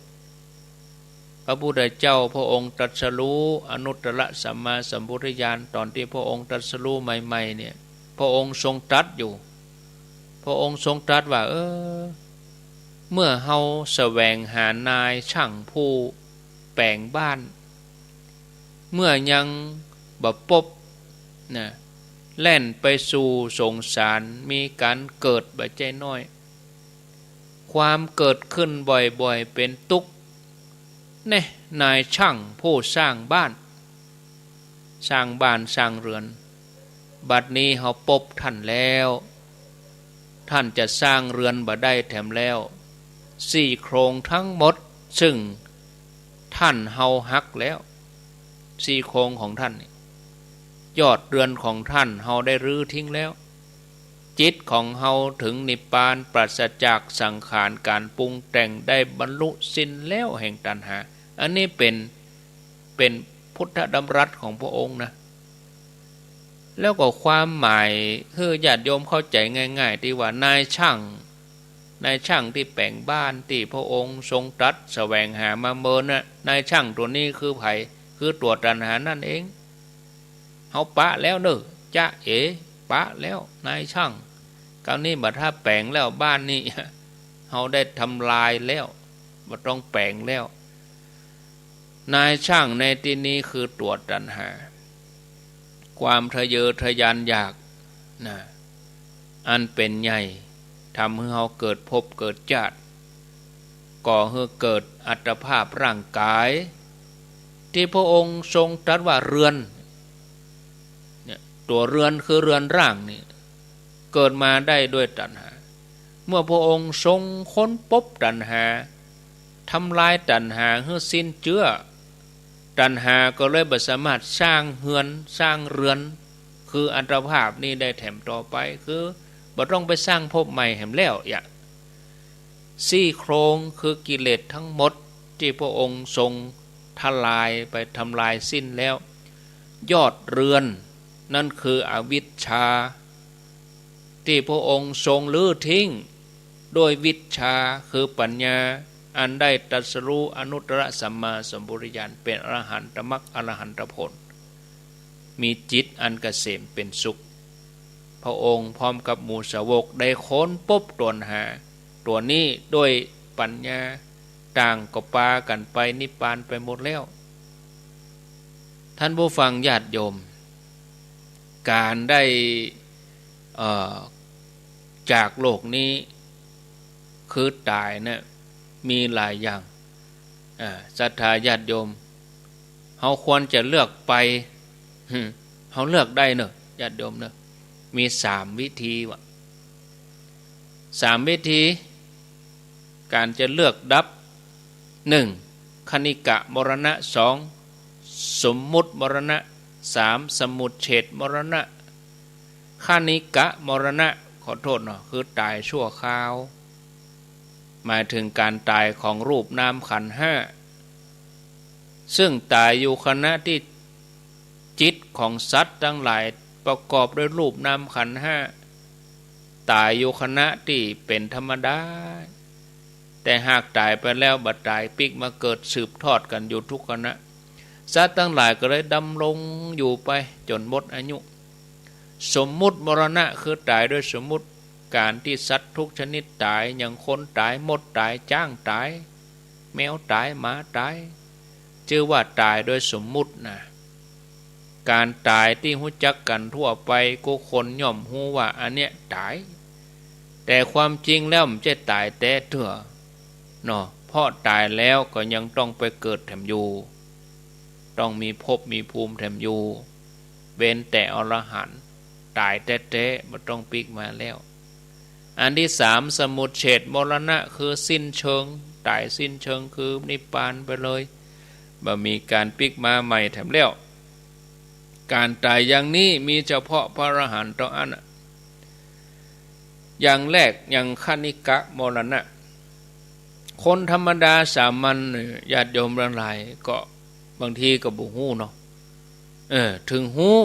พระพุทธเจ้าพระองค์ตรัสรู้อนุตตรสัมมาสัมโพธิญาณ ต๋อนตี้พระองค์ตรัสรู้ใหม่ๆ เนี่ย พระองค์ทรงตรัสอยู่ พระองค์ทรงตรัสว่า เออ เมื่อเฮาแสวงหานายช่างผู้แป๋งบ้าน เมื่อยังบ่ปบนะ แล่นไปสู่สงสาร มีก๋านเกิดบ่ใจ้น้อย ความเกิดขึ้นบ่อยๆ เป๋นตุ๊กข์ แน่ นายช่างผู้สร้างบ้าน สร้างบ้านสร้างเฮือน บัดนี้เฮาปบท่านแล้ว ท่านจะสร้างเฮือนบ่ได้แถมแล้ว ซี่โครงทั้งหมด ซึ่งท่านเฮาหักแล้ว ซี่โครงของท่านนี่ ยอดเฮือนของท่านเฮาได้รื้อทิ้งแล้ว จิตของเฮาถึงนิพพาน ปราศจากสังขารก๋านปรุงแต่ง ได้บรรลุสิ้นแล้วแห่งตัณหา อันนี้เป๋น เป๋นพุทธดำรัสของพระองค์นะ แล้วก็ความหมายหื้อญาติโยมเข้าใจ๋ง่ายๆ ตี้ว่านายช่าง นายช่างตี้แป๋งบ้านตี้พระองค์ทรงตรัสแสวงหามาเมินน่ะ นายช่างตั๋วนี้คือใผ คือตั๋วตัณหานั่นเอง เฮาปะแล้วเน่อ จ๊ะเอ๋ ปะแล้ว นายช่าง คราวนี้บ่ถ้าแป๋งแล้วบ้านนี่ เฮาได้ทำลายแล้ว บ่ต้องแป๋งแล้ว นายช่างในตี้นี้คือตั๋วตัณหา ความทะเยอทะยานอยากนะ อันเป๋นใหญ่ ทำหื้อเฮาเกิดภพเกิดจาติ ก่อหื้อเกิดอัตภาพร่างก๋าย ตี้พระองค์ทรงตรัสว่าเฮือน เนี่ย ตั๋วเฮือนคือเฮือนร่างนี่ เกิดมาได้ด้วยตัณหา เมื่อพระองค์ทรงค้นปบตัณหา ทำลายตัณหาหื้อสิ้นเจื้อ ตัณหาก็เลยบ่สามารถสร้างเฮือน สร้างเฮือน คืออัตภาพนี้ได้แถมต่อไป คือบ่ต้องไปสร้างภพใหม่แหมแล้ว อย่า ซี่โครงคือกิเลสทั้งหมดตี้พระองค์ทรงทลายไป ทำลายสิ้นแล้ว ยอดเฮือนนั่นคืออวิชชา ตี้พระองค์ทรงรื้อทิ้ง ด้วยวิชชาคือปัญญา อันได้ตรัสรู้อนุตตรสัมมาสัมโพธิญาณ เป๋นอรหันตมรรคอรหันตผล มีจิตอันเกษมเป๋นสุข พระองค์พร้อมกับหมู่สาวกได้ค้นปบตั๋วหาตั๋วนี้ด้วยปัญญา ต่างก็ปากั๋นไปนิพพานไปหมดแล้ว ท่านผู้ฟังญาติโยม ก๋านได้ เอ่อ จากโลกนี้ คือต๋ายเนี่ย มีหลายอย่าง อ่า ศรัทธาญาติโยม เฮาควรจะเลือกไป หึ เฮาเลือกได้เน่อ ญาติโยมเน่อ มีสามวิธีว่ะ สามวิธี ก๋านจะเลือกดับ หนึ่ง ขณิกะมรณะ สอง สมมุติมรณะ สาม สมุจเฉทมรณะ ขณิกะมรณะ ขอโทษเนาะ คือต๋ายชั่วคราว หมายถึงก๋านต๋ายของรูปนามขันธ์ห้า ซึ่งต๋ายอยู่ขณะตี้จิตของสัตว์ตังหลายประกอบด้วยรูปนามขันธ์ห้า ต๋ายอยู่ขณะตี้เป๋นธรรมดา แต่หากต๋ายไปแล้วบ่ต๋ายปิ๊กมาเกิดสืบทอดกั๋นอยู่ทุกขณะ สัตว์ตังหลายก็เลยดำรงอยู่ไปจ๋นหมดอายุ สมมุติมรณะ คือต๋ายโดยสมมุติ ก๋านตี้สัตว์ทุกชนิดต๋าย อย่างคนต๋าย มดต๋าย จ๊างต๋าย แมวต๋าย หมาต๋าย จื้อว่าต๋ายโดยสมมุตินะ ก๋านต๋ายตี้ฮู้จักกั๋นทั่วไป กู้คนย่อมฮู้ว่าอันเนี้ยต๋าย แต่ความจริงแล้วบ่ใจ้ต๋ายแต๊เตื้อเนาะ เพราะต๋ายแล้วก็ยังต้องไปเกิดแถมอยู่ ต้องมีภพมีภูมิแถมอยู่ เว้นแต่อรหันต์ ต๋ายแต๊ๆ บ่ต้องปิ๊กมาแล้ว อันตี้สาม สมุจเฉทมรณะ คือสิ้นเชิง ต๋ายสิ้นเชิง คือนิพพานไปเลย บ่มีก๋านปิ๊กมาใหม่แถมแล้ว ก๋านต๋ายอย่างนี้มีเฉพาะพระอรหันต์เต้าอั้นน่ะ อย่างแรก อย่างขณิกะมรณะ คนธรรมดาสามัญเนี่ย ญาติโยมตังหลายก็บางทีก็บ่ฮู้เนาะ เออ ถึงฮู้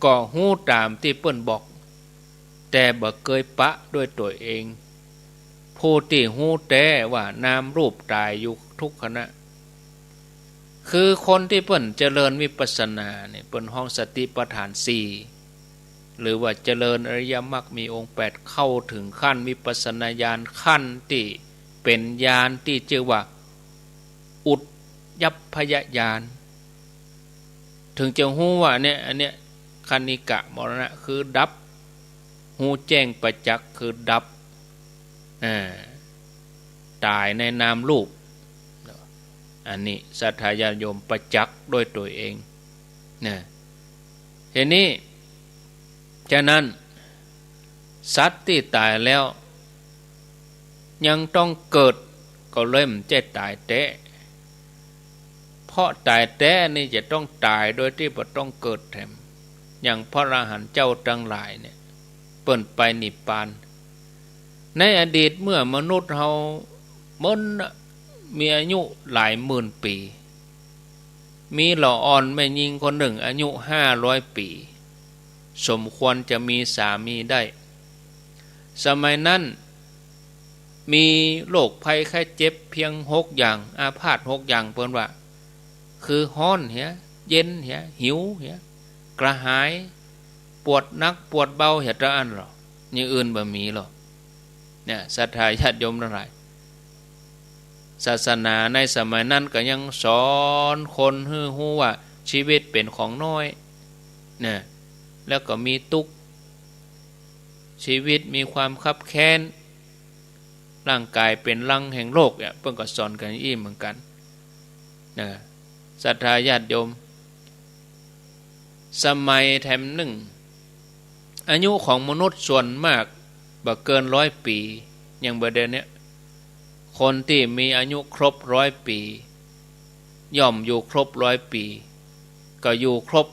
ก็ฮู้ต๋ามตี้เปิ้นบอก แต่บ่เกยปะด้วยตั๋วเอง ผู้ตี้ฮู้แต๊ว่านามรูปต๋ายอยู่ทุกขณะ คือคนตี้เปิ้นเจริญวิปัสสนาเนี่ย เปิ้นฮ้องสติปัฏฐานสี่ หรือว่าเจริญอริยมรรคมีองค์แปด เข้าเถิงขั้นวิปัสสนาญาณ ขั้นตี้เป๋นญาณตี้จื้อว่า อุทยัพพยญาณ เถิงจะฮู้ว่าเนี่ย อันเนี้ย คณิกะมรณะคือดับ ฮู้แจ้งประจักษ์คือดับ อ่า ต๋ายในนามรูป อันนี้ศรัทธาญาติโยมประจักษ์ด้วยตั๋วเองนะ ทีนี้ ฉะนั้น สัตว์ตี้ต๋ายแล้ว ยังต้องเกิด ก็เลยบ่ใจ้ต๋ายแต๊ เพราะต๋ายแต๊นี่จะต้องต๋ายโดยตี้บ่ต้องเกิดแถม อย่างพระอรหันต์เจ้าตังหลายเนี่ย เปิ้นไปนิพพาน ในอดีตเมื่อมนุษย์เฮาเมินน่ะ มีอายุหลายหมื่นปี๋ มีหล่ออ่อนแม่ญิงคนนึ่งอายุห้าร้อยปี๋ สมควรจะมีสามีได้ สมัยนั้น มีโรคภัยไข้เจ็บเพียงหกอย่าง อาพาธหกอย่าง เปิ้นว่า คือฮ้อนเหีย เย็นเหีย หิวเหีย กระหาย ปวดหนักปวดเบาเหีย เต้าอั้นลอ อย่างอื่นบ่มีลอ เนี่ย ศรัทธาญาติโยมตังหลาย ศาสนาในสมัยนั้นก็ยังสอนคนหื้อฮู้ว่าชีวิตเป๋นของน้อย เนี่ย แล้วก็มีตุ๊กข์ ชีวิตมีความคับแค้น ร่างก๋ายเป๋นรังแห่งโรคเนี่ย เปิ้นก็สอนกั๋นอี้เหมือนกั๋น นะ ศรัทธาญาติโยม สมัยแถมนึ่ง อายุของมนุษย์ส่วนมากบ่เกินร้อยปี๋ อย่างบ่าเดี่ยวเนี้ย คนตี้มีอายุครบร้อยปี๋ ย่อมอยู่ครบร้อยปี๋ ก็อยู่ครบ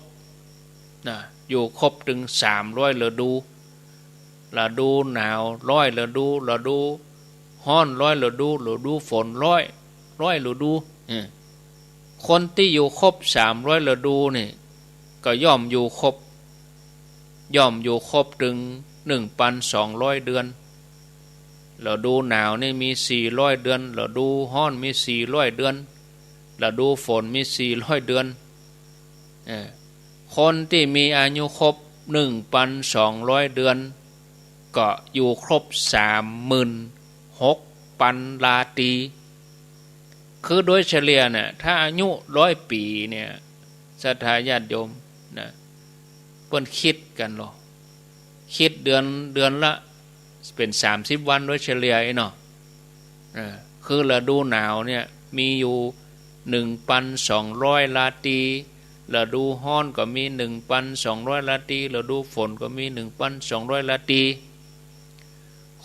นะ อยู่ครบเถิงสามร้อยฤดู ฤดูหนาวร้อยฤดู ฤดูฮ้อนร้อยฤดู ฤดูฝนร้อย ร้อยฤดู เออ คนตี้อยู่ครบสามร้อยฤดูนี่ ก็ย่อมอยู่ครบ ย่อมอยู่ครบเถิงหนึ่งปันสองร้อยเดือน ฤดูหนาวนี่มีสี่ร้อยเดือน ฤดูฮ้อนมีสี่ร้อยเดือน ฤดูฝนมีสี่ร้อยเดือน เออ คนตี้มีอายุครบหนึ่งปันสองร้อยเดือน ก็อยู่ครบสามหมื่นหกปันราตรี คือโดยเฉลี่ยเนี่ย ถ้าอายุร้อยปี๋เนี่ย ศรัทธาญาติโยมนะ เปิ้นคิดกั๋นลอ คิดเดือน เดือนละเป๋นสามสิบวันโดยเฉลี่ยอี้เนาะ เออ คือฤดูหนาวเนี่ยมีอยู่หนึ่งปันสองร้อยราตรี ฤดูฮ้อนก็มีหนึ่งปันสองร้อยราตรี ฤดูฝนก็มีหนึ่งปันสองร้อยราตรี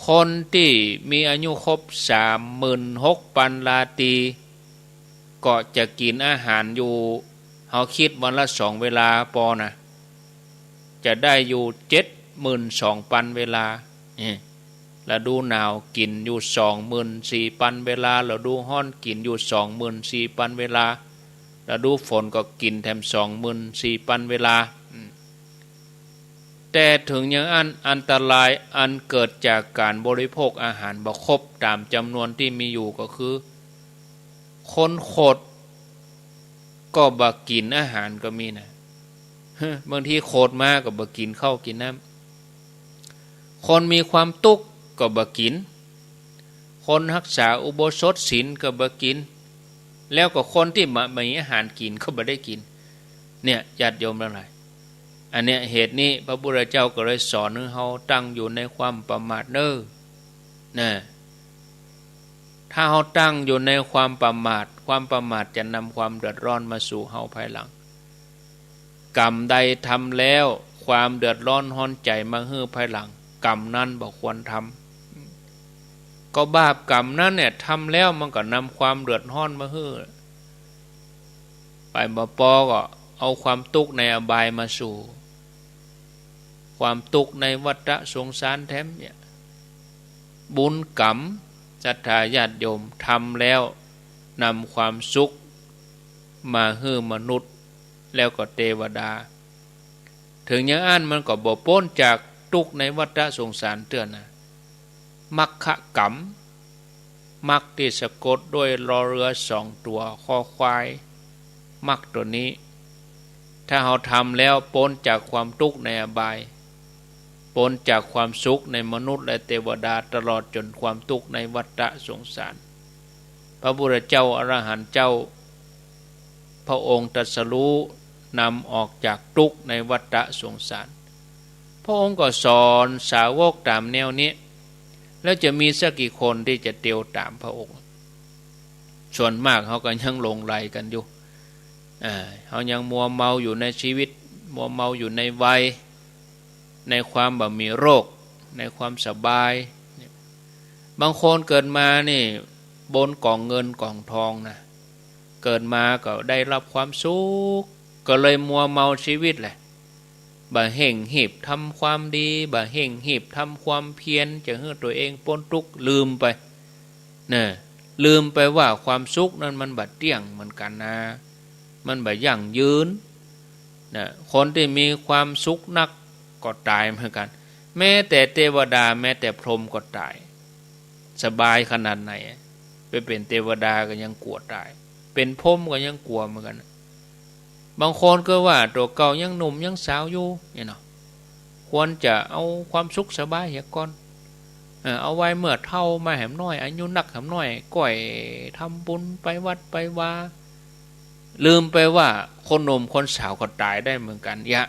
คนตี้มีอายุครบสามหมื่นหกปันราตรี ก็จะกิ๋นอาหารอยู่ เฮาคิดวันละสองเวลาปอนะ จะได้อยู่เจ็ดหมื่นสองปันเวลา เออ ฤดูหนาวกิ๋นอยู่สองหมื่นสี่ปันเวลา ฤดูฮ้อนกิ๋นอยู่สองหมื่นสี่ปันเวลา ฤดูฝนก็กิ๋นแถมสองหมื่นสี่ปันเวลา อืม แต่เถิงอย่างอั้น อันตรายอันเกิดจากก๋านบริโภคอาหารบ่ครบต๋ามจ๋ำนวนตี้มีอยู่ก็คือ คนโขดก็บ่กิ๋นอาหารก็มีนะ บางทีโขดมาก็บ่กิ๋นข้าวกิ๋นน้ำ คนมีความตุ๊กข์ก็บ่กิ๋น คนฮักษาอุโบสถศีลก็บ่กิ๋น แล้วก็คนตี้บ่ บ่มีอาหารกิ๋นก็บ่ได้กิ๋น เนี่ย ญาติโยมตังหลาย อันเนี้ย เหตุนี้พระพุทธเจ้าก็เลยสอนหื้อเฮาตั้งอยู่ในความประมาทเน่อ นะ ถ้าเฮาตั้งอยู่ในความประมาท ความประมาทจะนำความเดือดร้อนมาสู่เฮาภายหลัง กรรมใดทำแล้ว ความเดือดร้อนฮ้อนใจ๋มาหื้อภายหลัง กรรมนั้นบ่ควรทำ ก็บาปกรรมนั้นเนี่ย ทำแล้วมันก็นำความเดือดร้อนมาหื้อ ไปบ่ปอก็เอาความตุ๊กข์ในอบายมาสู่ ความตุ๊กข์ในวัฏสงสารแถมเนี่ย บุญกรรม ศรัทธาญาติโยม ทำแล้วนำความสุขมาหื้อมนุษย์ แล้วก็เตวดา เถิงอย่างอั้นมันก็บ่ป๊นจากตุ๊กข์ในวัฏสงสารเตื้อนะ มัคคกรรม มัคคตี้สะกดด้วยรอเรือสองตั๋ว คอควาย มรรคตั๋วนี้ ถ้าเฮาทำแล้วป๊นจากความตุ๊กข์ในอบาย ป๊นจากความสุขในมนุษย์และเตวดา ตลอดจ๋นความตุ๊กข์ในวัฏฏะสงสาร พระพุทธเจ้าอรหันต์เจ้า พระองค์ตรัสรู้นำออกจากตุ๊กข์ในวัฏฏะสงสาร พระองค์ก็สอนสาวกต๋ามแนวนี้ แล้วจะมีสักกี่คนตี้จะเตียวต๋ามพระองค์ ส่วนมากเฮาก็ยังหลงใหลกั๋นอยู่ อ่า เฮายังมัวเมาอยู่ในชีวิต มัวเมาอยู่ในวัย ในความบ่มีโรค ในความสบาย บางคนเกิดมานี่บนก๋องเงินก๋องทองนะ เกิดมาก็ได้ฮับความสุข ก็เลยมัวเมาชีวิตแหละ บ่เฮ่งฮีบทำความดี บ่เฮ่งฮีบทำความเพียร จะหื้อตั๋วเองป๊นตุ๊กข์ ลืมไป นะ ลืมไปว่าความสุขนั้นมันบ่เตี้ยงเหมือนกั๋นนะ มันบ่ยั่งยืน นะ คนตี้มีความสุขนักก็ต๋ายเหมือนกั๋น แม้แต่เตวดา แม้แต่พรหมก็ต๋าย สบายขนาดไหน ไปเป๋นเตวดาก็ยังกั๋วต๋าย เป๋นพรหมก็ยังกั๋วเหมือนกั๋น บางคนก็ว่าตั๋วเก่ายังหนุ่มยังสาวอยู่เนี่ยเนาะ ควรจะเอาความสุขสบายเหียก่อน เออ เอาไว้เมื่อเฒ่ามาแหมน้อย อายุนักแหมน้อย ก้อยทำบุญไปวัดไปวา ลืมไปว่าคนหนุ่มคนสาวก็ต๋ายได้เหมือนกั๋นเยียะ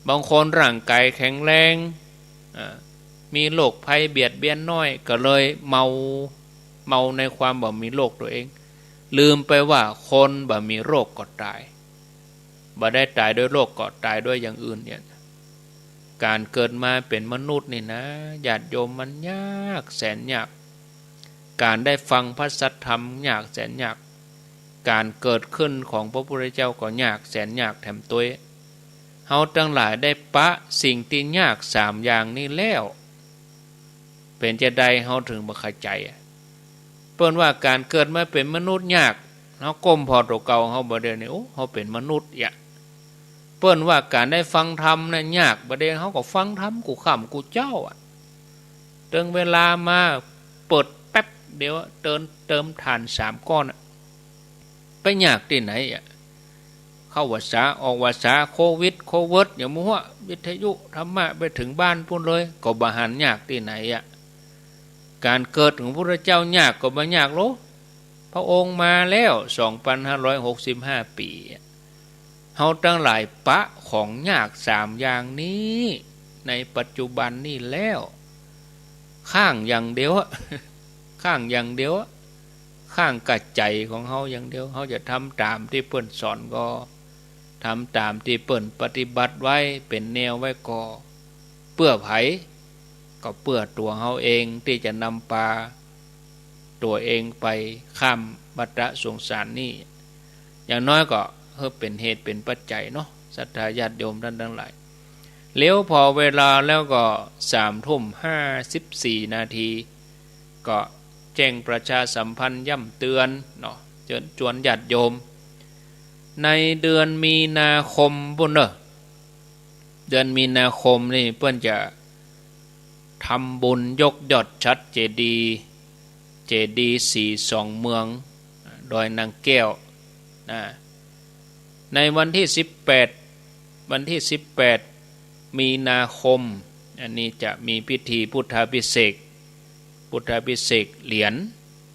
บางคนร่างก๋ายแข็งแรง อ่า มีโรคภัยเบียดเบียนน้อย ก็เลยเมา เมาในความบ่มีโรคตั๋วเอง ลืมไปว่าคนบ่มีโรคก็ต๋าย บ่ได้ต๋ายด้วยโรคก็ต๋ายด้วยอย่างอื่นเนี่ย ก๋านเกิดมาเป๋นมนุษย์นี่นะ ญาติโยม มันยากแสนยาก ก๋านได้ฟังพระสัทธรรมยากแสนยาก ก๋านเกิดขึ้นของพระพุทธเจ้าก็ยากแสนยากแถมตวย เฮาตังหลายได้ปะสิ่งตี้ยากสามอย่างนี้แล้ว เป๋นจาใดเฮาเถิงบ่เข้าใจ๋อะ เปิ้นว่าก๋านเกิดมาเป๋นมนุษย์ยาก เฮาก้มผ่อตั๋วเก่าเฮาบ่าเดี่ยวนี้ โอ้ เฮาเป๋นมนุษย์เยียะ เปิ้นว่าก๋านได้ฟังธรรมน่ะยาก บ่าเดี่ยวเฮาก็ฟังธรรมกู้ค่ำกู้เจ๊าอะ เถิงเวลามาเปิดแป๊บเดียว เติม เติมถ่านสามก้อนอะ ไปยากตี้ไหนอะ เข้าพรรษาออกพรรษา โควิด โควิด อย่างหมู่หั้ว วิทยุธรรมะไปเถิงบ้านปู้นเลย ก็บ่หันยากตี้ไหนอะ ก๋านเกิดของพระพุทธเจ้ายากก็บ่ยากโล พระองค์มาแล้ว สองปันห้าร้อยหกสิบห้าปี๋ เฮาตังหลายปะของยากสามอย่างนี้ในปัจจุบันนี่แล้ว ข้างอย่างเดียวอะ ข้างอย่างเดียวอะ ข้างก้าใจ๋ของเฮาอย่างเดียว เฮาจะทำต๋ามตี้เปิ้นสอนก่อ ทำต๋ามตี้เปิ้นปฏิบัติไว้เป๋นแนวไว้ก่อ เปื้อใผ ก็เปื้อตั๋วเฮาเองตี้จะนำปาตั๋วเองไปข้ามวัฏฏะสงสารนี่ อย่างน้อยก็หื้อเป๋นเหตุเป๋นปัจจัยเนาะ ศรัทธาญาติโยมต้านตังหลาย แล้วผ่อเวลาแล้วก็สามทุ่มห้าสิบสี่นาที ก็แจ้งประชาสัมพันธ์ย้ำเตือนเนาะ เจิญจวนญาติโยม ในเดือนมีนาคมปู้นเน่อ เดือนมีนาคมนี่เปิ้นจะทำบุญยกยอดฉัตรเจดีย์ เจดีย์ศรีสองเมือง ดอยนางแก้วนะ ในวันตี้สิบแปด วันตี้สิบแปดมีนาคม อันนี้จะมีพิธีพุทธาภิเษก พุทธาภิเษกเหรียญ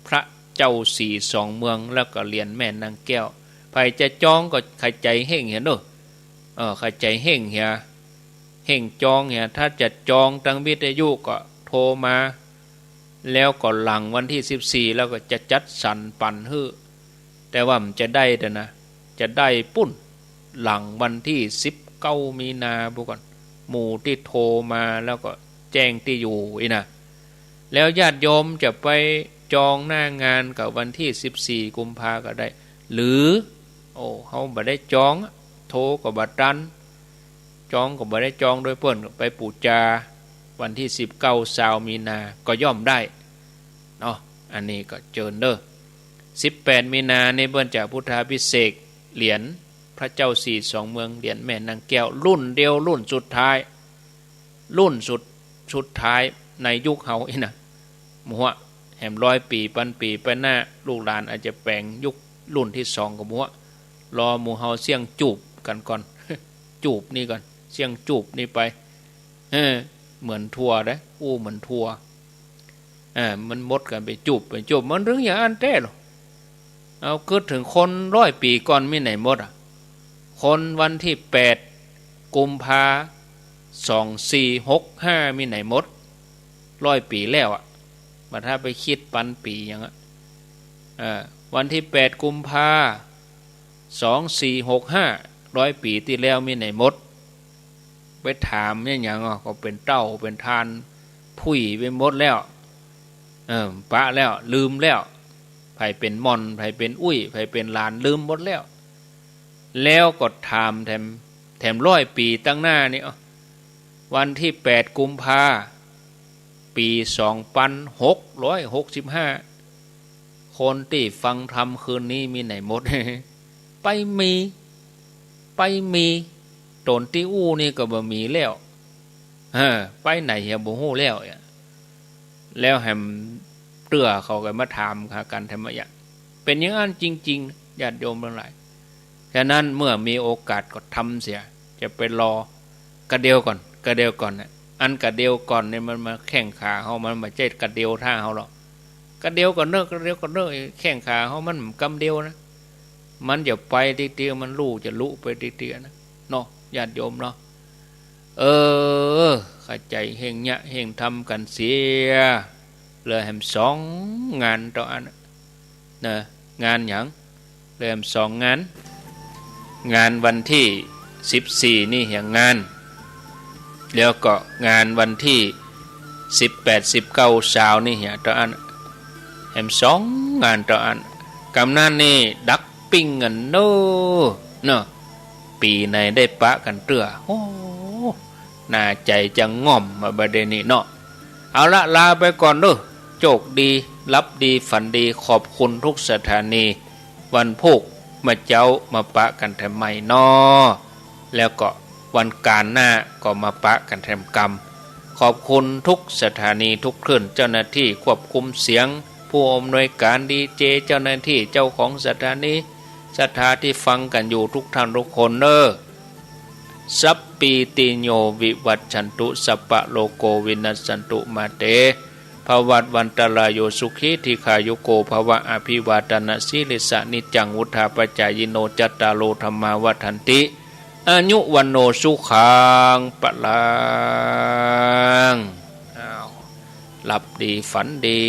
พระเจ้าศรีสองเมือง แล้วก็เหรียญแม่นางแก้ว ใผจะจองก็ใค่ใจ๋เฮ่งเหียเน่อ เออ ใค่ใจ๋เฮ่งเหีย เฮ่งจองเหีย ถ้าจะจองตางวิทยุก็โทรมา แล้วก็หลังวันตี้สิบสี่ แล้วก็จะจัดสรรปันหื้อ แต่ว่ามันจะได้เด้อนะ จะได้ปู้น หลังวันตี้สิบเก้ามีนาปู้นก่อน หมู่ตี้โทรมาแล้วก็แจ้งตี้อยู่อี้นะ แล้วญาติโยมจะไปจองหน้างานกับวันตี้สิบสี่กุมภาก็ได้ หรือ โอ้ เฮาบ่ได้จองอะ โทรก็บ่ตัน จองก็บ่ได้จองโดยเปิ้น ไปปู๋จาวันตี้สิบเก้า ซาวมีนาก็ย่อมได้เนาะ อันนี้ก็เจิญเน่อ สิบแปดมีนานี่เปิ้นจะพุทธาภิเษกเหรียญพระเจ้าศรีสองเมือง เหรียญแม่นางแก้ว รุ่นเดียว รุ่นสุดท้าย รุ่นสุด สุดท้ายในยุคเฮาอี้นะ หมู่หั้ว แหมร้อยปี๋ ปันปี๋ไปหน้า ลูกหลานอาจจะแป๋งยุค รุ่นตี้สองก็บ่ฮู้ รอหมู่เฮาเสี้ยงจูบกั๋นก่อน จูบนี่ก่อน เสี้ยงจูบนี่ไป เออ เหมือนถั่วเด้อ อู้เหมือนถั่ว เออ มันหมดกั๋นไปจูบ ไปจูบ มันเถิงอย่างอั้นแต๊ลอ เอา กึ๊ดเถิงคนร้อยปี๋ก่อนมีไหนหมดอะ คนวันตี้แปดกุมภา สองสี่หกห้า มีไหนหมด ร้อยปี๋แล้วอะ บ่ถ้าไปกึ๊ดปันปี๋หยังอะ เออ วันตี้แปดกุมภา สองสี่หกห้า ร้อยปี๋ตี้แล้วมีไหนหมด ไปถามเนี่ยหยังอะ ก็เป๋นเต้าเป๋นทานผุ้ยไปหมดแล้ว เออ ปะแล้ว ลืมแล้ว ใผเป๋นหม่อน ใผเป๋นอุ้ย ใผเป๋นหลาน ลืมหมดแล้ว แล้วก็ถามแถม แถมร้อยปี๋ตังหน้านี่ เอ้า วันตี้แปดกุมภา ปี๋สองปันหกร้อยหกสิบห้า คนตี้ฟังธรรมคืนนี้มีไหนหมด ไปมี ไปมี ต๋นตี้อู้นี่ก็บ่มีแล้ว เออ ไปไหนเหียบ่ฮู้แล้วอะ แล้วแหมเตื้อเขาก็มาถามหากั๋นแถมอะ เป๋นอย่างอั้นจริงๆ ญาติโยมตังหลาย ฉะนั้นเมื่อมีโอกาสก็ทำเสีย จะไปรอกระเดียวก่อน กระเดียวก่อนน่ะ อันกระเดียวก่อนนี่มันมาแข้งขาเฮา มันบ่ใจ้กระเดียวถ้าเฮาหรอก กระเดียวก่อนเน่อ กระเดียวก่อนเน่อ แข้งขาเฮามันกำเดียวนะ มันจะไปติ๊กๆ มันลู่จะลุไปติ๊กๆ นะ เนาะ ญาติโยมเนาะ เออ เข้าใจ๋เฮ่งเยียะเฮ่งทำกั๋นเสีย เหลือแหมสองงานเต้าอั้น นะ งานหยัง เหลือแหมสองงาน งานวันตี้สิบสี่นี่เหียงาน แล้วก็งานวันตี้สิบแปด สิบเก้า ซาวนี่เหียเต้าอั้น แหมสองงานเต้าอั้น กำนั้นนี่ดักปิ้งกั๋นเน่อ เนาะ ปี๋ไหนได้ปะกั๋นเตื้อ โอ้ หน้าใจ๋จะง่อมมาบ่าเดี่ยวนี้เนาะ เอาละ ลาไปก่อนเน่อ โจคดี หลับดี ฝันดี ขอบคุณทุกสถานี วันพูกเมื่อเจ๊ามาปะกั๋นแถมใหม่เนาะ แล้วก็วันก๋านหน้าก็มาปะกั๋นแถมกำ ขอบคุณทุกสถานีทุกคลื่น เจ้าหน้าตี้ควบคุมเสียง ผู้อำนวยก๋านดีเจ เจ้าหน้าตี้เจ้าของสถานี ศรัทธาตี้ฟังกั๋นอยู่ทุกท่านทุกคนเน่อ สัพพีติโยวิวัชชันตุ สัพพะโรโควินัสสันตุ มาเต ภวัตวันตะราโย สุขีทีฆายุโกภวะ อภิวาทะนะสีลิสสะ นิจจังวุฑฒาปะจายิโน จัตตาโรธัมมาวัฑฒันติ อายุวัณโณสุขังพะลัง อ้าว หลับดีฝันดี